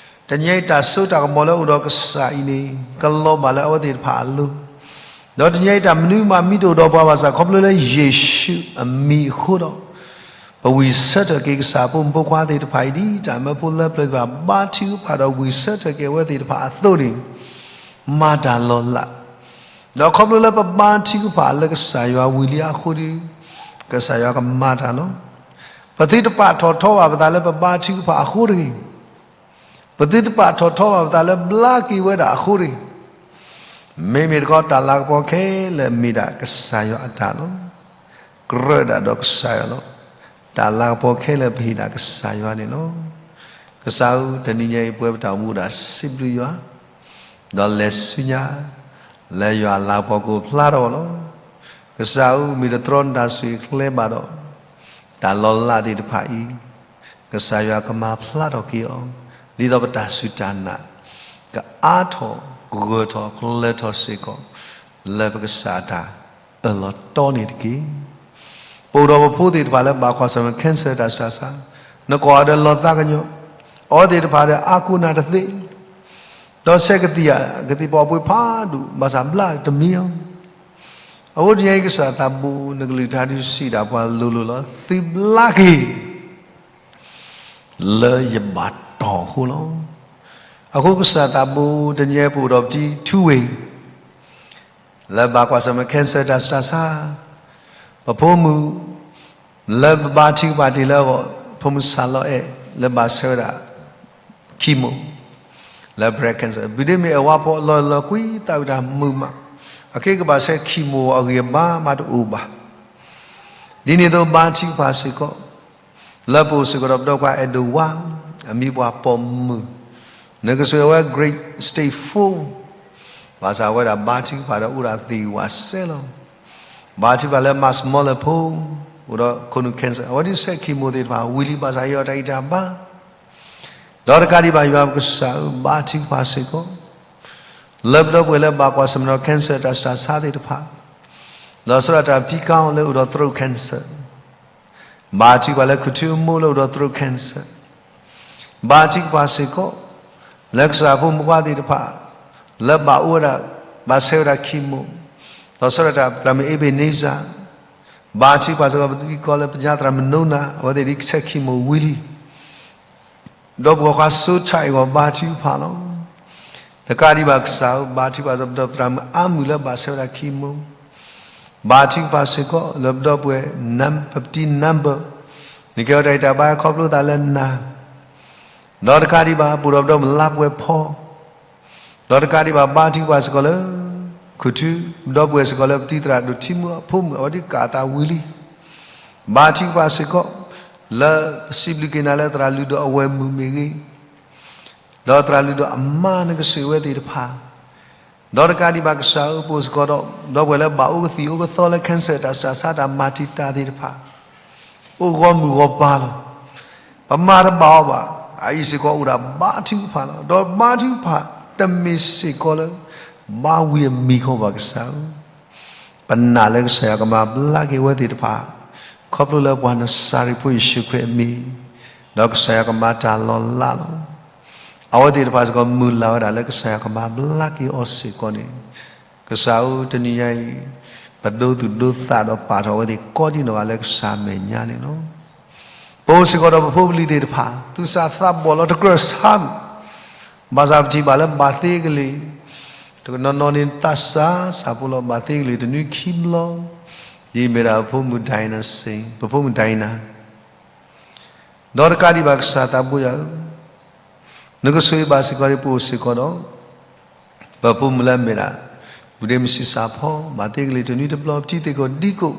တနံၤအံၤတၢ်စိတၢ်ကမီၤလၢအိၣ်ဒီးကစၢ်အံၤန့ၣ် ကလီၤဘၣ်လၢအဝဲသ့ၣ်တဖၣ်အလိၤ, ဒီးတနံၤအံၤတၢ်မနုၤမးမံတအိၣ်ဒီးပှၤဘၣ်ဆၣ် ခီဖျိလၢယ့ၣ်ၡူးအမံၤအဃိဒီး ပဝံၣ်ဆၢထၢၣ်က့ၤကစၢ်အဖိမုၣ်ဖိခွါသ့ၣ်တဖၣ်အံၤ ဒ်တၢ်မၢဖိလၢပျၢၤသ့ၣ်တဖၣ် ဘါထုကဖၣ်ဒီးဝံၣ်ဆၢထၢၣ်က့ၤအဝဲသ့ၣ်တဖၣ်အသိးန့ၣ်, မၤတၢ်လီၤလး, ဒီးခီဖျိလၢပဘါထုကဖၣ်လၢကစၢ်ယွၤဝံၤလံအဃိဒီး, ကစၢ်ယွၤကမၤတၢ်လီၤ. ပသုတပာ်ထီၣ်ထီဘၣ်ပသးလၢပဘါထုကဖၣ်အဃိတဂ့ၤ. ပသုတပာ်ထီၣ်ထီဘၣ်ပသးလၢဘျါက့ၤဝဲဒၣ်အဃိတဂ့ၤ. မ့မ့ၢ်တခီ တၢ်လၤကပီၤခဲလၢာ်မ့ၢ်ဒၣ်ကစၢ်ယွၤအတၢ်လီၤ. ကြၢးဒၣ်ဒီးကစၢ်ယွၤလီၤ. တၢ်လၤကပီၤခဲလၢာ်ပဟ့ၣ်ဒၣ်ကစၢ်ယွၤန့ၣ်လီၤ. ကစၢ်ဧၢ, တနံၤညါအံၤပဝဲပတၢ်အိၣ်မူဒၣ်စံးဘျုးယွၤ ဒီးလဲၤဆူညါ လၢယွၤအလၤကပီၤကအိၣ်ဖျါထီၣ်အီၤလီၤ. ကစၢ်ဧၢ, မ့ၢ်တတြီနတၢ်ဆိၣ်ဂ့ၤကျဲဘၣ်ဒီး တၢ်လီၤလးသ့ၣ်တဖၣ်အံၤ ကစၢ်ယွၤကမၤဖျါထီၣ်က့ၤအီၤ ဒ်သိးပတၢ်စူၢ်တၢ်နာ် ကအါထီၣ်ဂၢၢ်ထီၣ်ကျၢၤထီၣ်စ့ၢ်ကီး လၢပကစၢ်အတၢ်အၢၣ်လီၤတီန့ၣ်တက့ၢ်. ပအိၣ်ဒီးပဖိသ့ၣ်တဖၣ်လၢဘၣ်ကွၢ်ဆၢၣ်မဲာ် cancer တၢ်ဆူးတၢ်ဆါ, နကွၢ်အီၤဒီးလီၤသးကညီၤ, အဝဲသ့ၣ်တဖၣ်ဒီးအါကိးနၤတသ့ ဒီးဆဲးကသံၣ်ဧါ, ကသံၣ်ပီၤပှ့ၤဖးဒိၣ် ဘၣ်ဆၣ်ဘျါတမံၤဧိၤ. အဃိတနံၤအံၤကစၢ်သးဘိ နကလုၢ်ကထါဒုးစံးဒၣ်ပှၤလိၤလိၤလီၤ, သုဘျါက့ၤ လၢယဘၣ်တီၢ်အဃိလီၤ. အဃိကစၢ်သးဘိ တနံၤအံၤပအိၣ်ဒီးပတံၤထူဝ့ၢ် လၢဘၣ်ကွၢ်ဆၢၣ်မဲာ် cancer တၢ်ဆူးတၢ်ဆါ, ပဖိမုၣ် လၢပဘါထုကဖၣ်တ့ၢ်လၢအဂီၢ်, ဖိမုၣ်စၢ်လီၤအဲၣ် လၢဘၣ်ဆှၢဝဲဒၣ် chemo လၢ breast cancer, ဘုဒ့မ့ၢ်အဲၣ်ဝါဖီလီၤလီၤကွံသးဝံၣ်တၢ်မုာ်မး, အခဲကဘၣ်ဆှၢ chemo အဂံၢ်အဘါမးတအိၣ်ဘၣ်. ဒ်န့ၣ်အသိးဘါထုကဖၣ်စ့ၢ်ကီး လၢပအိၣ်စ့ၢ်ကီးဒီးပဒီပုၢ်ဝဲၢ်ခွါအဲၣ်ဒိးဝါ, အမံၤပှၢ်ပိာ်မုၣ်, နကဆိၣ်ဂ့ၤဝဲ grade stage four, ဘၣ်ဆၣ်ဝဲဒၣ်ဘါထုကဖၣ်ဒီးအိၣ်ဒၣ်သ့ၣ်ဝးစဲလီၤ. ဘါထုကဖၣ်လၢ မၤစမီလၢဖိ, အိၣ်ဒီးခိၣ်နူာ် cancer, အဝဲဒုးဆဲး chemo သ့ၣ်တဖၣ်ဝံၤလံ ဘၣ်ဆၣ်ယီၤတၢ်ဂံၢ်တၢ်ဘါ ဒီးတကးဒံးဘၣ်ယွၤပကစၢ်ဧၢ, ဘါထုကဖၣ်စ့ၢ်ကီး လၢပဒီပုၢ်ဝဲၢ်လၢဘၣ်ကွၢ်ဆၢၣ်မဲာ်ဒီး cancer တၢ်ဆူးတၢ်ဆါသ့ၣ်တဖၣ်, ဒီးစီၤဒၣ်တၢ်ပတံၤကါအီၤလၢအိၣ်ဒီး throat cancer, ဘါထုကဖၣ်လၢခုၣ်ထူအမိၢ်လၢအိၣ်ဒီး throat cancer, ဘါထုကဖၣ်စ့ၢ်ကီး လၢကစၢ်ဖိမုၣ်ဖိခွါသ့ၣ်တဖၣ် လၢဘၣ်အိၣ်ဝဲဒၣ် ဘၣ်ဆှၢဝဲဒၣ် chemo, ဒီးစီၤဒၣ်တၢ်သရၣ်မုၣ် Ebenezer, ဘါထုကဖၣ်စ့ၢ်ကီးပတံၤကီလၢပညါသရၣ်မုၣ်နိနၤ, အဝဲသ့ၣ်ဒုးဆဲး chemo ဝံၤလံ ဒီးပှၤခွါစိထးအံၤဂီၢ်ဘါထုကဖၣ်လီၤ. တကးဒံးဘၣ်ကစၢ်ဧၢ, ဘါထုကဖၣ်စ့ၢ်ကီးပဒီပုၢ်ဝဲၢ်သရၣ်မုၣ်အါမုၢ်လၢဘၣ်ဆှၢဝဲဒၣ် chemo, ဘါထုကဖၣ်စ့ၢ်ကီး လၢပဒီပုၢ်ဝဲၢ် နမ်, ပတံၤ number, နကဲဝဲတၢ်ဂံၢ်တၢ်ဘါခီဖျိသးလၢနၤ, ဒီးတကးဒံးဘၣ် ပအိၣ်ဒီးပဒီပုၢ်ဝဲၢ်လါပှဲၤဖီ ဒီးတကးဒံးဘၣ် ဘါထုကဖၣ်စ့ၢ်ကီးလၢ ခုၣ်ထူ, ပဒီပုၢ်ဝဲၢ်စ့ၢ်ကီးလၢပတံၤသရၣ်ဒိၣ်ထံမုၢ်အဖိမုၣ် အဝဲဒုးကးအသးဝံၤလံ, ဘါထုကဖၣ်စ့ၢ်ကီး လၢပစံးဘျုးက့ၤနၤလၢသရၣ်လုၢ်ဒိၣ်အဝဲၢ်မုၣ်မ့ၢ်ဂ့ၤ, ဒီးသရၣ်လုၢ်ဒိၣ်အမါနကဆိၣ်ဂ့ၤဝဲသ့ၣ်တဖၣ် ဒီးတကးဒံးဘၣ်ကစၢ်ဧၢ, ပအိၣ်စ့ၢ်ကီးဒီး ဒီပုၢ်ဝဲၢ်လၢဘၣ်အိၣ်ကသံၣ်အိၣ်ကသီလၢ cancer တၢ်ဆူးတၢ်ဆါတၢ်မၤတံာ်တာ်သ့ၣ်တဖၣ် အိၣ်ဂီၢ်မုၢ်ဂီၢ်ပၤလီၤ. ပမၤတဘၣ်အီၤဘၣ်, အအံၤစ့ၢ်ကီးအိၣ်ဒၣ်ဘါထုကဖၣ်လီၤ. ဒီးဘါထုကဖၣ်တမ့ၢ်စ့ၢ်ကီးလၢ ဘါဝံၤအမံၤဃီဘၣ်ကစၢ်ဧၢ, ပနာ်လၢကစၢ်ယွၤကမၤဘျါက့ၤဝဲသ့ၣ်တဖၣ် ခီဖျိလၢပှၤနစၤရ့းဖိယ့ၣ်ၡူးခရံာ်အမံၤ, ဒီးကစၢ်ယွၤကမၤတၢ်လီၤလးလီၤ. အဝဲသ့ၣ်တဖၣ်စ့ၢ်ကီးမုၢ်လၢ်ဝဲဒၣ်လၢကစၢ်ယွၤကမၤဘျါက့ၤအီၤစ့ၢ်ကီးန့ၣ် ကစၢ်ဧၢ, တနံၤညါအံၤ ပဒိသူၣ်ဒိသးဒီးပာ်ထီၣ်အဝဲသ့ၣ်ကိးဒံနီၢ်ဂၤလၢကစၢ်အမဲာ်ညါန့ၣ်လီၤ. ပအိၣ်စ့ၢ်ကီးဒီးပဖိပလံၤသ့ၣ်တဖၣ် သူၣ်စၢ်သးဘီၣ်လီၤတကြၢးဆါ ဘၣ်ဆၣ်ပထံၣ်ဘၣ်လၢဘၣ်သ့ကလံၤ တနီၤနီၤန့ၣ်သးစၢ်စၢ်ဖိလီၤ ဘၣ်သ့ကလံၤတနွံခံဘျီ, ဒ်မ့ၢ်ဒၣ်ပဖိမုၣ် Diana Singh, ပဖိမုၣ် Diana ဒီးတကးဒံးဘၣ်ကစၢ်သးဘိယွၤဧၢ, နကဆိၣ်ဂ့ၤဘၣ်စ့ၢ်ကီးဒံး ပအိၣ်စ့ၢ်ကီးဒီး ပဖိမုၣ်လၢအမ့ၢ်ဒၣ် ဝံၤဒ့မုၣ်ဆံးစၢ်ဖီ ဘၣ်သ့ကလံၤတနွံတဘျီ ပထံသ့ၣ်ကိးဒံကိး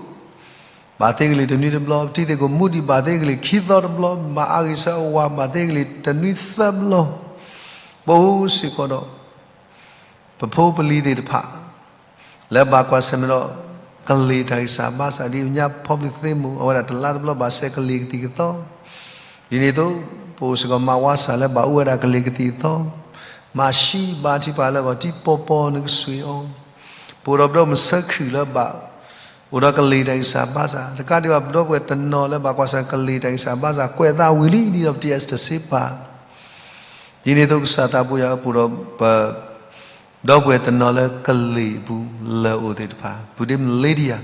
ဘၣ်သ့ကလံၤတနွံတဘျီ ပထံသ့ၣ်ကိးမူဒံး ဘၣ်သ့ကလံၤခံသီတဘျီ မၤအါဂ့ၤဆၢအဝၤ ဘၣ်သ့ကလံၤတနွံသၢဘျီ, ပအိၣ်စ့ၢ်ကီးဒီး ပဖိပလံၤသ့ၣ်တဖၣ် လၢဘၣ်ကွၢ်ဆၢၣ်မဲာ်ဒီး ကလံၤတၢ်ဂံၢ်စၢ်ဘါစၢ် ဒ်ညါဖီဘျုးသ့မိၢ် အဝဲဒၣ်တလါတဘျီဘၣ်ဆဲးကလံၤကသံၣ်ကသီ, ဒ်န့ၣ်အသိး ပအိၣ်စ့ၢ်ကီးမၤဝါစၢ်လၢဘၣ်အိၣ်ဝဲဒၣ်ကလံၤကသံၣ်ကသီ, မၤဆံးဘါထုကဖၣ်လၢအဂီၢ် တံၤပီၤပီၤနကစွ့ၤအီၤ, ပအိၣ်ဒီးပဒီပုၢ်ဝဲၢ်ဆၢခုၣ်လၢဘၣ် အိၣ်ဒီးကလံၤတၢ်ဂံၢ်စၢ်ဘါစၢ် တကးဒံးဘၣ် ပဒီပုၢ်ဝဲၢ်တနီၤလၢဘၣ်ကွၢ်ဆၢၣ်ကလံၤတၢ်ဂံၢ်စၢ်ဘါစၢ် ကွဲးအသးဝံၤလံ ဒ်သိးပ T S တဆ့ပၢ် ဒ်န့ၣ်အသိးကစၢ်သးဘိယွၤ ပအိၣ်ဒီးပ ဒီပုၢ်ဝဲၢ်တနီၤလၢကလံၤအပူၤလၢအအိၣ်သ့ၣ်တဖၣ် ပုၢ်ဒ့မုၣ် Lydia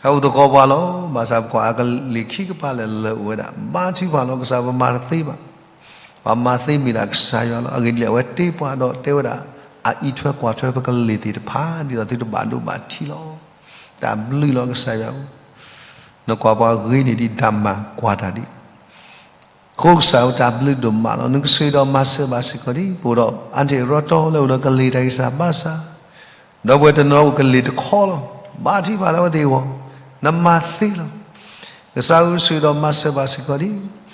ဟဲအိၣ်သကိးပှၤလီၤ. ဘၣ်ဆၣ်ပကွၢ်အကလံၤခံကပၤလၢလၢအအိၣ်ဝဲဒၣ် ဘါထုကဖၣ်လီၤ ကစၢ်ပမၤတသ့ဘၣ်, ပှၤမၤသ့မ့ၢ်ဒၣ်ကစၢ်ယွၤလီၤ. အဂ့ၢ်ဒ်လဲၣ် အဝဲတ့ပှၤဒီးတဲဝဲဒၣ် အအံးထွဲကွၢ်ထွဲပကလံၤသ့ၣ်တဖၣ် ဒ်သိးသုတဘၣ်ဒိဘၣ်ထံးလီၤ. တၢ်ဘျုးလီၤကစၢ်ယွၤဧၢ, နကွၢ်ပှၤဂ့ၤန့ၢ်ဒံးတၢ်မၤကွၢ်တၢ်ဒံး အဃိကစၢ်ဧၢ တၢ်ဘျုးဒိၣ်မးလီၤ. နကဆိၣ်ဂ့ၤဒီးမၤစၢၤဘၣ်စ့ၢ်ကီးဒံး ပအိၣ်ဒီး aunty ရီတီလၢအိၣ်ဒီးကလံၤတၢ်ဂံၢ်စၢ်ဘါစၢ်, ဒီပုၢ်ဝဲၢ်တနီၤအိၣ်ကလံၤတခီလီၤ. ဘါထုကဖၣ်လၢအဝဲသ့ၣ်အဂီၢ်, နမၤသ့လီၤ. ကစၢ်ဧၢ ဆိၣ်ဂ့ၤဒီးမၤစၢၤဘၣ်စ့ၢ်ကီးဒံး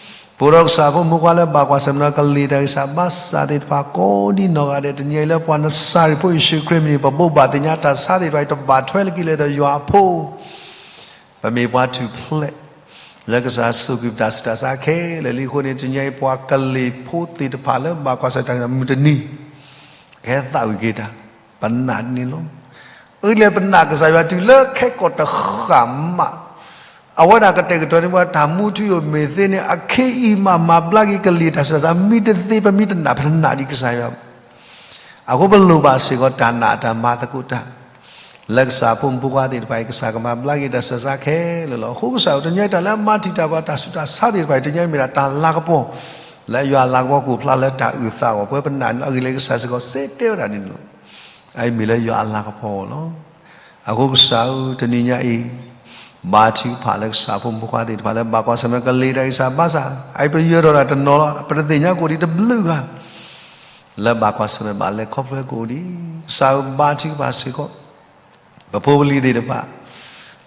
ပအိၣ်ဒီးကစၢ်ဖိမုၣ်ဖိခွါလၢဘၣ်ကွၢ်ဆၢၣ်မဲာ်ဒီးကလံၤတၢ်ဂံၢ်စၢ်ဘါစၢ်သ့ၣ်တဖၣ်ကိးဒံနီၢ်ဂၤဒဲး တနံၤအံၤလၢပှၤနစၤရ့းဖိယ့ၣ်ၡူးခရံာ်မံၤန့ၣ် ပဘိးဘၣ်သ့ၣ်ညါတၢ်ဆါသ့ၣ်တဖၣ်အံၤ တဘၣ်ထွဲလၢခံလၢၤဒီးယွၤအဖိ ပမ့ၢ်ပှၤထူၣ်ဖျဲး လၢကစၢ်ဆိၣ်ဂ့ၤပတၢ်ဆူးတၢ်ဆါခဲလၢာ်လံအဃိန့ၣ် တနံၤအံၤ ပှၤကလံၤဖိသ့ၣ်တဖၣ်လၢဘၣ်ကွၢ်ဆၢၣ်တၢ်ဂံၢ်မုၢ်တနံၤ ကဟဲသးဝံၣ်က့ၤတၢ် ပနာ်န့ၣ်လီၤ. အဂ့ၢ်ဒ်လဲၣ် ပနာ်ကစၢ်ယွၤတုၤလၢခဲကိာ်တဃၣ်မး အဝဲဒၣ်ကတဲာ်ကတီၤန့ၢ်ပှၤတၢ်မူထူယိာ်မ့ၢ်သ့န့ၣ် အခ့အံၤမးမၤဘျါက့ၤကလံၤတၢ်ဆူးတၢ်ဆါ မ့ၢ်တသ့ပမ့ၢ်တနာ် ပတနာ်ဒံးကစၢ်ယွၤ အဃိပလိၣ်ဘၣ်စ့ၢ်ကီးတၢ်နာ်တၢ်မၤသကိးတၢ် လၢကစၢ်ဖိမုၣ်ဖိခွါသ့ၣ်တဖၣ်အံၤ ကစၢ်ကမၤဘျါက့ၤတၢ်ဆူးတၢ်ဆါခဲလၢာ်လီၤ. အဃိကစၢ်ဧၢ တနံၤအံၤတၢ်လၢအမၤတံာ်တာ်ပှၤတၢ်ဆူးတၢ်ဆါသ့ၣ်တဖၣ်အံၤ တနံၤအံၤမ့ၢ်ဒၣ်တၢ်လၤကပီၤ လၢယွၤအလၤကပီၤကအိၣ်ဖျါလၢတၢ်အုၣ်သးအဂီၢ် ပဝဲပနာ်န့ၣ်လီၤ. အဂ့ၢ်ဒ်လဲၣ် ကစၢ်စ့ၢ်ကီးစ့ၢ်တဲဝဲဒၣ်ဒ်န့ၣ်လီၤ. အအံၤမ့ၢ်လၢယွၤအလၤကပီၤအဂီၢ်လီၤ. အဃိကစၢ်ဧၢ တနံၤညါအံၤ ဘါထုကဖၣ်လၢကစၢ်ဖိမုၣ်ဖိခွါသ့ၣ်တဖၣ်လၢဘၣ်ကွၢ်ဆၢၣ်မဲာ်ကလံၤတၢ်ဂံၢ်စၢ်ဘါစၢ် အအံၤပယၢၤထီၣ်ဒၣ်တနီၤလီၤ ပတသ့ၣ်ညါကအိၣ်ဒံးတဘျုးဂၤ လၢဘၣ်ကွၢ်ဆၢၣ်မဲာ်ဘၣ်လဲၤခီဖျိကအိၣ်ဒံး ကစၢ်ဧၢ ဘါထုကဖၣ်စ့ၢ်ကီး ပဖိပလံၤသ့ၣ်တဖၣ်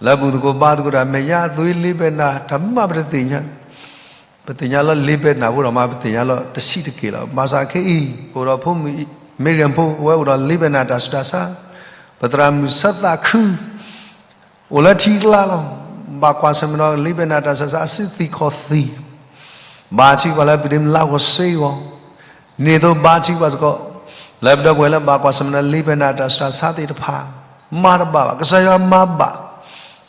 လၢဘူၣ်သကိးဘါသကိးတၢ်မဲာ်ညါ အသွံလ့ဘဲနၤ တၢ်မၤပတသ့ၣ်ညါ ပသ့ၣ်ညါလီၤလ့ဘဲနၤဖိဒီးမး ပသ့ၣ်ညါလီၤတဆံးတက့ၢ်လီၤ. ဘၣ်ဆၣ်ခဲအံၤ ပအိၣ်ဒီးဖိမုၣ် Miriam ဖိ အဝဲအိၣ်ဒီးလ့ဘဲနၤတၢ်ဆူးတၢ်ဆါ ပသရၣ်မုၣ်ဆၢသးခု အိၣ်လၢထံကျါလီၤ. ဘၣ်ကွၢ်ဆၢၣ်မဲာ်ဒီးလ့ဘဲနၤတၢ်ဆူးတၢ်ဆါ အစုသံၣ်ခီၣ်သံၣ် ဘါထုကဖၣ်လၢပဒ့မုၣ်လါဂီၤစ့အဂီၢ် ဒ်န့ၣ်အသိးဘါထုကဖၣ်စ့ၢ်ကီး လၢပဒီပုၢ်ဝဲၢ်လၢဘၣ်ကွၢ်ဆၢၣ်မဲာ်လ့ဘဲနၤတၢ်ဆူးတၢ်ဆါသ့ၣ်တဖၣ် မၤတဘၣ်ဘၣ် ကစၢ်ယွၤမၤဘၣ်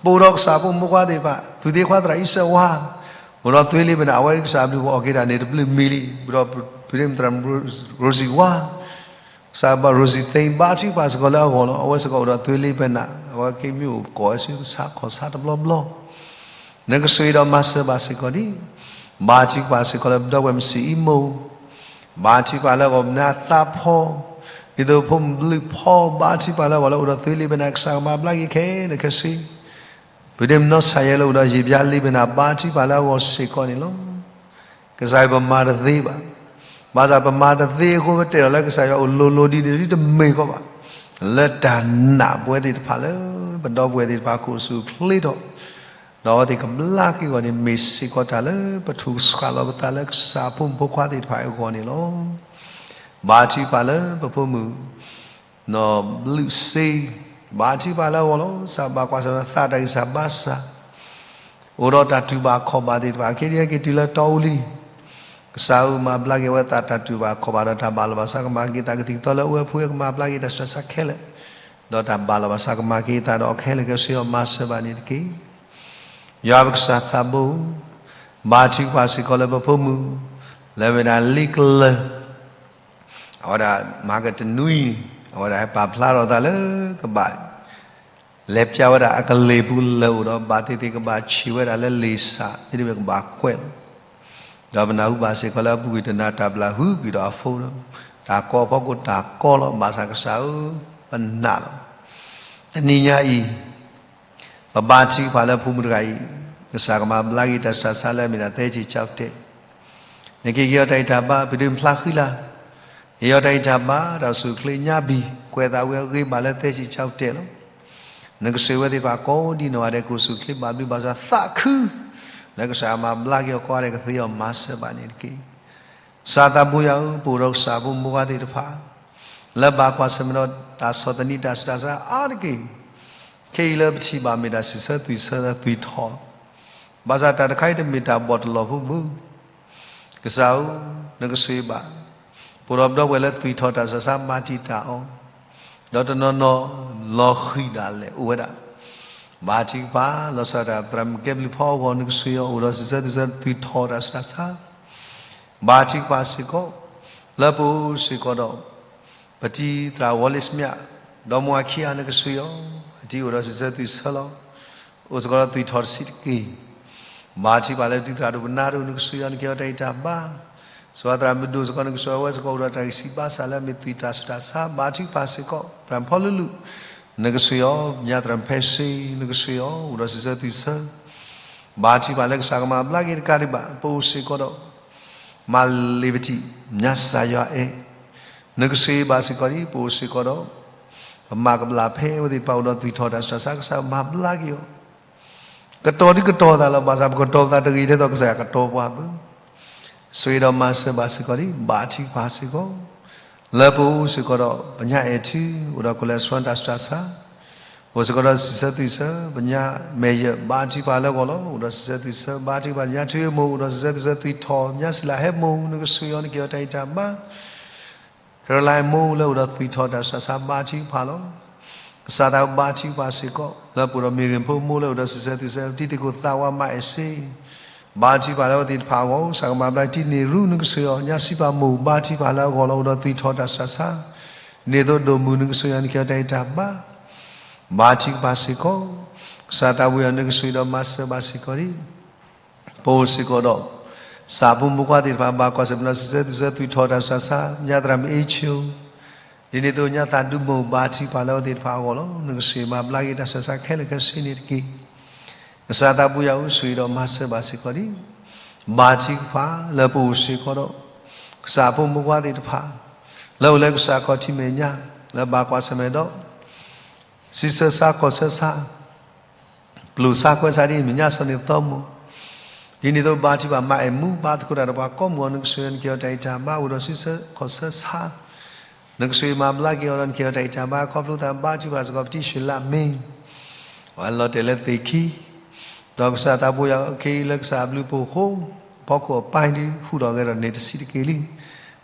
ပအိၣ်ဒီးကစၢ်ဖိမုၣ်ဖိခွါသ့ၣ်တဖၣ် ဖုသ့ခွါသရၣ်အံၤစဲးဝါ အိၣ်ဒီးသွံလ့ဘဲနၤ အဝဲကစၢ်ဘျုးပအီၣ်က့ၤတၢ်န့ၣ်တဘျုးမံၤလံ ပဒီပုၢ်ဝဲၢ်သရၣ် Rosie ဝါ ကစၢ်ဘၣ် Rosie သ့ဘါထုကဖၣ်စ့ၢ်ကီးလၢအဂီၢ်လီၤ. အဝဲစ့ၢ်ကီးအိၣ်ဒီးသွံလ့ဘဲနၤ အဝဲက့ၤမ့ၢ်အိၣ်ကိးဝဲဆူဆါခီၣ်ဆါတဘျီဘျီ နကဆိၣ်ဂ့ၤဒီးမၤစၢၤဘၣ်စ့ၢ်ကီးဒံး ဘါထုကဖၣ်စ့ၢ်ကီးလၢပဒီပုၢ်ဝဲၢ်မုၢ်ဆံးအံၤမိၢ် ဘါထုကဖၣ်လၢအဂီၢ်မနုၤသးဖီ ဒ်သိးဖိမုၣ်ဘျုးဖီ ဘါထုကဖၣ်လၢအဂီၢ်လၢအိၣ်ဒီးသွံလ့ဘဲနၤ ကစၢ်ကမၤဘျါက့ၤခဲလၢာ်ခဲဆ့ ပဒ့မုၣ်နီၢ်ဆၣ်ယဲလၢအိၣ်ဒီးယံာ်ဘျါလ့ဘဲနၤ ဘါထုကဖၣ်လၢအဂီၢ်စ့ၢ်ကီးန့ၣ်လီၤ. ကစၢ်အံၤပမၤတသ့ဘၣ်. ဘၣ်ဆၣ်ပမၤတသ့အဃိ ပတဲလီၤလၢကစၢ်ယွၤအိၣ်လိၤလိၤဒ်န့ၣ်ဒ်တမ့ၢ်ကီးဘၣ်. လၢတၢ်နာ်ပဝဲသ့ၣ်တဖၣ်လၢ ပဒီပုၢ်ဝဲၢ်သ့ၣ်တဖၣ်ကအိၣ်ဆူၣ်အိၣ်ချ့ထီၣ် ဒီးအဝဲသ့ၣ်ကဘျါက့ၤအဂီၢ်န့ၣ် မ့ၢ်စ့ၢ်ကီးတၢ်လၢပထူၣ်စှၤလီၤပသးလၢကစၢ်ဖိမုၣ်ဖိခွါသ့ၣ်တဖၣ်အဂီၢ်န့ၣ်လီၤ. ဘါထုကဖၣ်လၢပဖိမုၣ် နီၢ်ဘျုးစ့ ဘါထုကဖၣ်လၢအဂီၢ်လီၤ. ကစၢ်ဘၣ်ကွၢ်ဆၢၣ်မဲာ်သးတၢ်ဂံၢ်စၢ်ဘါစၢ် အိၣ်ဒီးတၢ်တူၢ်ဘၣ်ခီၣ်ဘၣ်သ့ၣ်တဖၣ် ခဲဒံးဟဲက့ၤတုၤလၢတီအူလံ ကစၢ်ဧၢမၤဘျါက့ၤဝဲသးတၢ်တူၢ်ဘၣ်ခီၣ်ဘၣ်ဒီးတၢ်ဘၣ်လီၤဘၣ်ဆၣ်ကမၤက့ၤသးကသံၣ်ကသီလၢအဝဲဖှူကမၤဘျါက့ၤတၢ်ဆူးတၢ်ဆါခဲလၢာ် ဒီးတၢ်ဘၣ်လီၤဘၣ်ဆၣ်ကမၤက့ၤသးဒီးခဲလၢာ်ခဲဆ့အီၤမၤစၢၤဘၣ်န့ၣ်တက့ၢ်. ယွၤပကစၢ်သးဘိ ဘါထုကဖၣ်စ့ၢ်ကီးလၢပဖိမုၣ် လၢမ့ၢ်ဒၣ်လံကလၢာ် အဝဲဒၣ်မၤကတနွံန့ၣ် အဝဲဒၣ်ဟဲပာ်ဖျါထီၣ်အသးလၢကဘၣ် လဲၤပျၢ်ဝဲဒၣ်အကလ့ၢ်ပူၤလၢာ်အိၣ်ဒီး ဘၣ်သ့ၣ်သ့ၣ်ကဘၣ်ဆံးဝဲဒၣ်လၢလ့ၣ်စး မ့တမ့ၢ်ကဘၣ်ကွဲးလီၤ. ဒီးပနၢ်ဟူဘၣ်စ့ၢ်ကီးလၢအပူၤကွံာ်တနၤတၢ်ဘျၣ်ဟုကွံာ်ဒီးအဖိဒီး တၢ်ကီအဖီခိၣ်တၢ်ကီလီၤ. ဘၣ်ဆၣ်ကစၢ်ဧၢ, ပနာ်လီၤ. တနံၤညါအံၤ ပဘါထုကဖၣ်လၢဖိမုၣ်တဂၤအံၤ ကစၢ်ကမၤဘျါက့ၤတၢ်ဆူးတၢ်ဆါလၢအမ့ၢ်ဒၣ်သဲက့ၤကၠီကတဲာ် နက့ၤက့ၤအီၤတၢ်ဂံၢ်တၢ်ဘါ ပဒုးဖျါဃံလၤ, က့ၤအီၤတၢ်ဂံၢ်တၢ်ဘါတၢ်အိၣ်ဆူၣ်အိၣ်ချ့ညါဘံၣ် ကွဲးသးဝံၤအဂ့ၤဘၣ်လၢသဲစံးဆၢကတဲာ်လီၤ. နကစၢ်ဝဲသ့ၣ်တဖၣ်ကိးဒံနီၢ်ဂၤဒဲး ကအိၣ်ဆူၣ်အိၣ်ချ့ဘၣ်ဘျုးဘၣ်ဆၢသးခု လၢကစၢ်မၤဘျါက့ၤအီၤကိးဂၤဒဲးကသ့အီၤမၤစၢၤဘၣ်န့ၣ်တက့ၢ်. ကစၢ်သးဘိယွၤဧၢ, ပအိၣ်ဒီးကစၢ်ဖိမုၣ်ဖိခွါသ့ၣ်တဖၣ် လၢဘၣ်ကွၢ်ဆၢၣ်မဲာ်ဒီးတၢ်ဆီၣ်သနံးတၢ်ဆူးတၢ်ဆါအါတက့ၢ် ခဲအံၤလၢပထံၣ်ဘၣ်မ့ၢ်တၢ်စံးဆၢသွံၣ်ဆၢသွံၣ်ထီၣ်လီၤ. ဘၣ်ဆၣ်တၢ်တခါအံၤတမ့ၢ်တၢ်ဘီၣ်တလီၢ်ဖိဘၣ်. ကစၢ်ဧၢ, နကဆိၣ်ဂ့ၤဘၣ် ပအိၣ်ဒီးပဒီပုၢ်ဝဲၢ်လၢသွံၣ်ထီၣ်တၢ်ဆူးတၢ်ဆါဘါထုကဖၣ်အီၤ, ဒီးတနီၤနီၤလီၤဃံၤဒၣ်လဲာ်အိၣ်ဝဲဒၣ်. ဘါထုကဖၣ်လီၤဆီဒၣ်တၢ် သရၣ်မုၣ်ကဲဘျုးဖီအဂီၢ် နကဆိၣ်ဂ့ၤအီၤ အိၣ်ဒီးစံးဆၢသွံၣ်ဆၢသွံၣ်ထီၣ်တၢ်ဆူးတၢ်ဆါ ဘါထုကဖၣ်စ့ၢ်ကီး လၢပအိၣ်စ့ၢ်ကီးဒီး ပတံၤသရၣ်ဝီလ့ၣ်စမၠး ဒီးမိၢ်အခံဂၤ နကဆိၣ်ဂ့ၤအီၤ, အတံၤအိၣ်ဒီးစံးဆၢသွံၣ်ဆၢလီၤ. အိၣ်စ့ၢ်ကီးဒီးသွံၣ်ထီၣ်တဆံးတက့ၢ်. ဘါထုကဖၣ်လၢပတံၤသရၣ်ဒိၣ်ပနၢ်ဒိၣ် နကဆိၣ်ဂ့ၤအီၤ နက့ၤအီၤတၢ်ဂံၢ်တၢ်ဘါ. စီၤသရၣ်မုၣ်ဒိၣ်စ့ၢ်ကီး နကဆိၣ်ဂ့ၤအဝဲစ့ၢ်ကီး အိၣ်ဒီးတၢ်ဂံၢ်စၢ်ဘါစၢ်လၢအမ့ၢ်သွံၣ်တၢ်ဆူးတၢ်ဆါ ဘါထုကဖၣ်စ့ၢ်ကီး သရၣ်ဖီလူလူ နကဆိၣ်ဂ့ၤအီၤ, ညါသရၣ်ဖဲစ့ နကဆိၣ်ဂ့ၤအီၤ အိၣ်ဒီးစံးဆၢသွံၣ်ဆၢ ဘါထုကဖၣ်လၢကစၢ်ကမၤဘျါက့ၤတကးဒံးဘၣ် ပအိၣ်စ့ၢ်ကီးဒီး မၤလ့ၤပတံၢ် ညါစၢ်ယွၤအဲၣ် နကဆိၣ်ဂ့ၤဘၣ်စ့ၢ်ကီးဒံး ပအိၣ်စ့ၢ်ကီးဒီး ပမၤကဘျၣ်ဖဲအဝဲသ့ၣ်တဖၣ်အိၣ်ဒီးသွံၣ်ထီၣ်တၢ်ဆူးတၢ်ဆါ ကစၢ်မၤဘျါက့ၤအီၤ ကတီၤဒုကတီၤသးလီၤ. ဘၣ်ဆၣ်ပကတီၤပသးတဂ့ၤထဲသိးကစၢ်ယွၤကတီၤပှၤဘၣ်. ဆိၣ်ဂ့ၤဒီးမၤစၢၤဘၣ်စ့ၢ်ကီးဒံး ဘါထုကဖၣ်စ့ၢ်ကီး လၢပအိၣ်စ့ၢ်ကီးဒီး ပညါအဲၣ်ထူ အိၣ်ဒီး cholesterol တၢ်ဆူးတၢ်ဆါ အိၣ်စ့ၢ်ကီးဒီးစံးဆၢသွံၣ်ဆၢ, ပညါမဲာ်ယၢၣ် ဘါထုကဖၣ်လၢအဂီၢ်လီၤ. အိၣ်ဒီးစံးဆၢသွံၣ်ဆၢ ဘါထုကဖၣ် ညါထူအမိၢ် အိၣ်ဒီးစံးဆၢသွံၣ်ဆၢသွံၣ်ထီၣ်, ညါစံလးဟဲမိၢ် နကဆိၣ်ဂ့ၤအီၤ နက့ၤအီၤတၢ်ဂံၢ်တၢ်ဘါ ကရလါမိၢ်လၢအိၣ်ဒီးသွံၣ်ထီၣ်တၢ်ဆူးတၢ်ဆါ ဘါထုကဖၣ်လီၤ. ကစၢ်သးဘါထုကဖၣ်စ့ၢ်ကီး လၢပအိၣ်ဒီးမ့ၢ်ရ့ၣ်ဖိမိၢ်လၢအိၣ်ဒီးစံးဆၢသွံၣ်ဆၢ တံၤသကိးသးဝးမၤအဲၣ်စ့ ဘါထုကဖၣ်လၢအဝဲသ့ၣ်တဖၣ်အဂီၢ် ကစၢ်ကမၤဘျါ တံၤန့ၢ်ရူ နကဆိၣ်ဂ့ၤအီၤ ညါစံပာ်မိၢ် ဘါထုကဖၣ်လၢအဂီၢ်လီၤ. အိၣ်ဒီးသွံၣ်ထီၣ်တၢ်ဆူးတၢ်ဆါ န့ၢ်သိးဒိၣ်မုၢ် နကဆိၣ်ဂ့ၤအီၤ နက့ၤအီၤတၢ်ဂံၢ်တၢ်ဘါ ဘါထုကဖၣ်စ့ၢ်ကီး ကစၢ်သးဘိယွၤ နကဆိၣ်ဂ့ၤဒီးမၤစၢၤဘၣ်စ့ၢ်ကီးဒံး ပအိၣ်စ့ၢ်ကီးဒီး ကစၢ်ဖိမုၣ်ဖိခွါသ့ၣ်တဖၣ် ဘၣ်ကွၢ်ဆၢၣ်မဲာ်ဒီးစံးဆၢသွံၣ်ဆၢသွံၣ်ထီၣ်တၢ်ဆူးတၢ်ဆါ ညါသရၣ်မုၣ်အ့ၣ်ဆိ ဒ်န့ၣ်အသိး ညါသးဒူမိၢ် ဘါထုကဖၣ်လၢအဝဲသ့ၣ်တဖၣ်အဂီၢ်လီၤ. နကဆိၣ်ဂ့ၤမၤဘျါက့ၤတၢ်ဆူးတၢ်ဆါခဲလၢာ်ခဲဆ့န့ၣ်တက့ၢ်. ကစၢ်သးဘိယွၤဧၢ ဆိၣ်ဂ့ၤဒီးမၤစၢၤဘၣ်စ့ၢ်ကီးဒံး ဘါထုကဖၣ်လၢပအိၣ်စ့ၢ်ကီးဒီး ကစၢ်ဖိမုၣ်ဖိခွါသ့ၣ်တဖၣ် လၢအိၣ်လၢကစၢ်ခီၣ်ထံးမဲာ်ညါ လၢဘၣ်ကွၢ်ဆၢၣ်မဲာ်ဒီး စံးဆၢဆါကီၢ်ဆၢဆါ ပျိာ်ဆါကွဲဆါဒ်မဲာ်ညါစီၤန့ၣ်သီမိၢ် ဒ်န့ၣ်အသိး ဘါထုကဖၣ်မၤအဲၣ်မူဘါသကိးတၢ်ဒီးပှၤကိးမုၢ်အီၤ နကဆိၣ်ဂ့ၤအီၤ နက့ၤအီၤတၢ်ဂံၢ်တၢ်ဘါ အိၣ်ဒီးစံးဆၢကီၢ်ဆၢဆါ နကဆိၣ်ဂ့ၤမၤဘျါက့ၤအီၤဒီး နက့ၤအီၤတၢ်ဂံၢ်တၢ်ဘါ ခီဖျိသးဘါထုကဖၣ်စ့ၢ်ကီး ပတံၤၡ့လးမ့ၢ် အဝဲလီၤတဲာ်လၢသ့ၣ်ခံ ဒီးကစၢ်သးဘိယွၤ ခဲအံၤလၢကစၢ်အဘျုးအဖှိၣ်အဃိ ဖီခိၣ်အပၢ်ဒုးဟူးထီၣ်ဂဲၤထီၣ်န့ၣ်တဆံးတက့ၢ်လံ.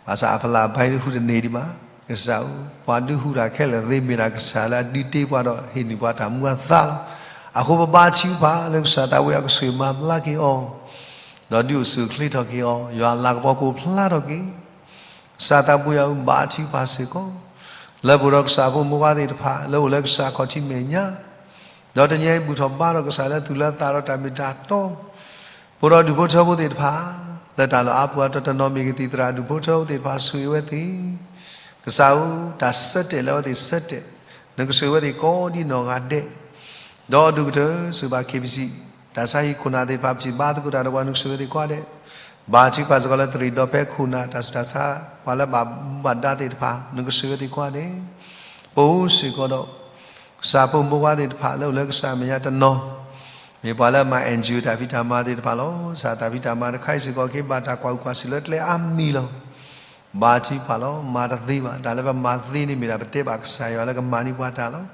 ဘၣ်ဆၣ်အဖီလာ်အပၢ်ဒုးဟူးတန့ၢ်ဒံးဘၣ်. ကစၢ်ဧၢ, ပှၤဒုးဟူးတၢ်ခဲလၢာ်သ့ မ့ၢ်ဒၣ်ကစၢ်လၢအဒုးတ့ပှၤဒီးဟ့ၣ်န့ၢ်ပှၤတၢ်မူအသးလီၤ. အဃိပဘါထုကဖၣ်လၢကစၢ်သးဘိယွၤကဆိၣ်ဂ့ၤမၤဘျါက့ၤအီၤ ဒီးဒုးအိၣ်ဆူၣ်အိၣ်ချ့ထီၣ်က့ၤအီၤ ယွၤအလၤကပီၤကအိၣ်ဖျါထီၣ်က့ၤ ကစၢ်သးဘိယွၤဧၢ ဘါထုကဖၣ်စ့ၢ်ကီး လၢပအိၣ်ဒီးကစၢ်ဖိမုၣ်ဖိခွါသ့ၣ်တဖၣ် လၢအိၣ်လၢကစၢ်ခီၣ်ထံးမဲာ်ညါ ဒီးတနံၤအံၤဘူၣ်ထီၣ်ဘါထီၣ်ကစၢ်လၢသူၣ်လၢသးဒီးတၢ်မ့ၢ်တၢ်တီ ပအိၣ်ဒီးဒူၣ်ဖိထၢဖိသ့ၣ်တဖၣ် လၢတၢ်လီၢ်အါပူၤအါတီၤတနီၤမ့ၢ်ဂ့ၤ သံၣ်သရၣ်ဒူၣ်ဖိထၢဖိသ့ၣ်တဖၣ် ဆိၣ်ဂ့ၤဝဲသ့ၣ် ကစၢ်ဧၢ တၢ်ဆၢတဲာ်လၢအဝဲသ့ၣ်ဆၢတဲာ် နကဆိၣ်ဂ့ၤဝဲသ့ၣ်ကိးဒံနီၢ်ဂၤဒဲး ဒီးအဒိၣ်ကတၢၢ် ဆိၣ်ဂ့ၤဘၣ် ခ့ပစံၣ် တၢ်ဆါဟံၣ်ခိၣ်နၢ်သ့ၣ်တဖၣ် ပထံၣ်ဘါသကိးတၢ်ဒီးပှၤ နကဆိၣ်ဂ့ၤဝဲသ့ၣ်ကိးဂၤဒဲး ဘါထုကဖၣ်စ့ၢ်ကီးလၢသရံၣ်ဒီဖဲခိၣ်နၢ် တၢ်ဆူးတၢ်ဆါ ပှၤလၢဘၣ်မူဘၣ်ဒါသ့ၣ်တဖၣ် နကဆိၣ်ဂ့ၤဝဲသ့ၣ်ကိးဂၤဒဲး ပအိၣ်စ့ၢ်ကီးဒီး ကစၢ်ဖိမုၣ်ဖိခွါသ့ၣ်တဖၣ် လၢအိၣ်လၢကစၢ်မဲာ်ညါတနီၤ မ့ၢ်ပှၤလၢမၤ NGO တၢ်ဖံးတၢ်မၤသ့ၣ်တဖၣ်လီၤ. ကစၢ်တၢ်ဖံးတၢ်မၤတခါအံၤစ့ၢ်ကီး က့ၤဘၣ်တၢ်ကွၢ်အုၣ်ကွၢ်စံးလၢကျဲအါမံၤလီၤ. ဘါထုကဖၣ်လီၤ. မၤတသ့ဘၣ်. တၢ်လၢပမၤသ့န့ၣ် မ့ၢ်ဒၣ်ပတဲဘၣ်ကစၢ်ယွၤလၢကမၤန့ၢ်ပှၤတၢ်လီၤ.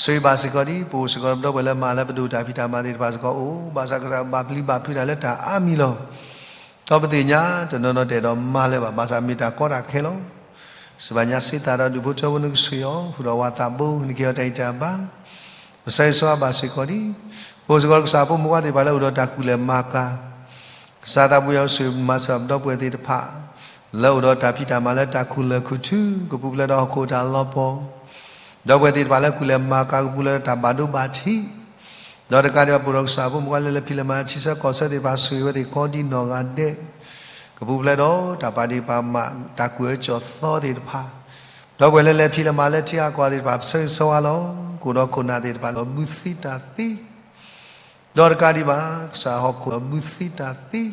ဆိၣ်ဂ့ၤဘၣ်စ့ၢ်ကီးဒ် ပအိၣ်စ့ၢ်ကီးဒီးပဒီပုၢ်ဝဲၢ်လၢမၤလၢပဒိၣ်တၢ်ဖံးတၢ်မၤသ့ၣ်တဖၣ်စ့ၢ်ကီးအိၣ်, ဘၣ်ဆၣ်ကစၢ်ဘၣ်ပျံၤဘၣ်ဖုးတၢ်လၢတၢ်အါမံၤလီၤ. ဒီးပသ့ၣ်ညါ တနီၤနီၤတအဲၣ်ဒိးမၤလၢၤဘၣ်, ဘၣ်ဆၣ်မ့ၢ်တၢ်ကီတၢ်ခဲလီၤ. စံးဘၣ်ညါစ့သးဒီးဒူၣ်ဖိထၢဖိ နကဆိၣ်ဂ့ၤအီၤ, ဃုာ်ဒီးဝၤသးဘိ နက့ၤအီၤတၢ်ဂံၢ်တၢ်ဘါ, ပဆၢဂ့ၤဆၢဝါဘၣ်စ့ၢ်ကီးဒ် ပအိၣ်စ့ၢ်ကီးကစၢ်ဖိမုၣ်ဖိခွါသ့ၣ်တဖၣ်လၢအိၣ်ဒီးတၢ်ကူၣ်လဲၤမၤကၤ, ကစၢ်သးဘိယွၤဆိၣ်ဂ့ၤမၤစၢၤပဒီပုၢ်ဝဲၢ်သ့ၣ်တဖၣ်, လၢအိၣ်ဒီးတၢ်ဖံးတၢ်မၤလၢတၢ်ခူၣ်လၢၢ်ခူၣ်ထူ ကပူၤဖျဲးဒီးဟီၣ်ခိၣ်တၢ်လီၤပီၤ, ဒီပုၢ်ဝဲၢ်သ့ၣ်တဖၣ်လၢကူၣ်လဲၤမၤကၤကပူၤလၢတၢ်ဘၣ်ဒိဘၣ်ထံး, ဒီးတကးဒံးဘၣ်ပှၤဒီးကစၢ်ဖိမုၣ်ခွါလၢလဲၤဖံးလဲၤမၤထံဆၢကီၢ်ဆၢသ့ၣ်တဖၣ် ဆိၣ်ဂ့ၤဝဲသ့ၣ်ကိးဒံနီၢ်ဂၤဒဲး, ကပူၤဖျဲးဒီးတၢ်ပာ်ဒ့ၣ်ပာ်ကမၣ် တၢ်ကူၣ်အၢကၠီၣ်သီသ့ၣ်တဖၣ်, ဒီပုၢ်ဝဲၢ်လၢလဲၤဖံးလဲၤမၤလၢထံဂၤကီၢ်ဂၤသ့ၣ်တဖၣ် ပဆၢဂ့ၤဆၢဝါလီၤ. ကအိၣ်ဒီးခိၣ်နၢ်သ့ၣ်တဖၣ်လၢဘုသံတၢ်သံ ဒီးတကးဒံးဘၣ် ကစၢ်ဟီၣ်ခိၣ်လၢဘုသံတၢ်သံ,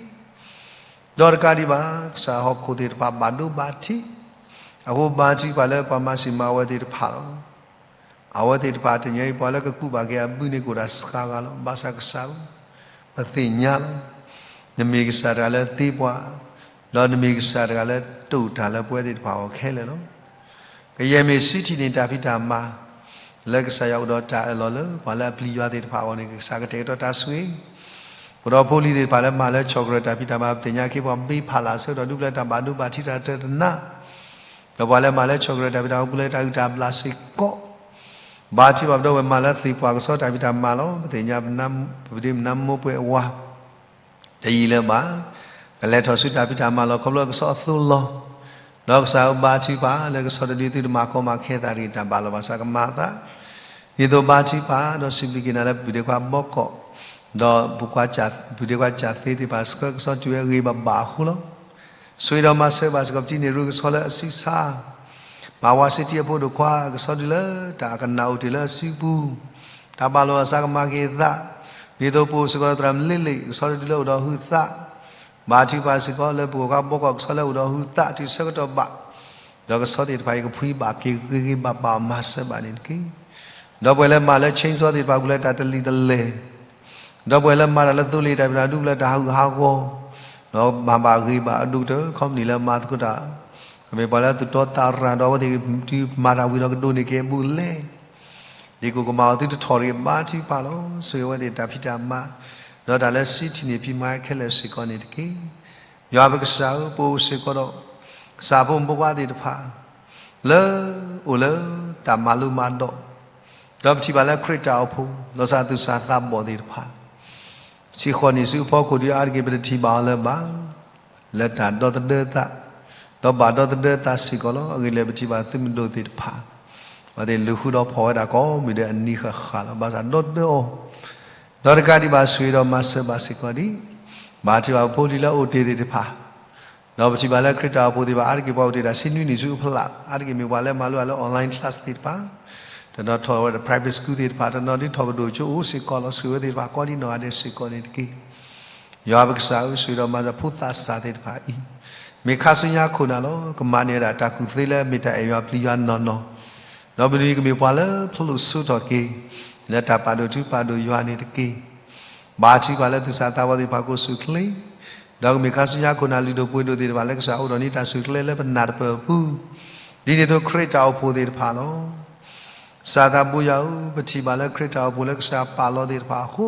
ဒီးတကးဒံးဘၣ် ကစၢ်ဟီၣ်ခိၣ်သ့ၣ်တဖၣ်ဘၣ်ဒိဘၣ်ထံး, အဃိဘါထုကဖၣ်လၢပှၤမၤစံးမၤဝဲသ့ၣ်တဖၣ်လီၤ. အဝဲသ့ၣ်တဖၣ်တနံၤအံၤ ပှၤလၢကကူးဘၣ်က့ၤအဘုန့ၣ် ကအိၣ်ဒၣ်စှၤဂၤလီၤ. ဘၣ်ဆၣ်ကစၢ်ဧၢ, ပသ့ၣ်ညါလီၤ. နမ့ၢ်ကစၢ်တဂၤလၢသ့ပှၤ, ဒီးနမ့ၢ်ကစၢ်တဂၤလၢတအိၣ်တၢ်လၢပဝဲသ့ၣ်တဖၣ်အဂီၢ်ခဲလၢာ်လီၤ. ကယဲၢ်မ့ၢ်စံးထံၣ်န့ၢ်တၢ်ဖံးတၢ်မၤ လၢကစၢ်ယွၤအိၣ်ဒီးတၢ်အၢၣ်လီၤလၢ ပှၤလၢအပျံၤယွၤသ့ၣ်တဖၣ်အဂီၢ်န့ၣ် ကစၢ်ကတဲာ်ကတီၤတၢ်ဆိၣ်ဂ့ၤ ပဒီဖိလံၤသ့ၣ်တဖၣ်လၢမၤလၢဆီၣ်ကရၢၢ်တၢ်ဖံးတၢ်မၤ ပသ့ၣ်ညါက့ၤပှၤဘ့ဖးလၢ်ဆၢကတီၢ် ဒူပူၤလၢတၢ်ဘၣ်ဒိဘၣ်ထံးတၢ်တနး, ဒီးပှၤလၢမၤလၢဆီၣ်ကရၢၢ်တၢ်ဖံးတၢ်မၤပူၤလၢတၢ်ဂံၢ်တၢ်ဘျၣ်စ့ၢ်ကီး, ဘါထုကဖၣ်ပဒီပုၢ်ဝဲၢ်မၤလၢသ့ၣ်ပှၤကဆီတၢ်ဖံးတၢ်မၤလီၤ. ပသ့ၣ်ညါ ပဒ့မနၤမိၢ်ပှဲၤဝါ တယံာ်လၢၤဘၣ် ကလဲၤထီၣ်ဆူတၢ်ဖံးတၢ်မၤလီၢ် ခီဖျိကဆီအသိလီၤ. ဒီးကစၢ်အဘါထုကဖၣ်လၢကဆီတဒုသုတမၤကီမၤခဲသးတဂ့ၤ တၢ်ဘၣ်လီၤဘၣ်စးကမၤအသး, ဒ်သိးဘါထုကဖၣ် ဒီးစံးဘျုးက့ၤနၤလၢပုၢ်ဒ့ခွါဘီကီး, ဒီးပုၢ်ဒ့ခွါကၠၣ်သ့သ့ၣ်တဖၣ် ဆှၢကဆီတုၤဝဲအဂ့ၤဘၣ်ဘၣ်အဃိလီၤ. ဆိၣ်ဂ့ၤဒီးမၤစၢၤဘၣ်စ့ၢ်ကီးပထံၣ်န့ၢ်ရူၢ်ကဆီလၢအစုဆါ မၤဝါစ့ၢ်ကီးအဖိဒိၣ်ခွါ ကဆီတုၤလၢတၢ်အကနၣ်အိၣ်တ့ၢ်လၢအစုပူၤ, တၢ်ဘၣ်လီၤဘၣ်စးကမၤက့ၤအသး, ဒ်သိးပအိၣ်စ့ၢ်ကီးလၢသရၣ်မုၣ်လ့လ့ၣ် ကဆီတဒုလၢအိၣ်ဒီးဟုသး, ဘါထုကဖၣ်စ့ၢ်ကီးလၢပုၢ်ဝဲၢ်ခွါဘီကီး ကဆီလၢအိၣ်ဒီးဟုသးတုၤဆၢကတီၢ်ဘၣ်, ဒီးကဆီသ့ၣ်တဖၣ်အံၤ ကဖှံဘၣ်က့ၤဂ့ၤဂ့ၤဘၣ်ဘၣ်မၤစၢၤဘၣ်န့ၣ်တက့ၢ်. ဒီပုၢ်ဝဲၢ်လၢမၤလၢ chainsaw သ့ၣ်တဖၣ် ပူၤလၢတၢ်တလံၤတလဲၢ် ဒီပုၢ်ဝဲၢ်လၢမၤတၢ်လၢသိလ့ၣ်တၢ်ဖံးတၢ်မၤ ဒူပူၤလၢတၢ်ဟးဂူာ်ဟးဂီၤ, ဒီးမၤဘၣ်ဂ့ၤဘၣ်အဒိၣ်ကတၢၢ် company လၢမၤသကိးတၢ်, ကမ့ၢ်ပှၤလၢသူၣ်တီသးရၤဒီးအဝဲသ့ၣ်တုၤမၤတၢ်ဝံၤဒီးကဒိးန့ၢ်က့ၤအဘူးအလဲ, ဒ်ကိၣ်ကမၤအီၤသုတထီၣ်တဂ့ၤ ဘါထုကဖၣ်လီၤ. ဆိၣ်ဂ့ၤအဝဲသ့ၣ်တၢ်ဖံးတၢ်မၤ, ဒီးတၢ်လၢစံးထံၣ်န့ၢ်ဖံးမၤခဲလၢာ်စ့ၢ်ကီးန့ၣ်တက့ၢ်. ယွၤပကစၢ်ဧၢ, ပအိၣ်စ့ၢ်ကီးဒီး ကစၢ်ဖိမုၣ်ဖိခွါသ့ၣ်တဖၣ် လၢအိၣ်လၢတၢ်မၤလိမၤဒိး, ဒီးပထံၣ်ဘၣ်လၢခရံာ်တၢ်အိၣ်ဖှိၣ် လီၤစၢ်သူၣ်စၢ်သးဘီၣ်သ့ၣ်တဖၣ် ဆံးဃီၣ်နံၣ်ဆူအဖီခိၣ်ဒုးအါတက့ၢ် ပတထံၣ်ဘၣ်အီၤလၢၤဘၣ်, လၢတၢ်ဒီသဒၢသး, ဒီးဘၣ်ဒီသဒၢသးစ့ၢ်ကီးလီၤ. အဂ့ၢ်လၢပထံၣ်ဘၣ်သုးမုၢ်ဒိၣ်သ့ၣ်တဖၣ် အဝဲသ့ၣ်လူၤဃုဒီးဖီၣ်ဝဲဒၣ်ကိးမုၢ်ဒဲးအနံၤဃၣ်ဃၣ်လီၤ. ဘၣ်ဆၣ်ဒီသဒၢအီၤ, ဒီးတကးဒံးဘၣ်ဆိၣ်ဂ့ၤဒီးမၤစၢၤဘၣ်စ့ၢ်ကီးဒံး, ဘၣ်ထံၣ်ဘၣ်ပဖိလံၤလၢအအိၣ်တ့ၢ်သ့ၣ်တဖၣ် ဒီးပထံၣ်ဘၣ်လၢခရံာ်တၢ်အိၣ်ဖှိၣ်သ့ၣ်တဖၣ် အါတက့ၢ်ပှၤအိၣ်တ့ၢ်တၢ်ဆံနွံနံၣ်ဆူအဖီလာ်, အါတက့ၢ်မ့ၢ်ပှၤလၢမၤလိအီၤလၢ online class သ့ၣ်တဖၣ်, တနီၤထီၣ်ဝဲဒၣ် private school သ့ၣ်တဖၣ်, တနီၤဒ်ထီၣ်ပဒိၣ်ကၠိအိၣ်စ့ၢ်ကီးလီၤ. ဆိၣ်ဂ့ၤဝဲသ့ၣ်တဖၣ်ကိးဒံးနီၢ်ဂၤဒဲးစ့ၢ်ကီးန့ၣ်တက့ၢ်. ယွၤပကစၢ်ဧၢ, ဆိၣ်ဂ့ၤဒီးမၤစၢၤဖိသးစၢ်သ့ၣ်တဖၣ်အံၤ, မ့ၢ်ခါဆူညါခိၣ်နၢ်လီၤ. ကမၤန့ၢ်ဝဲဒၣ်တၢ်ကူၣ်သ့လၢမ့ၢ်တၢ်အဲၣ်ယွၤပျံၤယွၤနီၢ်နီၢ်, ဒီးမနုၤကမ့ၢ်ပှၤလၢဖျိးလိာ်ဆိးထီၣ်က့ၤ လၢတၢ်ပာ်ဒိၣ်ထူပာ်ဒိၣ်ယွၤန့ၣ်တက့ၢ်. ဘါထုကဖၣ်လၢသူၣ်စၢ်သးဘီၣ်သ့ၣ်တဖၣ်ကအိၣ်ဆူၣ်ချ့, ဒီးကမ့ၢ်ခါဆူညါခိၣ်နၢ်လုၢ်ဒိၣ်ပှ့ၤဒိၣ်သ့ၣ်တဖၣ်လၢကစၢ်အိၣ်ဒီးန့ၢ်တၢ်ဆူၣ်ချ့လၢပနၢ်တပၢၢ်အပူၤ, ဒ်န့ၣ်အသိးခရံာ်တၢ်အိၣ်ဖှိၣ်သ့ၣ်တဖၣ်လီၤ. ကစၢ်သးဘိယွၤဧၢ, ပထံၣ်ဘၣ်လၢခရံာ်တၢ်အိၣ်ဖှိၣ်လၢကစၢ်ပာ်လီၤသ့ၣ်တဖၣ်အဃိ,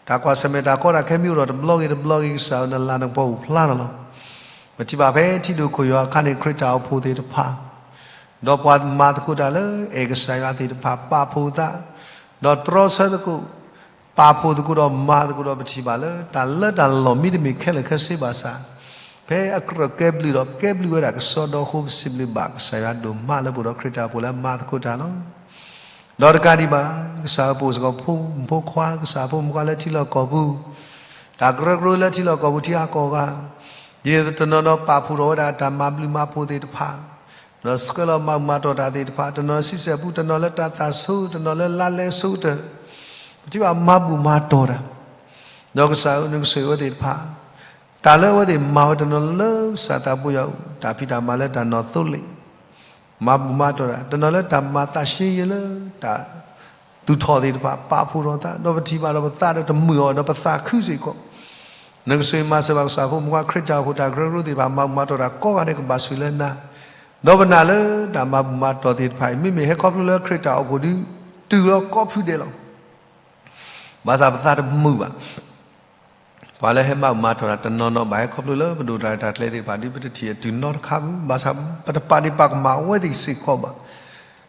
တၢ်ကွၢ်ဆၢၣ်မဲာ်တၢ်ကီတၢ်ခဲမ့ၢ်အိၣ်ဒီးတဘျီဂ့ၤတဘျီဂ့ၤ ကစၢ်ဧၢ နလၤနကပီၤအိၣ်ဖျါထီၣ်လီၤ. ပထံၣ်ဘၣ်ဖဲထံဒိၣ်ခိၣ်ယွၤအခါန့ၣ် ခရံာ်တၢ်အိၣ်ဖှိၣ်သ့ၣ်တဖၣ် ဒီးပှၤမၤသကိးတၢ်လၢအဲၣ်ကစၢ်ယွၤသ့ၣ်တဖၣ် ပာ်ဖှိၣ်သး, ဒီးတြီဆၢသကိး, ပာ်ဖှိၣ်သကိးဒီးမၤသကိးဒီး ပထံၣ်ဘၣ်လၢတၢ်လၢတၢ်လီၢ်မ့တမ့ၢ်ခဲလၢာ်ခဲဆ့ဘၣ်ဆၣ်, ဖဲအကြၢးကဲဘျုးဒီးကဲဘျုးဝဲဒၣ်ကစီဒီအဃိ ပစံးဘျုးဘၣ်ကစၢ်ယွၤဒိၣ်မးလၢပအိၣ်ဒီးခရံာ်တၢ်အိၣ်ဖှိၣ်လၢမၤသကိးတၢ်လီၤ. ဒီးတကးဒံးဘၣ်, ကစၢ်ဧၢ ပအိၣ်စ့ၢ်ကီးဖိမုၣ်ဖိခွါ, ကစၢ်ဖိမုၣ်ဖိခွါလၢထံလီၢ်ကီၢ်ပူၤ, တၢ်ကရၢကရိလၢထံလီၢ်ကီၢ်ပူၤထံဂၤကီၢ်ဂၤ, ဒ်တနီၤနီၤပာ်ဖှိၣ်ထီၣ်ဝဲဒၣ်တၢ်မၤဘျုးမၤဖှိၣ်သ့ၣ်တဖၣ်, ဒီးဆှၢလီၤမၤဘူၣ်မၤတီၢ်တၢ်သ့ၣ်တဖၣ်, တနီၤဆံဆဲၣ်ပူ, တနီၤလၢတၢ်သးဆိ, တနီၤလၢလါလဲဆိကတၢၢ်, ပထံၣ်ဘၣ်မၤဘူၣ်မၤတီၢ်တၢ်, ဒီးကစၢ်ဧၢ နကဆိၣ်ဂ့ၤဝဲသ့ၣ်တဖၣ်, တၢ်လၢအဝဲသ့ၣ်မၤဝဲတနီၤလၢကစၢ်သးဘိယွၤအအိၣ်, တၢ်ဖံးတၢ်မၤလၢတၢ်နီၢ်သိလ့ၣ် မၤဘူၣ်မၤတီၢ်တၢ်, တနီၤလၢတၢ်မၤသးရှ့ယဲလၢတၢ်သူၣ်ထီၣ်သ့ၣ်တဖၣ် ပာ်ဖှိၣ်ထီၣ်သး, ဒီးပထံၣ်ဘၣ်ဒီးပသးဒီးတမုာ်အီၤဒီးပသးခုစ့ၢ်ကီး, နကဆိၣ်ဂ့ၤမၤစၢၤဘၣ်ကစၢ်ဖိမုၣ်ဖိခွါ ခရံာ်တၢ်အိၣ်ဖှိၣ်တၢ်ကရၢကရိသ့ၣ်တဖၣ်မၤဘူၣ်မၤတီၢ်တၢ်ကိးဂၤဒဲးကဘၣ်ဆိၣ်လၢနၤ, ဒီးပနာ်လၢတၢ်မၤဘူၣ်မၤတီၢ်သ့ၣ်တဖၣ်အံၤ မ့မ့ၢ်ဟဲခီဖျိလၢခရံာ်တၢ်အိၣ်ဖှိၣ်ဒုးတုၤလီၤကိးဖုဒဲးလီၤ. ဘၣ်ဆၣ်ပသးတမုာ်ဘၣ် ပှၤလၢဟဲမၤဘူၣ်မၤတီၢ်တၢ်တနီၤနီၤဘၣ် ဟဲခီဖျိလၢပဒိၣ်တၢ်ရဲၣ်တၢ်ကျဲၤသ့ၣ်တဖၣ်ဒုး ပတထံၣ်အတုၤနီတခါပူၤ, ဘၣ်ဆၣ်ပတပာ်ဒ့ၣ်ပာ်ကမၣ်အဝဲသ့ၣ်စ့ၢ်ကီးဘၣ်.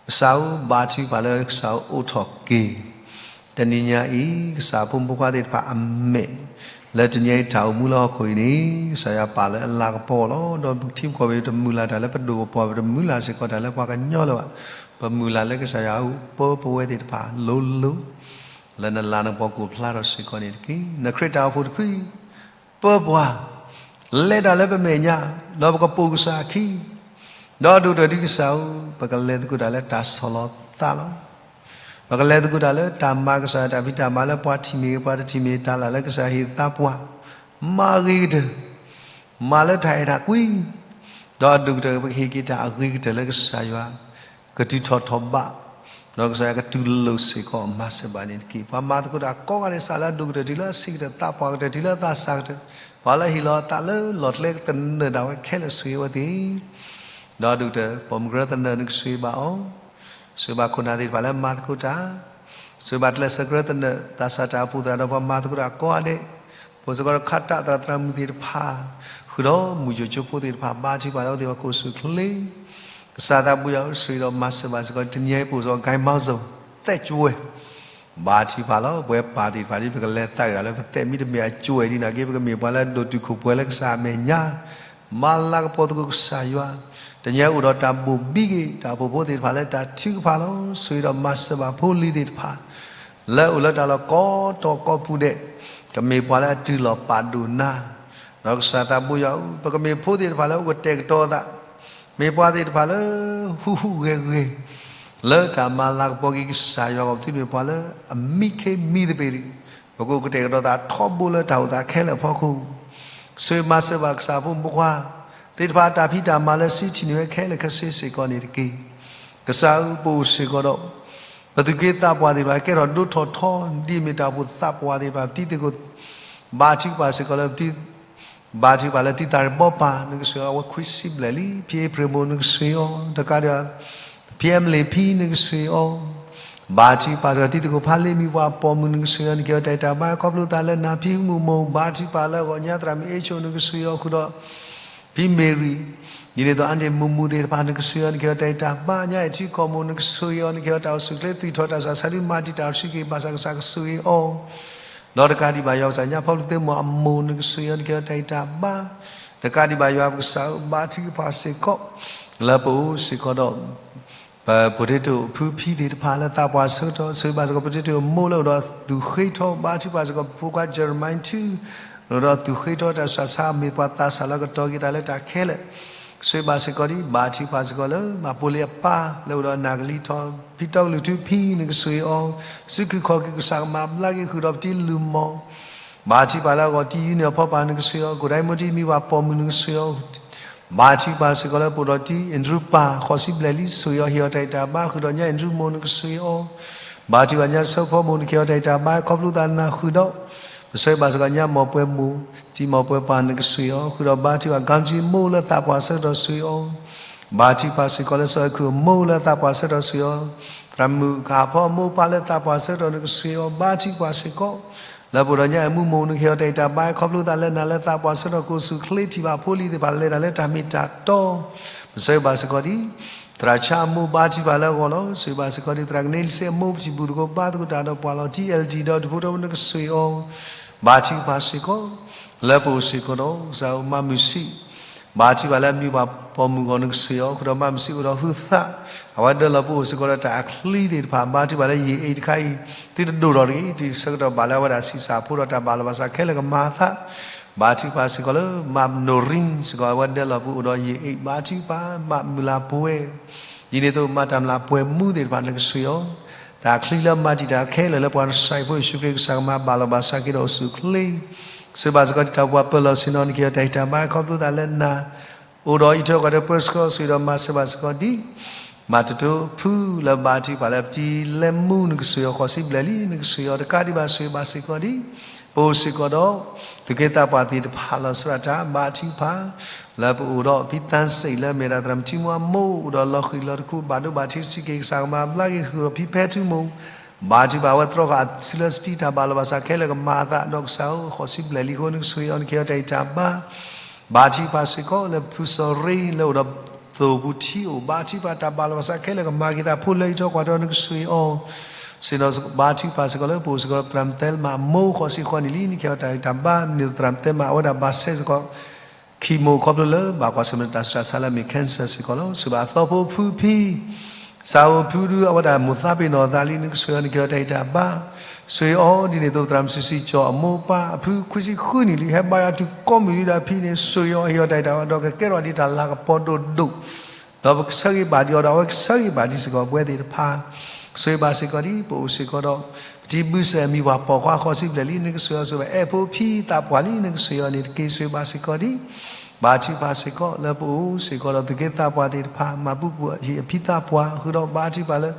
ကစၢ်ဧၢ ဘါထုကဖၣ်လၢကစၢ်အိၣ်အိၣ်ထီၣ်က့ၤ တနံၤညါအံၤ ကစၢ်ဖိမုၣ်ဖိခွါသ့ၣ်တဖၣ်အမဲာ် လၢတနံၤအံၤတၢ်အိၣ်မူလၢဟီၣ်ခိၣ်အံၤန့ၣ် ကစၢ်ယွၤပာ်လၢအလၤကပီၤလီၤ. ဒီးပထံပကီၢ်ပတမုၢ်လၢ်တၢ်လၢပဒိၣ်ပပှၢ် ပတမုၢ်လၢ်စ့ၢ်ကီးတၢ်လၢပှၤကညီလၢၤဘၣ်. ပမုၢ်လၢ်လၢကစၢ်ယွၤအအိၣ်ပၢပဝဲသ့ၣ်တဖၣ်လိၤလိၤ လၢနလၤနကပီၤကအိၣ်ဖျါထီၣ်စ့ၢ်ကီးန့ၣ်တက့ၢ်. နခရံာ်တၢ်အိၣ်ဖှိၣ်တဖု ပၢပှၤ လဲၤတၢ်လၢပမဲာ်ညါ ဒီးပကပိာ်ကစၢ်အခံ ဒီးဒိၣ်ကတၢၢ်ဒ်ကစၢ်ဧၢ, ပကလဲၤသကိးတၢ်လၢတၢ်ဆီၣ်လီၤသးလီၤ. ပကလဲၤသကိးတၢ်လၢတၢ်မၤကစၢ်တၢ်ဖံးတၢ်မၤလၢပှၤထံၣ်မ့ၢ်ဂ့ၤ ပှၤတထံၣ်မ့ၢ်ဂ့ၤ တၢ်လၢကစၢ်ဟ့ၣ်သးပှၢ် မၤအဂ့ၤကတၢၢ်, မၤလၢတၢ်အဲၣ်တၢ်ကွံ ဒီးဒိၣ်ကတၢၢ်ပကဟ့ၣ်က့ၤတၢ်အဂ့ၤကတၢၢ်လၢကစၢ်ယွၤ ကတုၤထီၣ်ထီၣ်ဘး ဒီးကစၢ်ယွၤကတူၢ်လိာ်စ့ၢ်ကီးမၤစၢၤဘၣ်န့ၣ်တက့ၢ်. ပှၤမၤသကိးတၢ်ကိးဂၤဒဲး စးလၢအဒိၣ်ကတၢၢ်တုၤလၢအဆံးကတၢၢ် သးပှၢ်ကတၢၢ်တုၤလၢအသးစၢ်ကတၢၢ်, ပှၤလၢဟ့ၣ်လီၤအသးလၢလီၢ်ကျဲကသနၢၣ်ဒၣ်ဝဲခဲလၢာ် ဆိၣ်ဂ့ၤအဝဲသ့ၣ် ဒီးဒိၣ်ကတၢၢ် ပိာ်မုၣ်ကရၢသနၢၣ် နကဆိၣ်ဂ့ၤဘၣ်အီၤ, ဆိၣ်ဂ့ၤဘၣ်ခိၣ်နၢ်သ့ၣ်တဖၣ်လၢမၤသကိးတၢ်, ဆိၣ်ဂ့ၤဘၣ်ကျဲးစၢးကရၢသနၢၣ် သးစၢ်တၢ်အိၣ်ဖှိၣ်သရၣ်ဒီးပှၤမၤသကိးတၢ်ကိးဂၤဒဲး, ပအိၣ်စ့ၢ်ကီးဒီးခးတၢ်သရၣ်သရၣ်မုၣ်သ့ၣ်တဖၣ်, ဃုာ်ဒီးမုၢ်ယိၤကၠိဖိသ့ၣ်တဖၣ် ဘါထုကဖၣ်လၢအဝဲသ့ၣ်အခိၣ်ဆူၣ်ချ့ ကစၢ်သးဘိယွၤဧၢ ဆိၣ်ဂ့ၤဒီးမၤစၢၤဘၣ်စ့ၢ်ကီး တနံၤအံၤပအိၣ်စ့ၢ်ကီး ဂဲမီစိ သဲးကွဲ ဘါထုကဖၣ်လီၤ. ပဝဲပၢ်သ့ၣ်တဖၣ်ဒ် ပကလဲၤသးဂ့ၤတၢ်လၢပသဲးမ့တမ့ၢ်အကွဲဒ်န့ၣ်က့ ပကမ့ၢ်ပှၤလၢအဒိၣ်တုာ်ခိၣ်ပှဲၤလၢကစၢ်အမဲာ်ညါ, မၤလၤကပီၤသကိးကစၢ်ယွၤ, တနံၤအံၤအိၣ်ဒီးတၢ်ဘိၣ်ဘံက့ၤ တၢ်အိၣ်ဖှိၣ်ဖိသ့ၣ်တဖၣ်လၢတၢ်ထုကဖၣ်လီၤ. ဆိၣ်ဂ့ၤဒီးမၤစၢၤဘၣ်ဖိလံၤသ့ၣ်တဖၣ် လၢအိၣ်လၢတၢ်လီၢ်ကိးတီၤကိးပူၤဒဲး, ကမ့ၢ်ပှၤလၢအတုၤလီၤပာ်ဒိၣ်နၤ, ဒီးကစၢ်သးဘိယွၤဧၢ ပကမ့ၢ်ဖိသ့ၣ်တဖၣ်လၢအိၣ်ကတဲာ်ကတီၤသး, မ့ၢ်ပှၤသ့ၣ်တဖၣ်လၢ ဟူးဟူးဂဲၤဂဲၤ လၢတၢ်မၤလၤကပီၤက့ၤကစၢ်ယွၤ ပသုတမ့ၢ်ပှၤလၢအမံခ့မံသပ့ၤတဂ့ၤ, ပကအိၣ်ကတဲာ်ကတီၤသးထီဘိလၢတၢ်အိၣ်သးခဲလၢာ်အဖီခိၣ် ဆိၣ်ဂ့ၤမၤစၢၤဘၣ်ကစၢ်ဖိမုၣ်ဖိခွါသ့ၣ်တဖၣ် တၢ်ဖံးတၢ်မၤလၢစံးထံၣ်န့ၢ်ဝဲခဲလၢာ်ခဲဆ့စ့ၢ်ကီးန့ၣ်တက့ၢ်. ကစၢ်ဧၢ ပအိၣ်စ့ၢ်ကီးဒီး ပသူၣ်က့သးပှၢ်သ့ၣ်တဖၣ် ကဲထီၣ်ဒိၣ်ထီၣ်ထီ ဒ်အမ့ၢ်တၢ်အိၣ်ဖှိၣ်သးပှၢ်သ့ၣ်တဖၣ် ပတံၤသကိး ဘါထုကဖၣ်စ့ၢ်ကီးလၢ ဘါထုကဖၣ်လၢတံၤသၣ်ရ့ၣ်ဘီပၢ် နကဆိၣ်ဂ့ၤအီၤ အဝဲခွံဆံဘျဲၣ်လံ, ဖံအ့ဖြ့ၣ်မိၢ် နကဆိၣ်ဂ့ၤအီၤ, တကးဒံး ဖံအ့မလ့ၣ်ဖံ နကဆိၣ်ဂ့ၤအီၤ, ဘါထုကဖၣ်စ့ၢ်ကီးတံၤသကိးဖးလ့ မံၤပှၢ်ပိာ်မုၣ် နကဆိၣ်ဂ့ၤအီၤ နကဟ့ၣ်အီၤတၢ်အံၤတၢ်ဘါ ခီဖျိသးလၢနၤ ဖံမုၢ်မိၢ် ဘါထုကဖၣ်လၢအဂီၢ် ညါသရၣ်မုၣ်အ့ဆိၣ် နကဆိၣ်ဂ့ၤအီၤဃုာ်ဒီး ဖံမ့ၤရံၤ, ဒ်န့ၣ်အသိး အါန့ၢ်မုၢ်မုၢ်သ့ၣ်တဖၣ် နကဆိၣ်ဂ့ၤအီၤ နကဟ့ၣ်အီၤတၢ်အံၤတၢ်ဘါ, ညါအဲၣ်ထံကီၢ်မိၢ် နကဆိၣ်ဂ့ၤအီၤ နကဟ့ၣ်အီၤတၢ်အိၣ်ဆူၣ်ချ့ သွံၣ်ထီၣ်တၢ်စၢ်ဆါဒု မၤတံာ်တာ်အီၤတဆံးက့ၤ ဘၣ်ဆၣ်ကစၢ်ကဆိၣ်ဂ့ၤအီၤ ဒီးတကးဒံးဘၣ်ယွၤကစၢ် ညါဖီလူၤသ့ၣ်မိၢ်အမိၢ် နကဆိၣ်ဂ့ၤအီၤ နကဟ့ၣ်အီၤတၢ်အံၤတၢ်ဘါ, တကးဒံးဘၣ်ယွၤကစၢ်ဧၢ ဘါထုကဖၣ်စ့ၢ်ကီး လၢပအိၣ်စ့ၢ်ကီးဒီး ပ potato ဖုဖံသ့ၣ်တဖၣ်လၢသးပှၢ်ဆၢကတီၢ် ဆိၣ်ဂ့ၤဘၣ်စ့ၢ်ကီး potato အမိၢ်လၢအိၣ်ဒီးသူၣ်ဃ့ထီ ဘါထုကဖၣ်စ့ၢ်ကီး ဖိခွါ Jeremiah ထူ လၢအိၣ်ဒီးသူၣ်ဃ့ထီ တၢ်စၢ်ဆါ မ့ၢ်ပှၤသးစၢ်လၢကတီၤက့ၤသးလၢတၢ်ခဲလၢာ် ဆိၣ်ဂ့ၤဘၣ်စ့ၢ်ကီးဒ် ဘါထုကဖၣ်စ့ၢ်ကီးလၢ မၤပိလ့အပၢ် လၢအိၣ်ဒီးနၢ်ကလံၤထီ ဖံတီကလုာ်ထူဖံ နကဆိၣ်ဂ့ၤအီၤ စုခုခီၣ်က့ၤ ကစၢ်ကမၤဘျါက့ၤဃုာ်ဒီးပတံၤလုၢ်မီၢ် ဘါထုကဖၣ်လၢအဂီၢ် တံၤယုၢ်န့ၢ်အဖီပၢ် နကဆိၣ်ဂ့ၤအီၤ ကိၣ်ဒၣ်အံၤမိၢ်တံၤ မံၤပှၢ်ပိာ်မုၣ် နကဆိၣ်ဂ့ၤအီၤ ဘါထုကဖၣ်စ့ၢ်ကီးလၢပအိၣ်ဒီးတံၤ Andrew ပၢ် ဃိးဆံဘျဲၣ်လံ ဆိၣ်ဂ့ၤအီၤ ဟ့ၣ်အီၤတၢ်အံၤတၢ်ဘါ ဃုာ်ဒီးညါ Andrew မိၢ် နကဆိၣ်ဂ့ၤအီၤ ဘါထုကဖၣ်ညါ ဆၢဖီမိၢ် နကဟ့ၣ်အီၤတၢ်အံၤတၢ်ဘါ ခီဖျိသးနၤဃုာ်ဒီး ပဆိၣ်ဂ့ၤဘၣ်စ့ၢ်ကီးညါ မီၢ်ပှဲၤမိၢ် တံၤမီၢ်ပှဲၤပၢ် နကဆိၣ်ဂ့ၤအီၤ ဃုာ်ဒီးဘါထုကဖၣ် ကၣ်ကၠံမိၢ်လၢသးပှၢ်ဆၢကတီၢ် ဆိၣ်ဂ့ၤအီၤ ဘါထုကဖၣ်စ့ၢ်ကီးလၢစီၤအဲၤခိၣ်အမိၢ်လၢသးပှၢ်ဆၢကတီၢ် ဆိၣ်ဂ့ၤအီၤ သရၣ်မုၣ်ကဟၣ်ဖီအမိၢ်ပၢ်လၢသးပှၢ်ဆၢကတီၢ် နကဆိၣ်ဂ့ၤအီၤ ဘါထုကဖၣ်စ့ၢ်ကီး လၢပအိၣ်ဒီးညါ အဲၣ်မူမိၢ် နကဟ့ၣ်အီၤတၢ်အံၤတၢ်ဘါ ခီဖျိသးလၢနၤလၢသးပှၢ်ဆၢကတီၢ် ကအိၣ်ဆူၣ်ချ့ထံၣ်ဘၣ်ဖိလံၤသ့ၣ်တဖၣ် လဲၤတၢ်လၢတၢ်မ့ၢ်တၢ်တီ ပဆိၣ်ဂ့ၤဘၣ်စ့ၢ်ကီးဒ် သရၣ်ဆါအမိၢ် ဘါထုကဖၣ်လၢအဂီၢ်လီၤ. ဆိၣ်ဂ့ၤဘၣ်စ့ၢ်ကီးဒ် သရၣ်ကနဲလံစ့အမိၢ် ပထံၣ်ဘူၣ်သကိးဘါသကိးတၢ်ဒီးပှၤလီၤ တံၤ အဲလ်ဒံၣ် ဒီးဒူၣ်ဖိထၢဖိ နကဆိၣ်ဂ့ၤအီၤ ဘါထုကဖၣ်စ့ၢ်ကီး လၢပအိၣ်စ့ၢ်ကီးဒီး ကစၢ်ဧၢ မၤမုာ်ဆံး ဘါထုကဖၣ်လၢအမံၤပှၢ်ပိာ်မုၣ်အဂီၢ် နကဆိၣ်ဂ့ၤအီၤ ဃုာ်ဒီးမၤမုာ်ဆံးအိၣ်ဒီးဟုသး အဝဲဒၢလီၤပအိၣ်စ့ၢ်ကီးဒီးတၢ်အချံသ့ၣ်တဖၣ် ဘါထုကဖၣ်လၢ ယ့ၣ်အ့ၣ် တခါအံၤ သုတဒိၣ်ထီၣ်တဂ့ၤ တုၤဆၢကတီၢ်ဘၣ်လၢအဝဲဒၣ်ဆံးစၢ်ဖိဒီးတၢ်ဘၣ်လီၤဘၣ်စးခဲလၢာ်ကမၤအသး ဘါထုကဖၣ်စ့ၢ်ကီးလၢ မၤနိၣ်ရံ စ့ၢ်ကီး အဝဲဒၢလီၤပအိၣ်ဒီး ယ့ၣ်အ့ၣ် ဘါထုကဖၣ် မၤမုၢ်လၢ်ပှဲၤ ဒ်န့ၣ်အသိး မၤတၢ်မုၢ်လၢ်ပှဲၤမူသ့ၣ်တဖၣ် နကဆိၣ်ဂ့ၤအီၤ တၢ်ချံလၢမၤတံာ်တာ်ခဲလၢာ်လၢပှၤကစၢ်အံၤဖိယ့ၣ်ၡူးခရံာ်ကစၢ်ကမၤဘၣ်လီၤဘၣ်စးက့ၤဒီးအိၣ်ဆူၣ်ချ့ ဆိၣ်ဂ့ၤဘၣ်စ့ၢ်ကီးဒ်တၢ်အိၣ်ဖှိၣ်ပၢၤလီၢ်ဆ့ၣ်နီၤ နကဟ့ၣ်အီၤတၢ်ဟ့ၣ်တၢ်ဘါ ခီဖျိသးလၢနၤ အိၣ်ဒီးအံးထွဲကွၢ်ထွဲပၢဆှၢ ဆိၣ်ဂ့ၤဒီးမၤစၢၤဘၣ်စ့ၢ်ကီးဒ် မၤတတိဖုလၢဘါထုကဖၣ်လၢပတံၤလဲမူ နကဆိၣ်ဂ့ၤအီၤ ဃိးဆံဘျဲၣ်လံ နကဆိၣ်ဂ့ၤအီၤ တကးဒံးဘၣ်ဆိၣ်ဂ့ၤဘၣ်စ့ၢ်ကီးဒ် ပအိၣ်စ့ၢ်ကီးဒီး သူၣ်က့သးပှၢ်သ့ၣ်တဖၣ်လီၤဆီဒၣ်တၢ် ဘါထုကဖၣ် လၢပအိၣ်ဒီးဖံသၣ်စ့ၣ်လၢအမ့ၢ်ဒၣ်သရၣ်မုၣ်ထံမူအမိၢ် အိၣ်ဒီးလီၤဃံၤလီၤတခူ ဘၣ်ဒိဘၣ်ထံးတဆံးက့ၤ ကစၢ်ကမၤဘျါက့ၤဃုာ်ဒီး ဖံဖဲထူမိၢ် ဘါထုကဖၣ် အဝဲသြီဃာ်အစုလၢစတံ တၢ်ဘၣ်လီၤဘၣ်စးခဲလၢာ်ကမၤအသး ဒီးကစၢ်ဧၢ ဃိးဆံဘျဲၣ်လံအဃိ နကဆိၣ်ဂ့ၤအီၤ နကဟ့ၣ်အီၤတၢ်ဟ့ၣ်တၢ်ဘါ ဘါထုကဖၣ်စ့ၢ်ကီးလၢဖုစီၤရ့ လၢအိၣ်ဒီးသိၣ်ပူၤထံအိၣ် ဘါထုကဖၣ် တၢ်ဘၣ်လီၤဘၣ်စးခဲလၢာ်ကမၤက့ၤသး ဖိလၢအံးထွဲကွၢ်ထွဲ နကဆိၣ်ဂ့ၤအီၤ စ့ၢ်နီၤဘါထုကဖၣ်စ့ၢ်ကီးလၢပအိၣ်စ့ၢ်ကီးဒီးပသရၣ်မုၣ်သဲလမးအမိၢ်ဃိးဆံဃိးနံၣ်လံ နကဟ့ၣ်အီၤတၢ်ဂံၢ်တၢ်ဘါ မ့ၢ်သရၣ်မုၣ်သဲလမးအဝဲဒၣ်ဘၣ်ဆဲးစ့ၢ်ကီး chemo ခီဖျိလၢဘၣ်ကွၢ်ဆၢၣ်မဲာ်တၢ်ဆူးတၢ်ဆါလၢအမ့ၢ် cancer စ့ၢ်ကီးလီၤ. ဆိၣ်ဂ့ၤဘၣ်သီဖိဖုဖံ စးအိၣ်ဖုဒု အဝဲဒၣ်မိၢ်သးပ့ၤနီၣ်အသးလံ နကဆိၣ်ဂ့ၤအီၤ နကဟ့ၣ်အီၤတၢ်ဂံၢ်တၢ်ဘါ ဆိၣ်ဂ့ၤအီၤ ဒ်န့ၣ်အသိး သရၣ်မုၣ်စုစံကၠီၤအမိၢ်ပၢ် အဖုခွံဆံဃုနံၣ်လံ ဟဲဘါယွၤတုၤကိးမုၢ်နံၤဒၣ်ဖံန့ၣ် ဆိၣ်ဂ့ၤအီၤ ဟ့ၣ်အီၤတၢ်ဂံၢ်တၢ်ဘါ ဒီးကကဲထီၣ်ဒ်တၢ်လၤကပီၤဒိၣ်ဒိၣ် ဒီးပကဆၢဂ့ၤဘၣ်ဒံးအီၤဒီး အဝဲကဆၢဂ့ၤဘၣ်ဒံးစ့ၢ်ကီးပဝဲသ့ၣ်တဖၣ် ဆိၣ်ဂ့ၤဘၣ်စ့ၢ်ကီးဒံး ပအိၣ်စ့ၢ်ကီးဒီး ပတံၤဘုစဲးအမံၤပှၢ်ပိာ်ခွါဃိးဆံဘျဲၣ်လံ နကဆိၣ်ဂ့ၤအီၤ ဆိၣ်ဂ့ၤဘၣ်အဲၣ်ဖိဖံသးပှၢ်လံ နကဆိၣ်ဂ့ၤအီၤန့ၣ်တက့ၢ် ဆိၣ်ဂ့ၤဘၣ်စ့ၢ်ကီးဒံး ဘါထုကဖၣ်စ့ၢ်ကီး လၢပအိၣ်စ့ၢ်ကီးဒီးသုးက့သးပှၢ်သ့ၣ်တဖၣ် မၤပူၤပူၤအဟံၣ်အဖံသးပှၢ် ဃုာ်ဒီးဘါထုကဖၣ်လၢ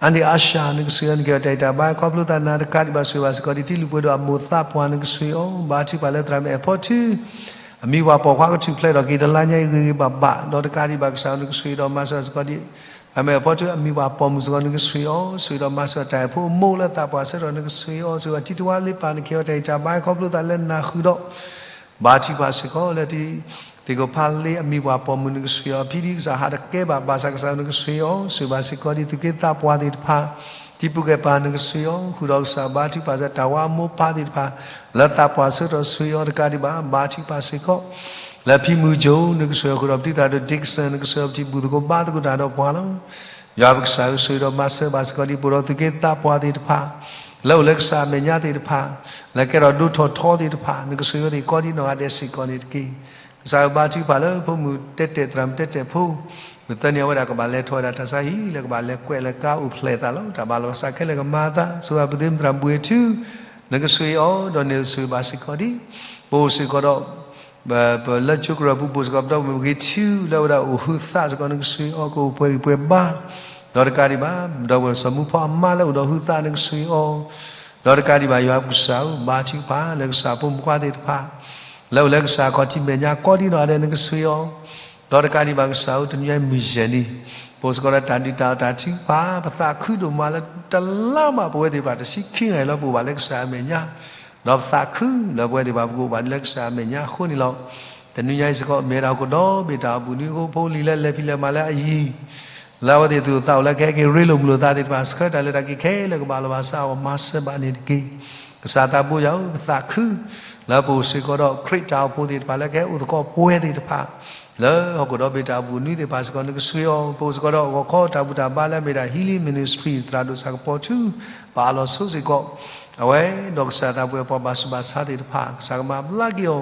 အါန့ၢ်အါရှၢ နကဆိၣ်ဂ့ၤအီၤ နကဟ့ၣ်အီၤတၢ်ဂံၢ်တၢ်ဘါ ခီဖျိသးနၤတကးဒံးဘၣ် ဆိၣ်ဂ့ၤဘၣ်စ့ၢ်ကီးဒံး တံၤလုၢ်ပှဲၤဒိၣ်အမိၢ်သးပှၢ် နကဆိၣ်ဂ့ၤအီၤ ဘါထုကဖၣ်လၢသရၣ်မုၣ်အဲၣ်ဖီထူ အမံၤပှၢ်ပိာ်ခွါကထူၣ်ဖျဲးထီၣ်က့ၤတလါညါအံၤ ဂ့ၤဂ့ၤဘၣ်ဘၣ် ဒီးတကးဒံးဘၣ်ကစၢ် နကဆိၣ်ဂ့ၤဒီးမၤစၢၤစ့ၢ်ကီးဒံး သရၣ်မုၣ်အဲၣ်ဖီထူ အမံၤပှၢ်ပိာ်မုၣ်စ့ၢ်ကီး နကဆိၣ်ဂ့ၤအီၤ ဆိၣ်ဂ့ၤဒီးမၤစၢၤတၢ်အဲၣ်ဖိအမိၢ်လၢသးပှၢ်ဆၢထီၣ် နကဆိၣ်ဂ့ၤအီၤ ဆိၣ်ဂ့ၤဘၣ်တံၤတဝါလ့ပၢ် နကဟ့ၣ်အီၤတၢ်ဂံၢ်တၢ်ဘါ ခီဖျိသးလၢနၤဃုာ်ဒီး ဘါထုကဖၣ်စ့ၢ်ကီးလၢတံၤ သ့ၣ်ကိးဖးလ့အမံၤပှၢ်ပိာ်မုၣ် နကဆိၣ်ဂ့ၤအီၤ ဖံဒံကစၢ်ဟးတကဲဘၣ် ဘၣ်ဆၣ်ကစၢ် နကဆိၣ်ဂ့ၤအီၤ ဆိၣ်ဂ့ၤဘၣ်စ့ၢ်ကီးဒံး သုးက့သးပှၢ်သ့ၣ်တဖၣ် တံၤပူၤကဲပၤ နကဆိၣ်ဂ့ၤအီၤ ဃုာ်ဒီးကစၢ်ဘါထုကဖၣ်စ့ၢ် တၢ်ဝါအမိၢ်ပၢ်သ့ၣ်တဖၣ် လၢသးပှၢ်ဆၢထီၣ် ဆိၣ်ဂ့ၤအီၤတကးဒံးဘၣ် ဘါထုကဖၣ်စ့ၢ်ကီး လၢဖံမုၢ်ကၠိ နကဆိၣ်ဂ့ၤအီၤ ဃုာ်ဒီးပတံၤသရၣ်ဒိၣ် Dickson နကဆိၣ်ဂ့ၤအီၤ ပတံၤဘူၣ်သကိးဘါသကိးတၢ်ဒီးပှၤလီၤ. ယွၤပကစၢ်ဧၢ ဆိၣ်ဂ့ၤဒီးမၤစၢၤဘၣ်စ့ၢ်ကီးဒံး ပအိၣ်ဒီးသုးက့သးပှၢ်သ့ၣ်တဖၣ် လၢအိၣ်လၢကစၢ်အမဲာ်ညါသ့ၣ်တဖၣ် လၢကဲထီၣ်ဒိၣ်ထီၣ်ထီသ့ၣ်တဖၣ် နကဆိၣ်ဂ့ၤအီၤသ့ၣ်ကိးဒံးနီၢ်ဂၤဒဲးစ့ၢ်ကီးန့ၣ်တက့ၢ်. ကစၢ်ဧၢ ဘါထုကဖၣ်လၢဖိမုၣ်တဲတဲာ် သရၣ်မုၣ်တဲတဲာ်ဖိ မုၢ်သၢနံၤအဝဲဒၣ်ကဘၣ်လဲၤထီၣ်ဝဲဒၣ်တၢ်ဆါဟံၣ် လၢကဘၣ်လဲၤကွဲးလၢကါအိၣ်ဖျဲၣ်အသးလီၤ. တၢ်ဘၣ်လီၤကစၢ်ခဲလၢာ်ကမၤအသး ဆိၣ်ဂ့ၤပသုးမုၢ်သရၣ်ဘှ့ၣ်ထူ နကဆိၣ်ဂ့ၤအီၤ ဒီးန့ၢ်ဆိၣ်ဂ့ၤဘၣ်စ့ၢ်ကီးဒံး ပအိၣ်စ့ၢ်ကီးဒီး ပလၢကၠိကရၢၢ်ပူၤ ပအိၣ်စ့ၢ်ကီး ပဒီပုၢ်ဝဲၢ်ဂ့ၤထူ လၢအဝဲဒၣ်အိၣ်ဟုသးစ့ၢ်ကီး နကဆိၣ်ဂ့ၤအီၤ ကအိၣ်ပှဲၤဂံၢ်ပှဲၤဘါ ဒီးတကးဒံးဘၣ် ဒီပုၢ်ဝဲၢ်စီၤမူဖီအမါလၢအိၣ်ဒီးဟုသး နကဆိၣ်ဂ့ၤအီၤ ဒီးတကးဒံးဘၣ် ယွၤပကစၢ်ဧၢ ဘါထုကဖၣ်လၢကစၢ်ဖိမုၣ်ဖိခွါသ့ၣ်တဖၣ် လၢအိၣ်လၢကစၢ်ခီၣ်ထံးမဲာ်ညါကိးဒံးနီၢ်ဂၤဒဲး နကဆိၣ်ဂ့ၤအီၤ ဒီးတကးဒံးဘၣ်ကစၢ်ဧၢ တနံၤညါအံၤမုၢ်ယဲၢ်နံၤ ပအိၣ်စ့ၢ်ကီးဒီးတၢ်ဒုးတၢ်အီၣ်တၢ်ထုကဖၣ် ပသးခုဒိၣ်မးလၢတလါမး ပဝဲသ့ၣ်တဖၣ်တဆံခံဂၤအံၤလၢပအိၣ်ဘၣ်လၢကစၢ်အမဲာ်ညါ ဒီးပသးခုလၢပဝဲသ့ၣ်တဖၣ်ပကအိၣ်ဘၣ်လၢကစၢ်အမဲာ်ညါအဃိန့ၣ်လီၤ. တနံၤညါအံၤစ့ၢ်ကီး မ့ၢ်ဝဲဒၣ်ဟီၣ်ခိၣ်ဒီဘ့ၣ်တၢ်အိၣ်ဘှံးနွံအဃိ ဖိလံၤလၢလဲၤဖံးလဲၤမၤလၢအယံၤ လၢအဝဲသ့ၣ်သူၣ်အိၣ်သးအိၣ်လၢကဟဲက့ၤရ့လိာ်မုာ်လိာ်သးသ့ၣ်တဖၣ် ဆှၢတၢ်လၢတၢ်က့ၤခဲလၢာ်ကဘၣ်လီၤဘၣ်စးအဂီၢ် မၤစၢၤဘၣ်န့ၣ်တက့ၢ်. ကစၢ်သးဘိယွၤဧၢ ပသးခု လၢပအိၣ်စ့ၢ်ကီးဒီးခရံာ်တၢ်အိၣ်ဖှိၣ်သ့ၣ်တဖၣ် လၢကဟဲအိၣ်သကိးပဝဲသ့ၣ်တဖၣ် လၢဟီၣ်ခိၣ်ဒီဘ့ၣ်တၢ်အိၣ်ဘှံးနွံသ့ၣ်တဖၣ်စ့ၢ်ကီး နကဆိၣ်ဂ့ၤအီၤ ပအိၣ်စ့ၢ်ကီးဒီးဂီၤခီတၢ်ဘူၣ်တၢ်ဘါလၢအမ့ၢ်ဒၣ် Healing Ministry သရၣ်ဒိၣ်ဆၣ်ကပီၤထူ ပအးလီၤဆိစ့ၢ်ကီး အဝဲဒီးကစၢ်သးပှၢ်ပှၤဘၣ်ဆူးဘၣ်ဆါသ့ၣ်တဖၣ် ကစၢ်ကမၤဘျါက့ၤအီၤ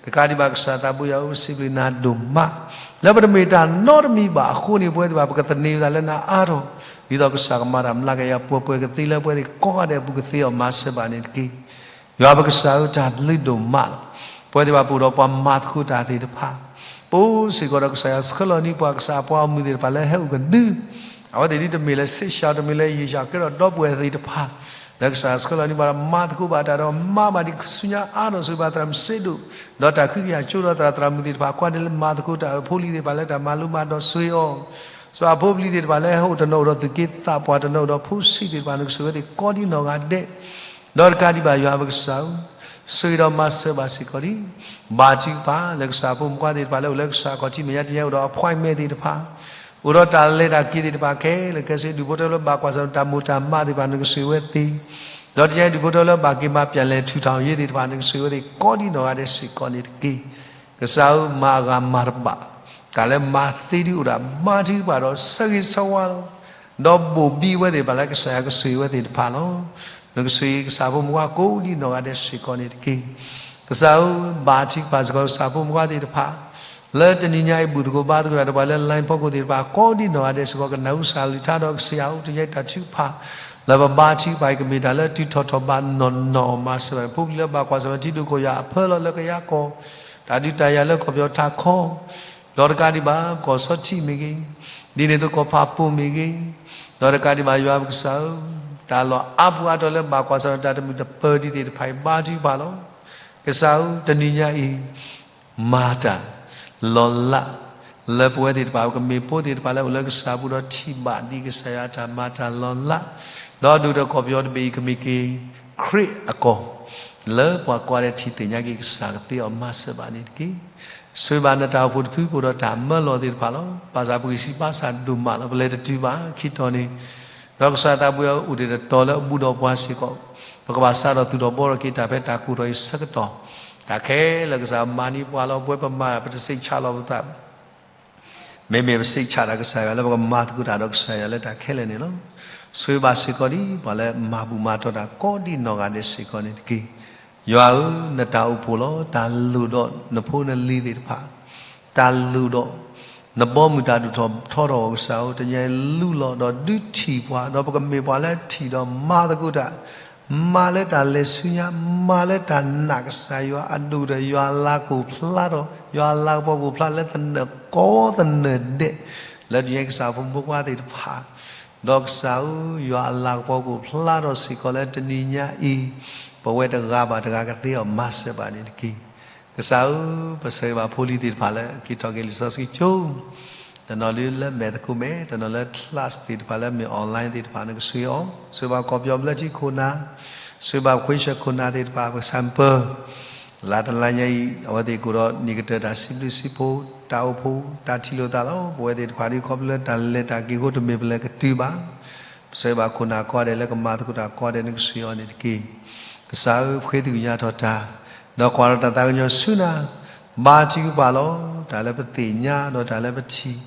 တကးဒံးဘၣ်ကစၢ်သးဘိယွၤဧၢ ပစံးဘျုးနၤဒိၣ်မး လၢပတမ့ၢ်တၢ်နီတမံၤဘၣ်အဃိန့ၣ် ပဝဲသ့ၣ်တဖၣ် ပကသန့ၤသးလၢနၤအါထီၣ် ဒ်သိးကစၢ်ကမၤတၢ်မျးကယၤပှဲၤပှဲၤကသ့လၢပဝဲသ့ၣ်ကိးဂၤဒဲးအပူၤကသ့အီၤ မၤစၢၤဘၣ်န့ၣ်တက့ၢ်. ယွၤပကစၢ်ဧၢ တၢ်ဘျုးဒိၣ်မးလီၤ. ပဝဲသ့ၣ်တဖၣ်ပအိၣ်ဒီးပှၤမၤသကိးတၢ်သ့ၣ်တဖၣ် ပအိၣ်စ့ၢ်ကီးဒီးကစၢ်ယွၤဆှၢလီၤန့ၢ်ပှၤကစၢ်အပှၤဂီၢ်မုၢ်သ့ၣ်တဖၣ်လၢဟဲအိၣ်ကဒု အဝဲသ့ၣ်ဒ်တမ့ၢ်လၢ စ့းရှး တမ့ၢ်လၢ ယ့ၣ်ရှး ကဲထီၣ်ဒီပုၢ်ဝဲၢ်သ့ၣ်တဖၣ် လၢကစၢ်ယွၤဆှၢလီၤန့ၢ်ပှၤဒီးမၤသကိးဘၣ်တၢ်ဒီးမၤဘၣ်ဒံးဆူညါအါထီၣ် ဆိၣ်ဂ့ၤဘၣ်သရၣ်မုၣ်စ့ဒိၣ် ဒီးတၢ်ခွံကယၤကၠိဒီးသရၣ်သရၣ်မုၣ်သ့ၣ်တဖၣ် ကွၢ်န့ၣ်လၢမၤသကိးတၢ်ဒီးဖိလံၤသ့ၣ်တဖၣ်လၢတၢ်မၤလိမၤဒိးဆိၣ်ဂ့ၤအီၤ စှၤဖိပလံၤသ့ၣ်တဖၣ်လၢဟဲအိၣ်တနီၤအိၣ်ဒီးသုးက့သးပှၢ် တနီၤအိၣ်ဒီးဖိဆံးသ့ၣ်တဖၣ် နကဆိၣ်ဂ့ၤဝဲသ့ၣ်ကိးဒံးနီၢ်ဂၤဒဲး ဒီးတကးဒံးဘၣ်ယွၤပကစၢ်ဧၢ ဆိၣ်ဂ့ၤဒီးမၤစၢၤဘၣ်စ့ၢ်ကီးဒံး ဘါထုကဖၣ်လၢကစၢ်ဖိမုၣ်ဖိခွါသ့ၣ်တဖၣ်လၢအိၣ်လၢကစၢ်ခီၣ်ထံးမဲာ်ညါတနံၤညါအိၣ်ဒီး appointment သ့ၣ်တဖၣ် အိၣ်ဒီးတၢ်လဲၤတၢ်က့ၤသ့ၣ်တဖၣ်ခဲလၢာ်ခဲဆ့ ဒူၣ်ဖိထၢလၢဘၣ်ကွၢ်ဆၢၣ်တၢ်မိၢ်တၢ်မးသ့ၣ်တဖၣ် နကဆိၣ်ဂ့ၤဝဲသ့ၣ် ဒီးတနံၤညါအံၤဒူၣ်ဖိထၢလၢဘၣ်က့ၤမၤ ပြန်လည်ထူထောင်ရေး သ့ၣ်တဖၣ် နကဆိၣ်ဂ့ၤဝဲသ့ၣ်ကိးဒံးနီၢ်ဂၤဒဲးစ့ၢ်ကီးန့ၣ်တက့ၢ်. ကစၢ်ဧၢ မၤအဂၤမၤတဘၣ် တၢ်လၢမၤသ့ဒုအိၣ်ဒီး ဘါထုကဖၣ်ဒီးဆၢဂ့ၤဆၢဝါလီၤ ဒီးဘိၣ်ဘံဝဲသ့ၣ်တဖၣ်လၢကစၢ်ယွၤကဆိၣ်ဂ့ၤဝဲသ့ၣ်တဖၣ်လီၤ. နကဆိၣ်ဂ့ၤကစၢ်ဖိမုၣ်ဖိခွါကိးဒံးနီၢ်ဂၤဒဲးစ့ၢ်ကီးန့ၣ်တက့ၢ်. ကစၢ်ဧၢ ဘါထုကဖၣ်စ့ၢ်ကီးကစၢ်ဖိမုၣ်ဖိခွါသ့ၣ်တဖၣ် လၢတနံၤညါအံၤ ဘူၣ်သကိးဘါသကိးတၢ်ဒီးပှၤလၢ line ဖီခိၣ်သ့ၣ်တဖၣ် ကိးဒံးနီၢ်ဂၤဒဲးစ့ၢ်ကီး ကနၢ်ဟူကစၢ်အကလုၢ်ကထါဒီးကစၢ်ယွၤ တနံၤညါအံၤတၢ်ထုကဖၣ် လၢပဘါထုကဖၣ်အံၤ ကမ့ၢ်တၢ်လၢတုၤထီၣ်ထီၣ်ဘးနီၢ်နီၢ် မၤစၢၤဘၣ် ဖိပလံၤလၢဘၣ်ကွၢ်ဆၢၣ်မဲာ်ထံဒိၣ်ခိၣ်ယွၤအဖၢလီၤလၢကယၤကီၢ် တၢ်ဒုးတၢ်ယၤလၢကီၢ်ပယီၤထးခီ ဒီးတကးဒံးဘၣ် ကီၢ်စီထံးမ့ၢ်ဂ့ၤ, ဒ်န့ၣ်အသိးကီၢ်ဖးပိၢ်မ့ၢ်ဂ့ၤ, ဒီးတကးဒံးဘၣ်ယွၤပကစၢ်ဧၢ, တၢ်လီၢ်အါပူၤအါတီၤလၢဘၣ်ကွၢ်ဆၢၣ်မဲာ်တၢ်တမုာ်တပၢၤဒံးသ့ၣ်တဖၣ်အံၤ ဘါထုကဖၣ်လီၤ. ကစၢ်ဧၢ, တနံၤညါအံၤ မၤတၢ်လီၤလး လၢပဝဲသ့ၣ်တဖၣ် ပကမ့ၢ်ဖိသ့ၣ်တဖၣ်လၢအိၣ်လၢကစၢ်အပူၤဒီးထံၣ်ဘၣ်ဒံးကစၢ်ယွၤအတၢ်မၤတၢ်လီၤလး, ဒီးဒိၣ်ဒီးကီၢ်ပယီၤတဘ့ၣ်အံၤ ကမ့ၢ်က့ၤခရံာ်အကီၢ် လၢပှၤကိးဂၤဒဲးထံၣ်သ့ၣ်ညါက့ၤကစၢ်ကသ့အီၤ မၤစၢၤဘၣ်န့ၣ်တက့ၢ်. ဆိၣ်ဂ့ၤဘၣ်နတၢ်အိၣ်ဖှိၣ်တဖု ပအိၣ်ဒီးတၢ်မၢလီၤသ့ၣ်တဖၣ်လီၤ. ဘၣ်ဆၣ်ပဂံၢ်စၢ်ဘါစၢ်ဒိၣ်မးလီၤ. ပလဲၤတတုၤဘၣ် ခံတီၤန့ၣ် ဒီးကစၢ်သးဘှံးအအိၣ်တ့ၢ်တတီၤလၢအဘူးဒီးပှၤစ့ၢ်ကီး, ပကဘၣ်စးထီၣ်သူၣ်ထီၣ်ဘှီထီၣ်က့ၤတၢ်ဖဲတၢ်ကိၢ်ထီၣ်အံၤဆၢကတီၢ်, တၢ်ခဲလၢာ်ကစၢ်မၤန့ၢ်ပှၤလီၤ. ပဝဲပမၤတၢ်ပတစိတ်ချလီၤပသး မ့မ့ၢ်ပစိတ်ချတၢ်ကစၢ်ယွၤလၢပကမၤသကိးတၢ်ဒီးကစၢ်ယွၤလၢတၢ်ခဲလၢာ်န့ၣ်လီၤ. ဆိၣ်ဂ့ၤဘၣ်စ့ၢ်ကီးဒ်ပှၤလၢမၤဘူၣ်မၤတီၢ်တၢ်ကိးဒ်နီၢ်ဂၤဒဲးစ့ၢ်ကီးန့ၣ်တက့ၢ်. ယွၤဧၢ, နတၢ်အိၣ်ဖှိၣ်လီၤ. တၢ်လိၣ်ဒီးနဖိနလံၤသ့ၣ်တဖၣ်, တၢ်လိၣ်ဒီး နဘီမုၢ်တၢ်ဒိၣ်ထီၣ်ထီထီၣ်အီၤကစၢ်ဧၢ, တနံၤအံၤလူလီၤဒီးဒုးထံၣ်ပှၤ, ဒီးပကမ့ၢ်ပှၤလၢထံၣ်ဒီးမၤသကိးတၢ်, မၤလၢတၢ်လဲၤဆူညါ, မၤလၢတၢ်နာ်ကစၢ်ယွၤအဒိၣ်ကတၢၢ်, ယွၤအလၤကပီၤဖျါထီၣ်, ယွၤအလၤကပီၤကအိၣ်ဖျါလၢသနၢၣ်ကိးသနၢၣ်ဒဲး, လၢတနံၤအံၤကစၢ်ဖိမုၣ်ဖိခွါသ့ၣ်တဖၣ်, ဒီးကစၢ်ဧၢ, ယွၤအလၤကပီၤကအိၣ်ဖျါထီၣ်စ့ၢ်ကီးလၢတနံၤညါအံၤ, ပဝဲတဂၤဘၣ်တဂၤကသ့အီၤမၤစၢၤဘၣ်န့ၣ်တက့ၢ်. ကစၢ်ဧၢ, ပဆၢဂ့ၤဘၣ်ဖိလံၤသ့ၣ်တဖၣ်လၢက့ၤထီၣ်က့ၤလံာ်စီဆှံကၠိ, တနီၤလၢမဲာ်သကိးမဲာ်, တနီၤလၢ class သ့ၣ်တဖၣ်လၢမ့ၢ် online သ့ၣ်တဖၣ်န့ၣ်ကဆိၣ်ဂ့ၤအီၤ, ဆိၣ်ဂ့ၤဘၣ်ကီၢ်ပယီၤဘျၢထံခိၣ်နၢ်, ဆိၣ်ဂ့ၤဘၣ်ခွ့ဆၢခိၣ်နၢ်သ့ၣ်တဖၣ်, ပကစၢ်ပၢၤ လါတလါညါအံၤ အဝဲသ့ၣ်ကအိၣ်ဒီးန့ၢ်ကတၢၢ်တၢ်စံးဘျုးစံးဖှိၣ်, တၢ်အိၣ်ဖှိၣ်, တၢ်ထံၣ်လိာ်သးလီၤ. ပဝဲသ့ၣ်တဖၣ်ဒ်ခီဖျိလၢတၢ်လဲၤတၢ်က့ၤအဃိတမ့ၢ်ပလဲၤကတုၤဘၣ်. ပဆၢဂ့ၤဘၣ်ခိၣ်နၢ်ကိးဂၤဒဲးလၢကမၤသကိးတၢ်ကိးဂၤဒဲးန့ၣ်ကဆိၣ်ဂ့ၤအီၤန့ၣ်တက့ၢ်. ကစၢ်ဧၢ, ပဃ့သ့ၣ်ညါထီၣ်တၢ်, ဒီးကွၢ်ထီၣ်တၢ်သးကညီၤဆူနၤ, ဘါထုကဖၣ်လီၤ. တၢ်လၢပသ့ၣ်ညါ, ဒီးတၢ်လၢပထံၣ်,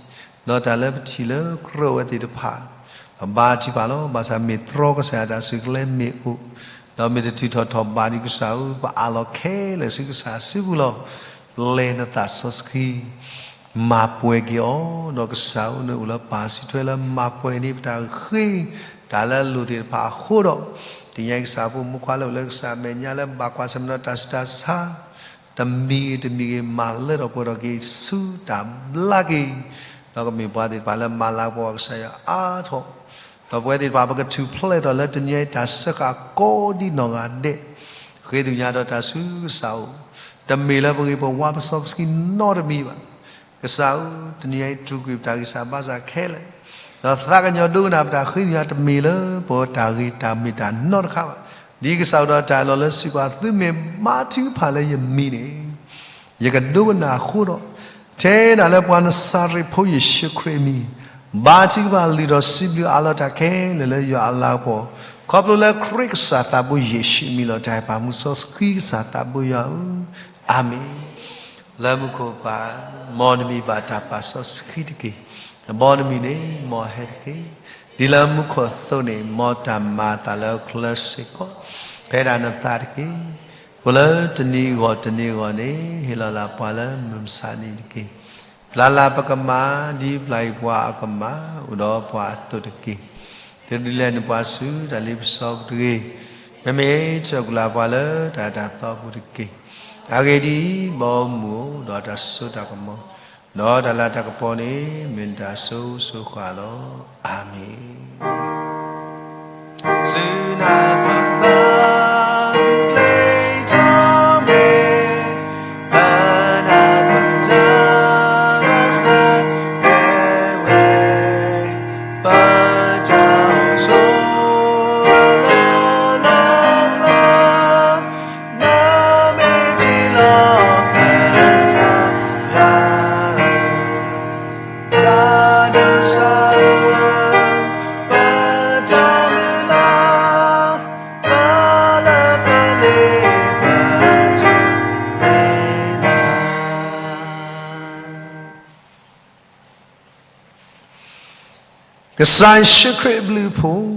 ဒီးတၢ်လၢပထံၣ်လၢကြၢးဝဲသ့ၣ်တဖၣ်, ပဘါထုကဖၣ်လီၤ. ဘၣ်ဆၣ်မ့ၢ်တြီကစၢ်ယွၤတၢ်စူၢ်ကလဲမ့ၢ်အိၣ်, ဒီးမ့ၢ်တတုၤထီၣ်ထီၣ်ဘးဒံးကစၢ်ဧၢ, ပအးလီၤခဲလၢာ်ဆူကစၢ်စုပူၤလီၤ. ပျဲနသးစီဆှံ မၤပှဲၤက့ၤအီၤ, ဒီးကစၢ်ဧၢ, နအိၣ်လၢပၢ်စုထွဲလၢမၤပှဲၤန့ၢ်ပတၢ်ဃ့, တၢ်လၢအလိၣ်သ့ၣ်တဖၣ်အဃိဒီး, တနံၤညါအံၤကစၢ်ဖိမုၣ်ဖိခွါလၢအိၣ်လၢကစၢ်အမဲာ်ညါလၢဘၣ်ကွၢ်ဆၢၣ်မဲာ်ဒီးတၢ်ဆူးတၢ်ဆါ, တမံၤဂ့ၤတမံၤဂ့ၤ မၤလၢထီၣ်ပှဲၤထီၣ်က့ၤဆူတၢ်ဘျါက့ၤ, ဒီးကမ့ၢ်ပှၤသ့ၣ်တဖၣ်လၢမၤလၤကပီၤကစၢ်ယွၤအါထီၣ်, ဒီးပဝဲသ့ၣ်တဖၣ်ပကထူၣ်ဖျဲးထီၣ်လၢတနံၤညါအံၤတၢ်စၢဃာ်ကိးဒ်နီၢ်ဂၤဒဲး, ဃ့သ့ၣ်ညါဒီးတၢ်ဆူကစၢ်အိၣ်, တမ့ၢ်လၢပဂ့ၤပဝါပစီပဆှံနီတမံၤဘၣ်. ကစၢ်ဧၢ, တနံၤညါအံၤတြူာ်ကွံာ်ပတၢ်ဂံၢ်စၢ်ဘါစၢ်ခဲလၢာ်, ဒီးသးကညီၤဒိကနၣ်ပတၢ်ဃ့သ့ၣ်ညါတမ့ၢ်လၢပတၢ်ဂ့ၤတၢ်မ့ၢ်တၢ်နီတခါဘၣ်. ဒ်ကစၢ်အိၣ်ဒီးတၢ်အၢၣ်လီၤလၢစံးပာ်, သုမ့ၢ်ဘါထုကဖၣ်လၢယမံၤန့ၣ် ယကဒိကနၣ်အဃိဒီး, ထဲဒၣ်လၢပှၤနစၤရ့းဖိယ့ၣ်ၡူးခရံာ်အမံၤ, ဘါထုကဖၣ်လုၢ်ထီၣ်စံးဘျုးအးလီၤတၢ်ခဲလၢာ်လၢယွၤအလၤကပီၤ, ခီဖျိလၢခရံာ်ကစၢ်သးဘိယ့ၣ်ၡူးအမံၤလီၤ. တၢ်အဲၣ်ပၢ်မူစီဆှံကစၢ်သးဘိယွၤဧၢ, အၤမ့ၣ်. လၢမူခိၣ်ပၢ်, မ်နမံၤဘၣ်တၢ်ပာ်စီဆှံတက့ၢ်. မ်နမံၤန့ၣ်မ်အဟဲတက့ၢ်. ဒ်လၢမူခိၣ်အသိးန့ၣ်, မ်တၢ်မၤအသးလၢဟီၣ်ခိၣ်ချၢစ့ၢ်ကီး, ဖဲဒၣ်နသးတက့ၢ်. အိၣ်လၢတနံၤဂီၢ်တနံၤဂီၢ်န့ၣ်, ဟ့ၣ်လီၤလၢပှၤလၢမုၢ်မဆါနံၤတက့ၢ်. ပျၢ်လၢပကမၣ်, ဒ်ပျၢ်အံၤပှၤအကမၣ်, အိၣ်ဒီးပှၤအသိးတက့ၢ်. သုဒုးလဲၤနုာ်ပှၤဆူတၢ်လ့ပစီပူၤတဂ့ၤ. မ့မ့ၢ်ထံၣ်လိာ်ပှၤလၢတၢ်တၢ်သီပူၤတက့ၢ်. အဂ့ၢ်ဒ်အံၤ, မ်အမူအိၣ်ဒီးတၢ်စိတၢ်ကမီၤ, ဒီးတၢ်လၤတၢ်ကပီၤန့ၣ် မ့ၢ်နတၢ်စိစိဃာ်လီၤ. အၤမ့ၣ်. ကစၢ်ယ့ၣ်ၡူးခရံာ်အဘျုး,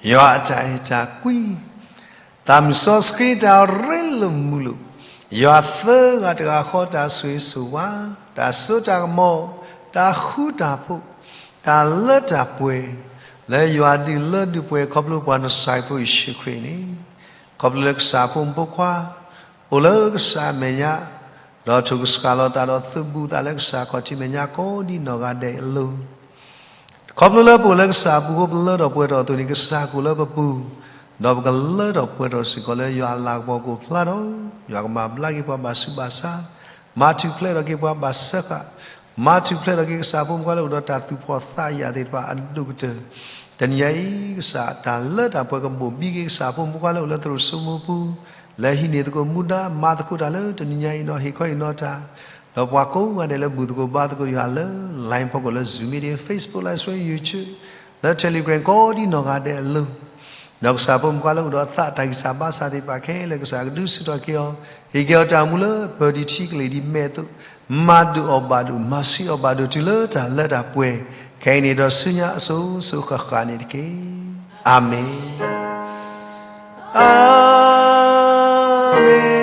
ယွၤအတၢ်အဲၣ်တၢ်ကွံ, သးမုၢ်စီဆှံတၢ်ရ့လိာ်မုာ်လိာ်, ယွၤသၢဂၤတဂၤဃီတၢ်ဆိၣ်ဂ့ၤဆိၣ်ဝါ, တၢ်စိတၢ်ကမီၤ, တၢ်ဃူတၢ်ဖိး, တၢ်လၢတၢ်ပှဲၤ, လၢယွၤဒုးလၢဒုးပှဲၤခီဖျိပှၤနစၤရ့းဖိယ့ၣ်ၡူးခရံာ်န့ၣ်, ခီဖျိလၢကစၢ်ဖိမုၣ်ဖိခွါ အိၣ်လၢကစၢ်အမဲာ်ညါ, ဒီးထိၣ်ကစှၤလီၤသးဒီးသုးဘူးသးလၢကစၢ်ခီၣ်ထံးမဲာ်ညါကိးဒ်နီၢ်ဂၤဒဲးအလိၤ, ခီဖျိလၢပအိၣ်လၢကစၢ်အပူၤအဃိပလၢထီၣ်ပှဲၤထီၣ်အသိးန့ၣ် ကစၢ်ကအိၣ်လၢပပူၤ, ဒီးပကလၢထီၣ်ပှဲၤထီၣ်စ့ၢ်ကီးလၢယွၤအလၤကပီၤကအိၣ်ဖျါထီၣ်, ယွၤကမၤဘျါက့ၤပှၤဘၣ်ဆူးဘၣ်ဆါ, မၤထူၣ်ဖျဲးထီၣ်က့ၤပှၤဘၣ်စၢဃာ်, မၤထူၣ်ဖျဲးထီၣ်က့ၤကစၢ်ဖိမုၣ်ဖိခွါလၢအိၣ်ဒီးတၢ်သူၣ်ဖှီၣ်သးယာ်သ့ၣ်တဖၣ်အဒိၣ်ကတၢၢ်, တနံၤညါအံၤ ကစၢ်တၢ်လၢတၢ်ပှဲၤကဘိၣ်ဘံက့ၤကစၢ်ဖိမုၣ်ဖိခွါလၢအိၣ်လၢသရိာ်စိမိၤပူၤ, လၢဟံးန့ၢ်သကိးမူဒါ မၤသကိးတၢ်လၢတနံၤညါအံၤဒီးဟ့ၣ်ခီဟ့ၣ်နီၤတၢ်, ဒီးပှၤကိးဂၤဒဲးလၢဘူၣ်သကိးဘါသကိးယွၤလၢ line ဖီခိၣ်လၢ Zoom meeting, Facebook live stream, YouTube လၢ Telegram ကိးဒံနီၢ်ဂၤဒဲးအလိၤ, ဒီးကစၢ်ဖိမုၣ်ဖိခွါလၢအိၣ်ဒီးအသးတၢ်ဂံၢ်စၢ်ဘါစၢ်သ့ၣ်တဖၣ်ခဲလၢာ် ကစၢ်ကဒုးဆူၣ်ထီၣ်က့ၤအီၤ, ဟ့ၣ်က့ၤအီၤတၢ်အိၣ်မူလၢပၢၢ်ဒံးထံကလ့ၢ်ဒံးမဲာ်အသိး, မၤဒိၣ်အီၣ်ဘၣ်ဒိၣ် မၤဆှံအီၣ်ဘၣ်ဒိၣ်တုၤလၢတၢ်လၢတၢ်ပှဲၤ, ခဲအံၤန့ၣ်ဒီးဆူညါအစိၤစိၤဃၣ်ဃၣ်န့ၣ်တက့ၢ်. အၤမ့ၣ်, အၤမ့ၣ်.